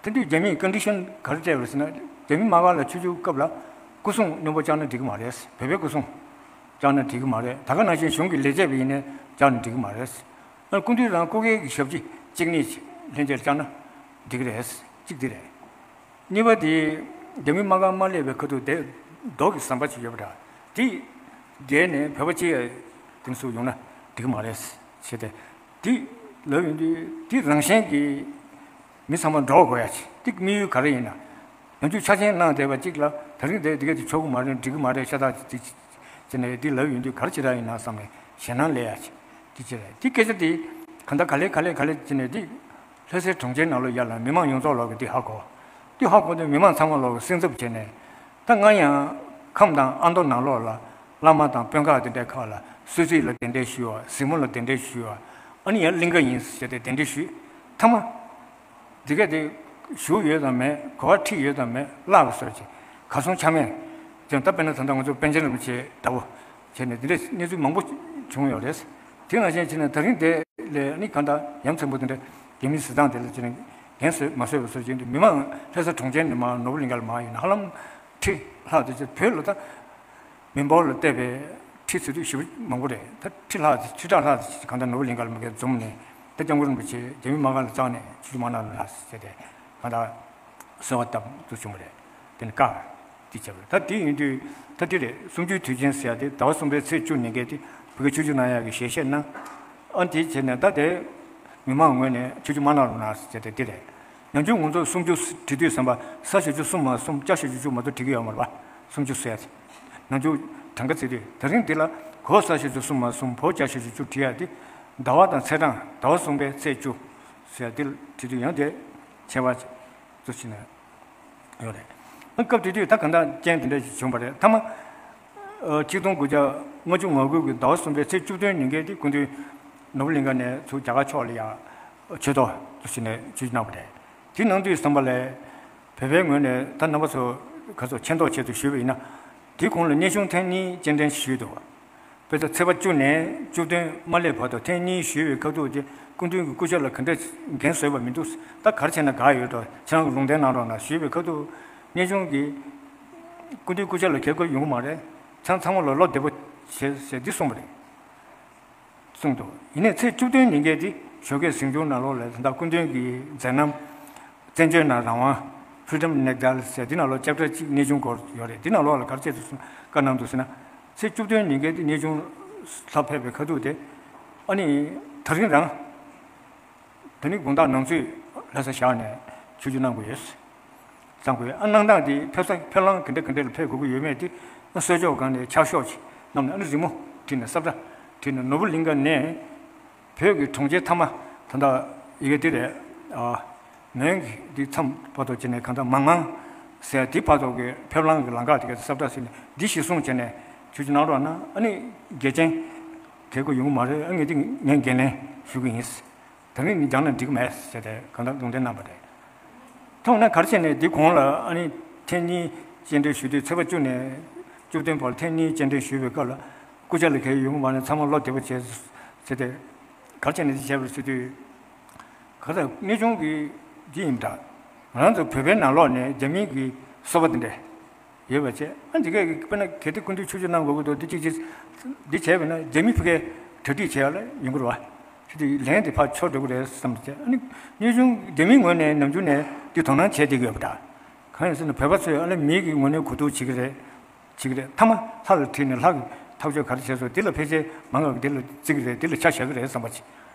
དེ་དུས་རྒྱ་མིས་ཀོན་ཌི་ཤན་ག་རེ་སྤྲད་པ་རེད་ཟེར་ན། རྒྱ་མི་དམག་སྒར་ལ་ཆིབས་བསྒྱུར་སྐབས་ལ་སྐུ་སྲུང་རྣོན་པོ་བཅར་ན་འགྲིག་གི་མ་རེད། བོད་པའི་སྐུ་སྲུང་བཅར་ན་འགྲིག་གི་མ་རེད། ད་ག་ནང་བཞིན་གཞུང་གི་ལས་བྱེད་པ་ཡིན་ནའི་བཅར་ན་འགྲིག་གི་མ་རེད། སྐུ་མདུན་རང་སྐུ་སྒེར་གྱི་ཞབས་ཕྱི་གཅིག་གཉིས་ལྷན་རྒྱས་བཅར་ན་འགྲིག་གི་རེད། གཅིག་འདི་རེད། གཉིས་པ་དེ། རྒྱ་མི་དམག་སྒར་མ་སླེབས་པའི་ཁ་ཐུག་དེ་ལྡོག་གི་ཟམ་པ་ཅིག་ཡོད་པ་འདྲ། དེ་བརྒལ་ནས་བོད་པ་གཅིག་དེང་སུ་ཡོང་ན་འགྲིག་གི་མ་རེད་ཟེར་ཏེ། དེ་ལབ་ཡོང་དུས་དེ་རང་བཞིན་གྱིས་མི་ཚང་མ་འདྲོག་དགོས་ཡ་ཅིག་དེ་དམིགས་ཡུལ་ག་རེ་ཡིན་ན། ཡང་ཅུང་ཆ་ཆེན་གནང་བསྡད་པ་གཅིག་ལ་ད་རིང་དེ་དེ་ག་དེ་ཆོག་གི་མ་རེད། འགྲིག་གི་མ་རེད། ཤ་སྟག་ཅིག་ཅེས་ནས་དེ་ལབ་ཡོང་དུས་ག་རེ་བྱེད་ར་ཡིན་ན་བསམ་ནས་ཞེད་སྣང་སླེབས་ཡ་ཅིག་དེ་ཅི་རེད། དེ་སྐད་ཆ་དེ་གང་ལྟར་ག་ལེ་ག་ལེ་ག་ལེ་བྱས་ནས་དེ། ལྷ་སའི་གྲོང་ཁྱེར་ནང་ལོགས་ཡར་ལ་མི་མང་ཡོངས་རྫོགས་ལོག་གི་འདི་ཧ་གོ། འདི་ཧ་གོ་དུས་མི་མང་ཚང་མ་ལོག་གི་སེམས་འཚབ་བྱས་ནས། ད་སྔར་ཡང་ཁམས་དང་ཨ་མདོ་ནང་ལོགས་ལ་བླ་མ་དང་དཔོན་ཁག་དེ་འདྲའི་ཁག་ལ་གསོལ་ཚིགས་ལ་གདན་འདྲེན་ཞུས་པ། གཟིགས་མོ་ལ་གདན་འདྲེན་ཞུས་པ། ཨ་ནི་ཡང་གླིང་ག་ཡིན་ཟེར་ཏེ་གདན་འདྲེན་ཞུས། མཐའ་མ། འདི་ག་དེ་ཞུ་ཡོད་དམ་མེད། གོ་བ་ཁྲིད་ཡོད་དམ་མེད་བརླག་གི་བཟོ་ཅིག་གར་སོང་ཆ་མེད་ཀྱང་། ད་དཔེར་ན་ད་ལྟ་ང་ཚོ་པཎ་ཆེན་རིན་པོ་ཆེ་འདྲ་བོ་བྱས་ནས་འདི་འདྲའི་གནས་ཚུལ་མང་པོ་བྱུང་ཡོད་རེད། དེ་ནང་བཞིན་བྱས་ནས་ད་རིང་དེ་ལས་ནི་གང་ལྟར་ཡ་མཚན་པོ་དེ་འདྲ་རྒྱ་མིའི་གཟི་མདངས་དེ་ལ་བྱས་ནས་འགན་བཟོས་མ་བཟོས་པ་བཟོ་བྱས་ཏེ་མི་མང་ལྷ་ས་གྲོང་ཁྱེར་ནས་མར་ནོར་བུ་གླིང་ཁ་ལ་མར་ཡོང་ན་ཧ་ལམ་ཁྲི་ལྷག་དེ་ཚོ་བོད་ལ་ད། མི་འབོར་ལ་བལྟས་པའི་ཁྲི་ཚོ་དུས་ཞེ་པོ་མང་པོ་རེད། ད་ཁྲི་ལྷག་ཁྲི་ཕྲག་ལྷག་གང་ལྟར་ནོར་བུ་གླིང་ཁ་ལ་མ་གིར་འཛོམས་ནས། ད་སྐྱབས་མགོན་རིན་པོ་ཆེ་རྒྱ་མི་དམག་སྒར་ལ་བཅར་ནས་ཆིབས་བསྒྱུར་མ་གནང་རོགས་གནང་ཟེར་ཏེ་གང་ལྟར་གསོལ་བ་བཏབ་འདུག་བྱུང་བ་རེད། དེ་ནི་བཀའ་དེ་བྱས་པ་རེད། ད་དེ་ཡིན་དུས་ད་དེ་རེད། གསུམ་བཅུའི་དུས་ཆེན་ཟེར་ཡ་དེ་ཟླ་བ་གསུམ་པའི་ཚེས་བཅུ་ཉིན་གལ་ཏེ་བོད་ཀྱི་ཆིབས་བསྒྱུར་གནང་ཡག་གི་ཞལ་བཞེས་གནང་། ཨ་དེ་བྱས་ནས་ད་དེ་མི་མང་ངོས་ནས་ཆིབས་བསྒྱུར་མ་གནང་རོགས་གནང་ཟེར་ཏེ་དེ་རེད། ནམ་རྒྱུན་ང་ཚོ་སུམ་ཅུ་བྲིས་དུས་ཙམ་པ་ས་བཞི་བཅུ་གསུམ་མ་གསུམ་ལྕགས་བཞི་བཅུ་གཅིག་མ་གཏོགས་བྲིས་ཀྱི་ཡོད་མ་རེད་པ། སུམ་ཅུ་ཟེར་ཡ་དེ། ནམ་རྒྱུན་གྲངས་ཀ་བརྩི་དུས་དེ་རིང་འདི་ལ་གོ་ས་བཞི་བཅུ་གསུམ་མ་གསུམ་བོ་ལྕགས་བཞི་བཅུ་གཅིག་བྲིས་ཡ་དེ། ཟླ་བ་དང་ཚེས་གྲངས་ཟླ་བ་གསུམ་པའི་ཚེས་བཅུ་ཟེར་ཡ་དེ་བྲིས་དུས་ཡང་དེ་ཁྱད་པར་ཚོ་ཕྱིན་ནས་ཡོད་རེད། ཨ་སྐབས་དེ་དུས་ད་གང་ལྟར་རྐྱེན་དེ་འདྲ་ཞིག་བྱུང་བ་རེད། མཐའ་མ། ཨ་ཆིག་སྟོང་དགུ་བརྒྱ་ལྔ་བཅུ་ང་དགུ་གི་ཟླ་བ་གསུམ་པའི་ཚེས་བཅུ་བདུན་ཉིན་གལ་ཏེ་སྐུ་མདུན་ནོར་བུ་གླིང་ཁ་ནས་ཚུར་རྒྱ་གར་ཕྱོགས་ལ་ཡར་ཆོས་ཐོག་ཏུ་ཕྱིན་ནས་ཆིབས་བསྒྱུར་གནང་བ་རེད། དེ་གནང་དུས་ཙམ་པ་ལ་བོད་པའི་ངོས་ནས་ད་རྣམ་པ་ཚོ་ག་ཚོད་མཁྱེན་རྟོགས་ཆེད་དུ་ཞུས་པ་ཡིན་ན། དེ་གོང་ལ་སྙན་ཆུང་ཐེངས་གཉིས་སྤྱན་འདྲེན་ཞུས་འདུག་དཔེ་ད་ཚེས་པ་བཅུ་ནས་བཅུ་བདུན་མ་སླེབས་བར་དུ་ཐེངས་གཉིས་ཞུས་པའི་ཁ་ཐུག་དེ་སྐུ་མདུན་གྱི་སྐུ་ཕྱྭ་ལ་ག་འདྲ་འགན་བཟོས་པ་མི་འདུག་ད་ག་རེ་བྱས་ན་དགའ་ཡོད་འགྲོ། ཁྱེད་རང་གི་ལུང་བསྟན་གནང་རོགས་གནང་ཞུས་པའི་ཁ་ཐུག་གནས་ཆུང་གིས་སྐུ་མདུན་སྐུ་ཕྱྭ་ལ་གལ་དགོས་ཡོང་གི་མ་རེད། ཚང་ཚང་མ་ལ་བློ་བདེ་པོ་བྱེད་ཟེར་འདི་གསུངས་པ་རེད། གསུངས་འདུག་ཡིན་ནའི་ཚེས་བཅུ་བདུན་ཉིན་འགའི་དེ་ཞོགས་ཀས་གཟིམ་ཆུང་ནང་ལོགས་ལ་ད་ལྟ་སྐུ་མདུན་གྱི་མཛད་རྣམ། བཙན་བྱོལ་ནང་རང་དབང་། Freedom Nagar ཟེར་འདི་ནང་ལོགས་ཅེབ་ཊར་གཅིག་གནས་ཆུང་སྐོར་ཡོད་རེད། འདི་ནང་ལོགས་ལ་ག་རེ་བྱས་འདུག་ཟེར་ན། བཀའ་གནང་འདུག་ཟེར་ན། ཚེས་བཅུ་བདུན་ཉིན་འགའི་དེ་གནས་ཆུང་ལ་ཕེབས་པའི་ཁ་ཐུག་དེ། ཨ་ནི། ད་རིང་རང་། དེ་ནི་དགོང་དག་ནང་ཚུད་ལྷ་ས་བཞག་ནས་ཆོས་རྒྱུགས་གནང་དགོས་ཡོད། གཙང་པོའི་ཨ་གནང་སྟངས་དེ་ཕེབས་ས་ཕེབས་ལམ་ག་འདྲ་ག་འདྲ་ལ་ཕེབས་དགོས་ཀྱི་ཡོད་མེད་དེ་ཨ་གསོལ་ལྕོག་སྒང་ནས་ཕྱག་ཤོག་ཅིག་བསྣམས་ནས། ཨ་ནི་རི་མོ་བྲིས་ནས་ས་བཀྲ་བྲིས་ནས་ནོར་བུ་གླིང་ཁ་ནས་བོད་ཀྱི་གྲོང་ཁྱེར་མཐའ་མ་ད་ལྟ་ཡི་གེ་དེ་རེད། ཨ་མོན་གྱི་འདི་མཚམས་བར་དུ་བྱས་ནས་གང་ལྟར་མང་མང་ཟེར་དེ་བར་དུ་གི་ཕེབས་ལམ་གྱི་ལམ་ཁ་དེ་ག་ས་བཀྲ་ཟེར་ནས་འདི་གཞིར་བཟུང་བྱས་ནས་ཆོས་རྒྱུགས་གནང་རོགས་གནང་། ཨ་ནི་འགལ་རྐྱེན་གལ་དགོས་ཡོང་གི་མ་རེད། ཨ་ངས་འདི་ངས་འགན་ལེན་ཞུ་གི་ཡིན། ད་རིང་ནི་སྦྱངས་ན་འགྲིག་མེད་ཟེར་ཏེ་གང་ལྟར་ལུང་བསྟན་གནང་བ་རེད། ཐོག་ན་ག་རེ་བྱས་ནས་འདི་གོང་ལ་ཨ་ནི་ཐེངས་གཉིས་སྤྱན་འདྲེན་ཞུ་དུས་ཚེས་པ་བཅུ་ནས་བཅུ་བདུན་བར་ཐེངས་གཉིས་སྤྱན་འདྲེན་ཞུས་པའི་སྐབས་ལ་སྐུ་ཕྱྭ་ལ་གལ་ཡོང་གི་མ་རེད། ཚང་མ་བློ་བདེ་པོ་བྱས་ཟེར་ཏེ་ག་རེ་བྱས་ནས་འདི་བྱས་པ་རེད་ཟེར་དུས། ག་ད་གནས་ཆུང་གི་འདི་ཡིན་ད། ང་རང་ཚོ་བོད་པའི་ནང་ལོགས་ནས་རྒྱ་མིའི་གི་སོ་པ་འདི་འདྲ་ཡོད་པ་བྱས། ཨ་འདི་གས་དཔེར་ན་གལ་ཏེ་སྐུ་མདུན་ཆོས་རྒྱུགས་གནང་དགོས་ཀྱི་འདུག་འདི་གཅིག་གཅིག་འདི་བྱས་པས་ན་རྒྱ་མི་ཕ་གིར་གྲ་སྒྲིག་བྱས་ཡ་ལ་ཡོང་གི་རེད་བ། ཁྱེད་དེ་ལན་དེ་ཕར་ཆོག་འགྲོ་གི་རེད་བསམ་བྱས། ཨ་ནི་གནས་ཆུང་རྒྱ་མིའི་ངོས་ནས་ནམ་རྒྱུན་ནས་འདི་དོ་སྣང་བྱས་བསྡད་ཀྱི་ཡོད་པ་འདྲ། གང་ཡིན་ཟེར་ན་བོད་པ་ཚོས་ཨ་ནི་མི་གི་ངོས་ནས་གོ་བསྡུར་བྱེད་ཀྱི་རེད། བྱེད་ཀྱི་རེད། མཐའ་མ་ལྷ་ལ་དྲིས་ནས་ལྷ་གི་ཐག་གཅོད་ག་རེ་བྱས་སོང་། འདི་ལ་ཕལ་ཆེར་མང་ང་འདི་ལ་བརྩི་གི་རེད། འདི་ལ་ཆ་བཞག་གི་རེད་བསམ་པ་བྱས།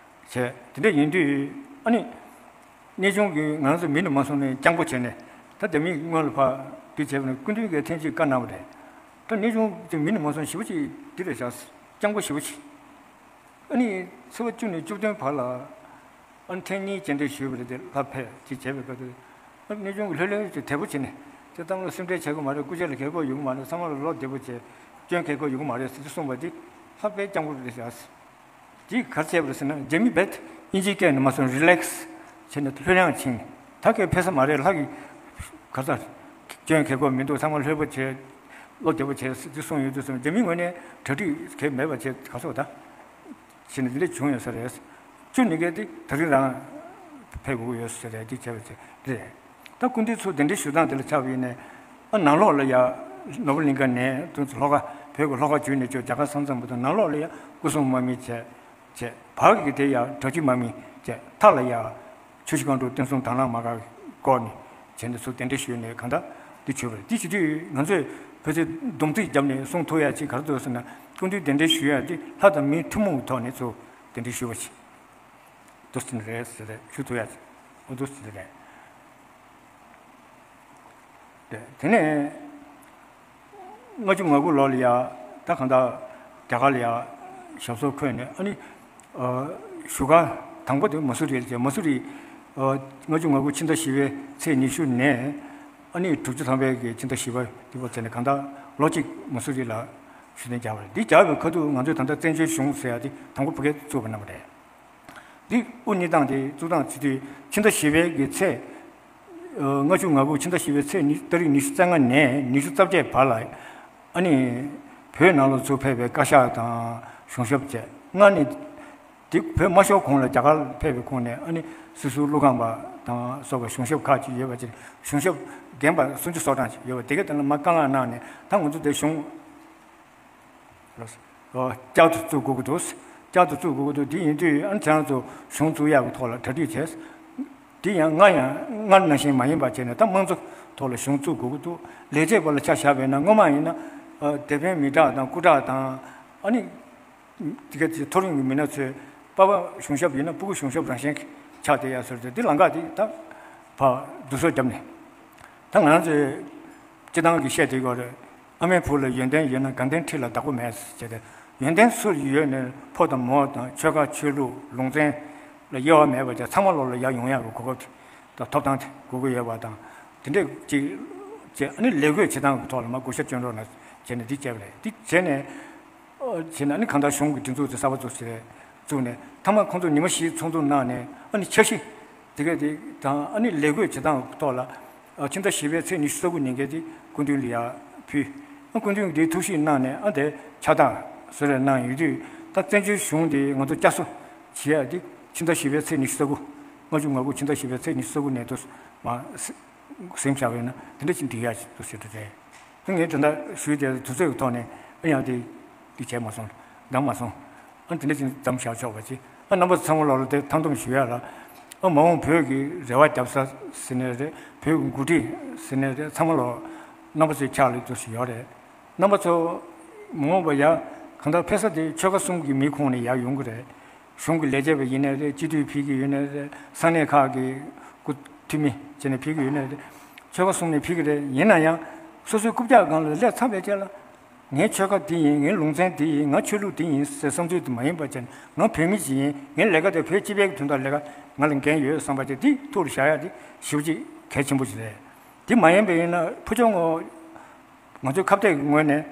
དེ་འདྲ་ཡིན་དུས་ཨ་ནི། གནས་ཆུང་གིས་ང་ཚོ་མི་ནས་མ་སོང་ནས་སྤྱང་པོ་བྱས་ནས་ད་ལྟ་མི་སྔོན་ལ་ཕར་འདི་བྱས་པ་ནས་སྐུ་མདུན་གྱིས་ཐེངས་གཅིག་བཀའ་གནང་བ་རེད། ད་གནས་ཆུང་གིས་མི་ནས་མ་སོང་ཞེ་པོ་ཅིག་འདི་རེད་བཞག་སྤྱང་པོ་ཞེ་པོ་ཅིག་ཨ་ནི་ཚེས་པ་བཅུ་ནས་བཅུ་བདུན་བར་ལ་ཨ་ནི་ཐེངས་གཉིས་སྤྱན་འདྲེན་ཞུས་པ་རེད་དེ་ལྷ་ཕེབས་ཅིག་བྱས་པའི་སྐབས་དུ་ཨ་གནས་ཆུང་གིས་ལྷོད་ལྷོད་ཅིག་དལ་པོ་བྱས་ནས་དེ་ལྟ་བུ་སེམས་ཁྲལ་བྱེད་དགོས་མ་རེད། སྐུ་ཕྱྭ་ལ་གལ་དགོས་ཡོང་གི་མ་རེད། ཚང་མ་ལ་བློ་བདེ་པོ་བྱས་སྐྱོན་གལ་དགོས་ཡོང་གི་མ་རེད་ཟེར་གསུངས་པ་འདི་ལྷ་དཔེ་སྤྱང་པོ་རེད་བཞག་འདི་ག་རེ་བྱས་པ་རེད་ཟེར་ན་རྒྱ་མི་བེད་དབྱིན་ཇིའི་སྐད་ནས་མ་སོང་རི་ལེགས་བྱས་ནས་ལྷོད་ཡངས་ཕྱིན། ད་གས་ཕེབས་ས་མ་རེད། ལྷ་གི་ག་ས་སྐྱོན་གལ་དགོས་མི་འདུག་ཚང་མ་ལྷོད་པོ་བྱས་བློ་བདེ་པོ་བྱས་ཟེར་གསུངས་ཡོད་དུས་ཙམ་རྒྱ་མི་ངོས་ནས་གྲ་སྒྲིག་གལ་མེད་པ་བྱས་ག་སོགས་ད་བྱས་ནས་འདི་འདྲ་བྱུང་ཡོད་ས་རེད། བཅུ་ནི་གལ་ཏེ་ད་རིང་རང་ཕེབས་དགོས་ཀྱི་ཡོད་ས་རེད། འདི་བྱས་པ་ཚེ་རེད། ད་སྐུ་མདུན་ཚོ་གདན་འདྲེན་ཞུ་སྟངས་དེ་ལ་ཆགས་པ་ཡིན་ནའི་ཨ་ནང་ལོགས་ལ་ཡ་ནོར་བུ་གླིང་ཁ་ནས་དུ་ལྷོ་ཁ་བོད་ཀྱི་ལྷོ་ཁ་བརྒྱུད་ནས་ཅོ་རྒྱ་གར་ས་མཚམས་བར་དུ་ནང་ལོགས་ལ་ཡ་སྐུ་སྲུང་དམག་མི་བྱས་བྱས་བར་གྱི་དེ་ཡ་དྲག་སྤྱོད་དམག་མི་བྱས་མཐའ་ལ་ཡ་ཆུ་བཞི་སྒང་དྲུག་བསྟན་སྲུང་དྭང་བླངས་དམག་སྒར་སྐོར་ནས་བྱས་ནས་ཚུར་གདན་འདྲེན་ཞུས་ནས་གང་ལྟར་འདི་བྱོས་པ་རེད། འདི་བྱེད་དུས་ང་ཚོས་བོད་ཚེ་སྡོམ་རྩིས་བརྒྱབ་ནས་གསུང་ཐུབ་ཡ་ཅིག་ག་རེ་འདུག་ཟེར་ན་སྐུ་མདུན་གདན་འདྲེན་ཞུ་ཡ་འདི་ལྷ་དང་མིའི་ཐུན་མོང་གི་ཐོག་ནས་ཚུར་གདན་འདྲེན་ཞུ་བ་ཅིག་འདུག་ཟེར་ནི་རེད་ཟེར་རེད། ཞུ་ཐུབ་ཡ་འོ་འདུག་ཟེར་ནི་རེད། རེད། དེ་ནས་ལྔ་བཅུ་ང་དགུ་ལོ་ལ་ཡ་ད་གང་ལྟར་རྒྱ་གར་ལ་ཡ་ཞབས་སོར་འཁོད་ནས་ཨ་ནི་བཞུགས་སྒར་དང་པོ་དེ་མ་སུ་རི་ལ་བྱས། མ་སུ་རི་ལྔ་བཅུ་ང་དགུ་ཕྱི་ཟླ་བཞི་པའི་ཚེས་ཉི་ཤུ་ནས་ཨ་ནི་དྲུག་ཅུ་ཐམ་པའི་གི་ཕྱི་ཟླ་བཞི་པ་དེ་བར་བྱས་ནས་གང་ལྟར་ལོ་གཅིག་མ་སུ་རི་ལ་ཞུ་གདན་བརྒྱབ་པ་རེད། འདི་བརྒྱབ་པའི་ཁ་ཐུག་ང་ཚོས་ད་ལྟ་བཙན་བྱོལ་གཞུང་ཟེར་ཡ་དེ་དང་པོ་བོད་སྐད་བཙུགས་པ་གནང་བ་རེད། འདི་དབུ་བརྙེས་སྟངས་དེ་བཙུགས་སྟངས་བྱེད་དུས་ཕྱི་ཟླ་བཞི་པའི་གི་ཚེས། ལྔ་བཅུ་ང་དགུ་ཕྱི་ཟླ་བཞི་པའི་ཚེས་ཉི་ཏ་རིག་ཉི་ཤུ་རྩ་ལྔ་ནས་ཉི་ཤུ་རྩ་བརྒྱད་བར་ལ་ཨ་ནི་བོད་ནང་ལ་ཚུར་ཕེབས་པའི་བཀའ་ཤག་དང་གཞུང་ཞབས་བཅས་སྔར་ནས་དེ་བོད་མ་ཤོར་གོང་ལ་རྒྱ་གར་ཕེབས་པའི་གོང་ནས་ཨ་ནི་སྲིད་ཟུར་ཀླུ་ཁང་པ་དང་སོགས་པ་གཞུང་ཞབས་ཁག་ཅིག་ཡོད་པ་ཅིག་གཞུང་ཞབས་རྒན་པ་སུམ་ཅུ་སོ་གྲངས་ཅིག་ཡོད་པ་དེ་ག་དེ་ལ་མ་བཀའ་མངགས་གནང་ནས་ད་ང་ཚོ་དེ་གཞུང་བསྐྱར་དུ་བཙུགས་དགོས་ཀྱི་འདུག་བསྐྱར་དུ་བཙུགས་དགོས་ཀྱི་འདུག་དེ་ཡིན་དུས་ཨ་ནི་ཁྱེད་རང་ཚོ་གཞུང་བཙུགས་ཡག་གི་ཐོག་ལ་གྲ་སྒྲིག་བྱས། དེ་ཡང་སྔར་ཡང་སྔར་ནང་བཞིན་མ་ཡིན་པ་བྱས་ནས་ད་དམངས་གཙོ་ཐོག་ལ་གཞུང་བཙུགས་དགོས་ཀྱི་འདུག་ལས་བྱེད་པ་ལ་ཆ་བཞག་པས་ན་སྔོན་མ་ཡིན་ན་དེ་ཕན་མི་དྲག་དང་སྐུ་དྲག་དང་ཨ་ནི། དེ་ག་ཚེ་མཐོ་རིམ་གྱི་མི་སྣ་ཚོས་པ་ཕ་གཞུང་ཞབས་ཡིན་ན་སྤུ་གུ་གཞུང་ཞབས་རང་བཞིན་གྱི་ཆགས་བསྡད་ཡ་ཟེར་ཏེ་འདི་ལམ་ཁ་དེ་ད་ཕར་བསྡུ་གསོག་བརྒྱབ་ནས་ད་ང་རང་ཚོས་སྤྱི་བཏང་གི་བཤད་དེ་གོ་རེད། ཨ་མའི་བུ་ལ་ཡོན་ཏན་ཡོད་ན་དགའ་ལྡན་ཁྲི་ལ་བདག་པོ་མེད་ཟེར་བྱས་ཏེ་ཡོན་ཏན་སུ་ཡོད་ནས་ཕོ་དང་མོ་དང་ཆོལ་ཁ་ཆོས་ལུགས་ལུང་ཚན་ལ་དབྱེ་བ་མེད་པ་བྱས་ཚང་མ་ལོག་ལ་ཡར་ཡོང་ཡག་གི་གོ་སྐབས་དང་ཐོབ་ཐང་དེ་དགོས་ཀྱི་ཡོད་པ་དང་དེ་འདྲས་ཅིག་བྱས་ཨ་ནི་ལས་བགོས་བྱེད་སྟངས་ཀྱི་ཐོག་ལ་མ་བགོ་བཤའ་སྤྱོད་རོགས་གནང་བྱས་ནས་འདི་བྱས་པ་རེད། འདི་བྱས་ནས། བྱས་ན་ཨ་ནི་གང་ལྟར་གཞུང་གི་སྒྲིག་འཛུགས་དེ་གསར་པ་བཙུགས་བྱས་བཙུགས་ནས་མཐའ་མ་ཁོང་ཚོ་ཉི་མ་བཞི་ཚོགས་འདུ་གནང་ནས་ཨ་ནི་འཆར་གཞི་དེ་གས་དེ་དང་ཨ་ནི་ལས་བགོས་བྱེད་སྟངས་ཐོག་ལ་ཕྱི་ཟླ་བཞི་པའི་ཚེས་ཉི་ཤུ་རྩ་དགུ་ཉིན་འགའ་དེ་སྐུ་མདུན་ལ་ཡར་ཕུལ། ཨ་སྐུ་མདུན་གྱིས་ཐུགས་ཞིབ་གནང་ནས་ཨ་དེ་ཕྱག་རྟགས་བཟོ་རེས་གནང་ཡོད་དུས་ད་བཙན་བྱོལ་གཞུང་དེ་ང་ཚོ་བསྐྱར་གསོ་བྱེད་ཡ་དེ་ཕྱི་ཟླ་བཞི་པའི་ཚེས་ཉི་ཤུ་རྩ་དགུ་ལྔ་བཅུ་ང་དགུ་ཕྱི་ཟླ་བཞི་པའི་ཚེས་ཉི་ཤུ་རྩ་དགུ་ནས་དུ་མ། ཟིན་བཞག་པ་ཡིན་ན་དེ་འདྲ་ཞིག་འགྲིག་ཡག་ཞིག་འདུག་ཟེར་དུས་རེད། དེ་ངས་དེ་འདྲ་ཞུས་ཏེ་དུས་ཚོད་ཀྱི་ཐོག་ནས་ཨ་ཡང་དེ་དེ་བྱས་མ་སོང་། འདང་མ་སོང་། ཨ་དེ་འདྲ་ཞིག་མཚམས་བཞག་ཆོག་པ་ཅིག་ཨ་རྣམ་པ་ཚང་མ་ལོག་ལ་དེ་ཐང་སྡོམ་ཞུ་ཡ་ལ། ཨ་མ་འོངས་བོད་ཀྱི་རེ་བ་རྒྱབ་ས་ཟེར་ནས་རེད། བོད་ཀྱི་འགོ་ཁྲིད་ཟེར་ནས་རེད། ཚང་མ་ལོག་རྣམ་པ་ཚོའི་ཕྱག་ལ་འདུག་ཞིག་ཡོད་རེད། རྣམ་པ་ཚོ་མ་འོངས་པ་ཡ་གང་ལྟར་ཕེབས་ས་དེ་ཆོལ་ཁ་གསུམ་གྱི་མི་ཁོངས་ནས་ཡར་ཡོང་གི་རེད། གཞུང་གི་ལས་བྱེད་པ་ཡིན་ནའི་རེད། སྤྱི་འཐུས་ཕེབས་ཀྱི་ཡོད་ནའི་རེད། ས་གནས་ཁག་གི་སྐུ་འཐུས་མི་བྱས་ནས་ཕེབས་ཀྱི་ཡོད་ནའི་རེད། ཆོལ་ཁ་གསུམ་ནས་ཕེབས་ཀྱི་རེད། ཡིན་ན་ཡང་སོ་སོའི་རྐུབ་བཀྱག་སྒང་ལ་སླེབས་ཚར་བའི་རྗེས་ལ་ངའི་ཆོལ་ཁ་འདི་ཡིན། ངའི་ལུང་ཚན་འདི་ཡིན། ང་ཆོས་ལུགས་འདི་ཡིན་ཟེར་བསམ་ཚུལ་དེ་མ་ཡིན་པ་བྱས་ནས་ང་བོད་མི་ཞིག་ཡིན། ངའི་ལས་ཀ་དེ་བོད་སྤྱི་པའི་དོན་དག་ལས་ཀ་ང་ལ་འགན་ཡོད་བསམ་པ་ཅིག་འདི་ཐུགས་ལ་བཞག་ཡ་དེ་ཞེ་པོ་ཅིག་གལ་ཆེན་པོ་ཞིག་རེད། དེ་མ་ཡིན་པ་ཡིན་ན་ཕུ་ཆུང་ངོ་ང་ཚོའི་ཁ་གཏད་ཀྱི་ངོས་ནས་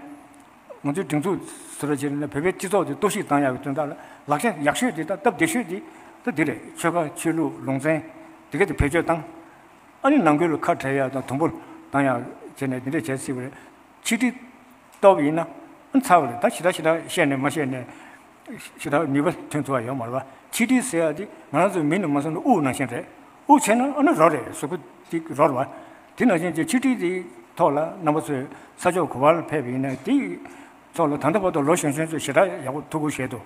ང་ཚོའི་སྒྲིག་འཛུགས་ཟེར་བ་ཅིག་ནས་བོད་པའི་སྤྱི་ཚོགས་དེ་གཏོར་བཤིག་བཏང་ཡག་གི་དོན་དག་ལ་ལག་ཆ་ཡག་ཤོས་དེ་དང་སྟབས་བདེ་ཤོས་དེ་ད་འདི་རེད། ཆོལ་ཁ་ཆོས་ལུགས་ལུང་ཚན་དེ་ག་དེ་བེད་སྤྱོད་བཏང་། ཨ་ནི་ནང་ཁུལ་ལ་ཁ་བྲལ་ཡག་དང་དུམ་བུ་བཏང་ཡག་བྱས་ནས་འདི་འདྲས་བྱས་སྲིད་པ་རེད། ཆིག་སྒྲིལ་གཏོར་བ་ཡིན་ན་ཨ་ཚར་བ་རེད། ད་ཞེ་དྲག་ཞེ་དྲག་བཤད་ནས་མ་བཤད་ནས་ཞེ་དྲག་ནུས་པ་ཐོན་ཐུབ་པ་ཡོད་མ་རེད་པ། ཆིག་སྒྲིལ་ཟེར་ཡག་དེ་ང་རང་ཚོའི་མིང་ནས་མ་སོང་ན་དབུགས་ནང་བཞིན་རེད། དབུགས་ཆད་ན་ཨ་ནི་རོ་རེད། གཟུགས་པོ་དེ་རོ་རེད་པ། དེ་ནང་བཞིན་གྱི་ཆིག་སྒྲིལ་དེའི་ཐོག་ལ་རྣམ་པ་ཚོས་ས་ཕྱོགས་ག་པར་ལ་ཕེབས་པ་ཡིན་ནའི་དེའི་ཐོག་ལ་ད་ལྟ་བར་དུ་ལོ་གཞོན་གཞོན་ཚོས་ཞེ་དྲག་ཡག་པོ་ཐུགས་ཁུར་བཞེས་འདུག་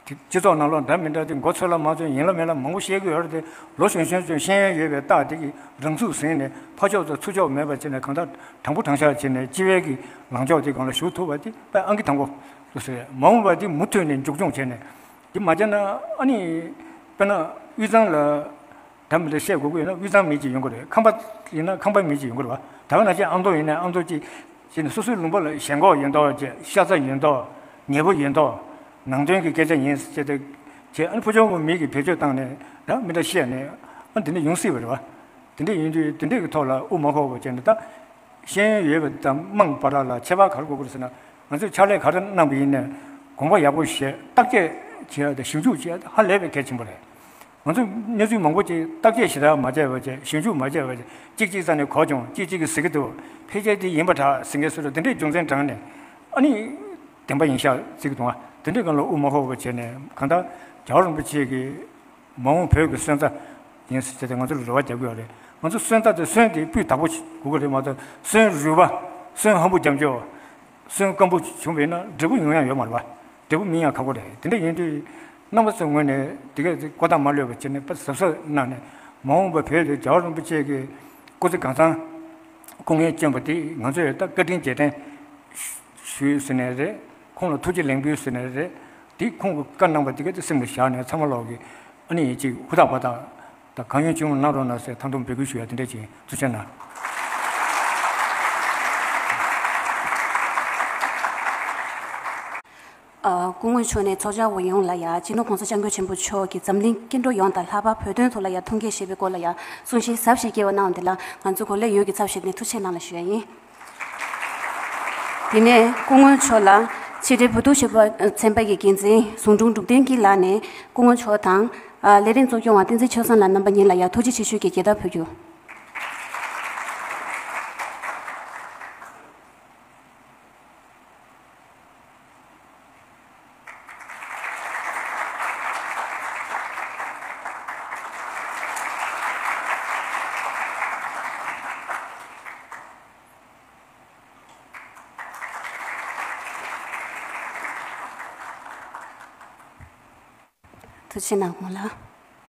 དེ་སྤྱི་ཚོགས་ནང་ལོགས་འདྲ་མི་འདྲ་དེ་མགོ་ཚོས་ལ་མ་ཚོས་ཡིན་ལ་མིན་ལ་མང་པོ་བཤད་ཀྱི་ཡོད་རེད་དེ། ལོ་གཞོན་གཞོན་ཚོས་ཤེས་ཡོན་ཡོད་པའི་རྟགས་དེ་གིས་རང་ཚུགས་ཟིན་ནས་ཕར་ཕྱོགས་དང་ཚུར་ཕྱོགས་མེད་པ་བྱས་ནས་གང་ལྟར་དྲང་པོ་དྲང་བཞག་བྱས་ནས་སྤྱི་པའི་གི་ལངས་ཕྱོགས་དེ་སྒང་ལ་ཞུགས་ཐུབ་པ་དེ་དཔེ་ཨང་ཀི་དང་པོ་ལ་ཟེར། མ་འོངས་པ་དེ་མུ་མཐུད་ནས་མཇུག་སྐྱོང་བྱས་ནས་དེ་མ་བྱས་ན་ཨ་ནི་དཔེར་ན་དབུས་གཙང་ལ། ད་མི་འདྲ་བཤད་དགོས་ཀྱི་ཡོད་ན་དབུས་གཙང་མི་གཅིག་ཡོང་གི་རེད། ཁམས་པ་ཡིན་ན་ཁམས་པ་མི་གཅིག་ཡོང་གི་རེད་པ། ད་ག་ནང་བཞིན་ཨ་མདོ་ཡིན་ན་ཨ་མདོ་གཅིག་བྱས་ནས་སོ་སོའི་ལུང་པ་ལ་ཞེན་ཁོག་ཡོད་མདོག་བྱས། ཤ་ཚ་ཡོད་མདོག་ཉེས་པོ་ཡོད་མདོག་ནང་དོན་གྱི་སྐད་ཆ་ཡིན་ཟེར་ཏེ་བྱས། ཨ་ནི་ཕུ་ཆུང་གི་མི་གིས་བེད་སྤྱོད་བཏང་ནས་ད་མི་འདྲ་བཤད་ནས་ཨ་འདི་འདྲ་ཡོང་སྲིད་པ་རེད་པ། དེ་འདྲ་ཡིན་དུས་དེ་འདྲས་ཀྱི་ཐོག་ལ་དབུ་མ་འཁོར་བ་བྱས་ནས་ད། ཤེས་ཡོན་ཡོད་པ་དང་དམངས་བར་ལ་ཁྱད་པར་ག་རེ་དགོས་ཀྱི་རེད་ཟེར་ན། ང་ཚོས་ཕྱག་ལས་ག་རེ་གནང་པ་ཡིན་ནའི་དགོངས་པ་ཡག་པོ་བཞེས། བརྟག་དཔྱད་བྱེད་ཡ་དང་ཞིབ་འཇུག་བྱེད་ཡ་དེ་ཧ་ལས་པའི་གལ་ཆེན་པོ་རེད། ང་ཚོས་གནས་ཚུལ་མང་པོ་ཅིག་བརྟག་དཔྱད་ཞེ་དྲག་མ་བྱས་པ་བྱས། ཞིབ་འཇུག་མ་བྱས་པ་བྱས། གཅིག་གཅིག་རྩ་ནས་གོ་བྱུང་། གཅིག་གཅིག་གིས་ཟེར་གྱི་འདུག་ཕལ་ཆེར་དེ་ཡིན་པ་འདྲ་ཟེར་མཁན་སུ་རེད། དེ་འདྲས་རྒྱུ་མཚན་དྲངས་ནས་ཨ་ནི་བདེན་པ་ཡིན་ཤག་ཟེར་གྱི་འདུག་ཨ། དེ་འདྲས་སྒང་ལ་དབུ་མ་འཁོར་བ་བྱས་ནས་གང་ལྟར་རྒྱལ་བ་རིན་པོ་ཆེ་གི་མ་འོངས་བོད་ཀྱི་སོན་རྩ་ཡིན་ཟེར་ཏེ་ང་ཚོ་ལ་རེ་བ་རྒྱག་གི་ཡོད་རེད། ང་ཚོ་སོན་རྩ་དེ་སོན་དེ་སྤུས་དག་པོ་དགོས་ཀྱི་རེད་མ་གཏོགས། སོན་རུལ་བ། སོན་ཧམ་པོ་རྒྱབ་འཇོག་སོན་སྐམ་པོ་བྱུང་བས་ན་འབྲས་བུ་ཡོང་ཡ་ཡོད་མ་རེད་པ། འབྲས་བུ་སྨིན་ཡ་ཁག་པོ་རེད། དེ་འདྲ་ཡིན་དུས་རྣམ་པ་ཚོའི་ངོས་ནས་དེ་གས་ཀོ་ཐག་མ་ལོས་པ་བྱས་ནས་དཔེ་གཟབ་གཟབ་གནང་ནས། མ་འོངས་པ་བོད་དུ་རྒྱལ་བ་རིན་པོ་ཆེ་གི་སྐུ་ཚེ་གང་ཚང་སྐུ་ངལ་བསྐྱོན་པ་དེ་ང་ཚོས་ད་བཀའ་དྲིན་རྗེས་དྲན་ཞུས་ཟེར་ནས་རེད། ཁོང་ལ་ཐུགས་རྗེ་ལེགས་འབུལ་ཟེར་ནས་རེད། དེ་ཁོང་གིས་བཀའ་གནང་པ་དེ་ག་དེ་སེམས་ལ་བཞག་ནས་ཚང་མ་ལོག་གིས་ཨ་ནི་ཅིག་ཧུར་ཐག་འབད་ཐག་དང་གང་ཡོང་ཅི་ཡོང་གནང་རོགས་གནང་ཟེར་ཐང་ཐུང་འབོད་སྐུལ་ཞུ་ཡ་དེ་འདྲ་ཅིག་ཐུགས་རྗེ་གནང་། ཨ། སྐུ་ངོ་མཆོག་ནས་ཚོགས་བཅར་བ་ཡོངས་ལ་ཡ་སྤྱི་ནོར་༸གོང་ས་༸སྐྱབས་མགོན་ཆེན་པོ་མཆོག་གིས་འཛམ་གླིང་སྐྱེ་འགྲོ་ཡོངས་དང་ལྷག་པར་བོད་དོན་ཐོག་ལ་ཡ་ཐུགས་འགན་བཞེས་པའི་སྐོར་ལ་ཡ་གསུང་བཤད་ཟབ་ཞིག་སྐྱེལ་བ་གནང་བ་འདི་ལ་ང་ཚོ་གོ་ལའི་འོག་གི་ཚབ་ཞུས་ནས་ཐུགས་རྗེ་ཆེ་གནང་ལ་ཞུ་ཡ་ཡིན། དེ་ནས་སྐུ་ངོ་མཆོག་ལ་ཕྱི་དྲིལ་བོད་ཐུག་ཞིབ་པ་ཚན་པ་གི་འགན་འཛིན་ཟུང་དྲུང་འབྲུག་བསྟན་སྐྱིད་ལགས་ནས་སྐུ་ངོ་མཆོག་དང་། ཨ། ལས་རིམ་གཙོ་སྐྱོང་བ་བསྟན་འཛིན་ཆོས་བཟང་ལགས་རྣམ་པ་གཉིས་ལ་ཡང་ཐུགས་རྗེ་ཆེ་ཞུའི་རྒྱལ་དར་ཕུལ་རྒྱུ། ཐུགས་རྗེ་གནང་། སྐུ་ངོ་ལགས།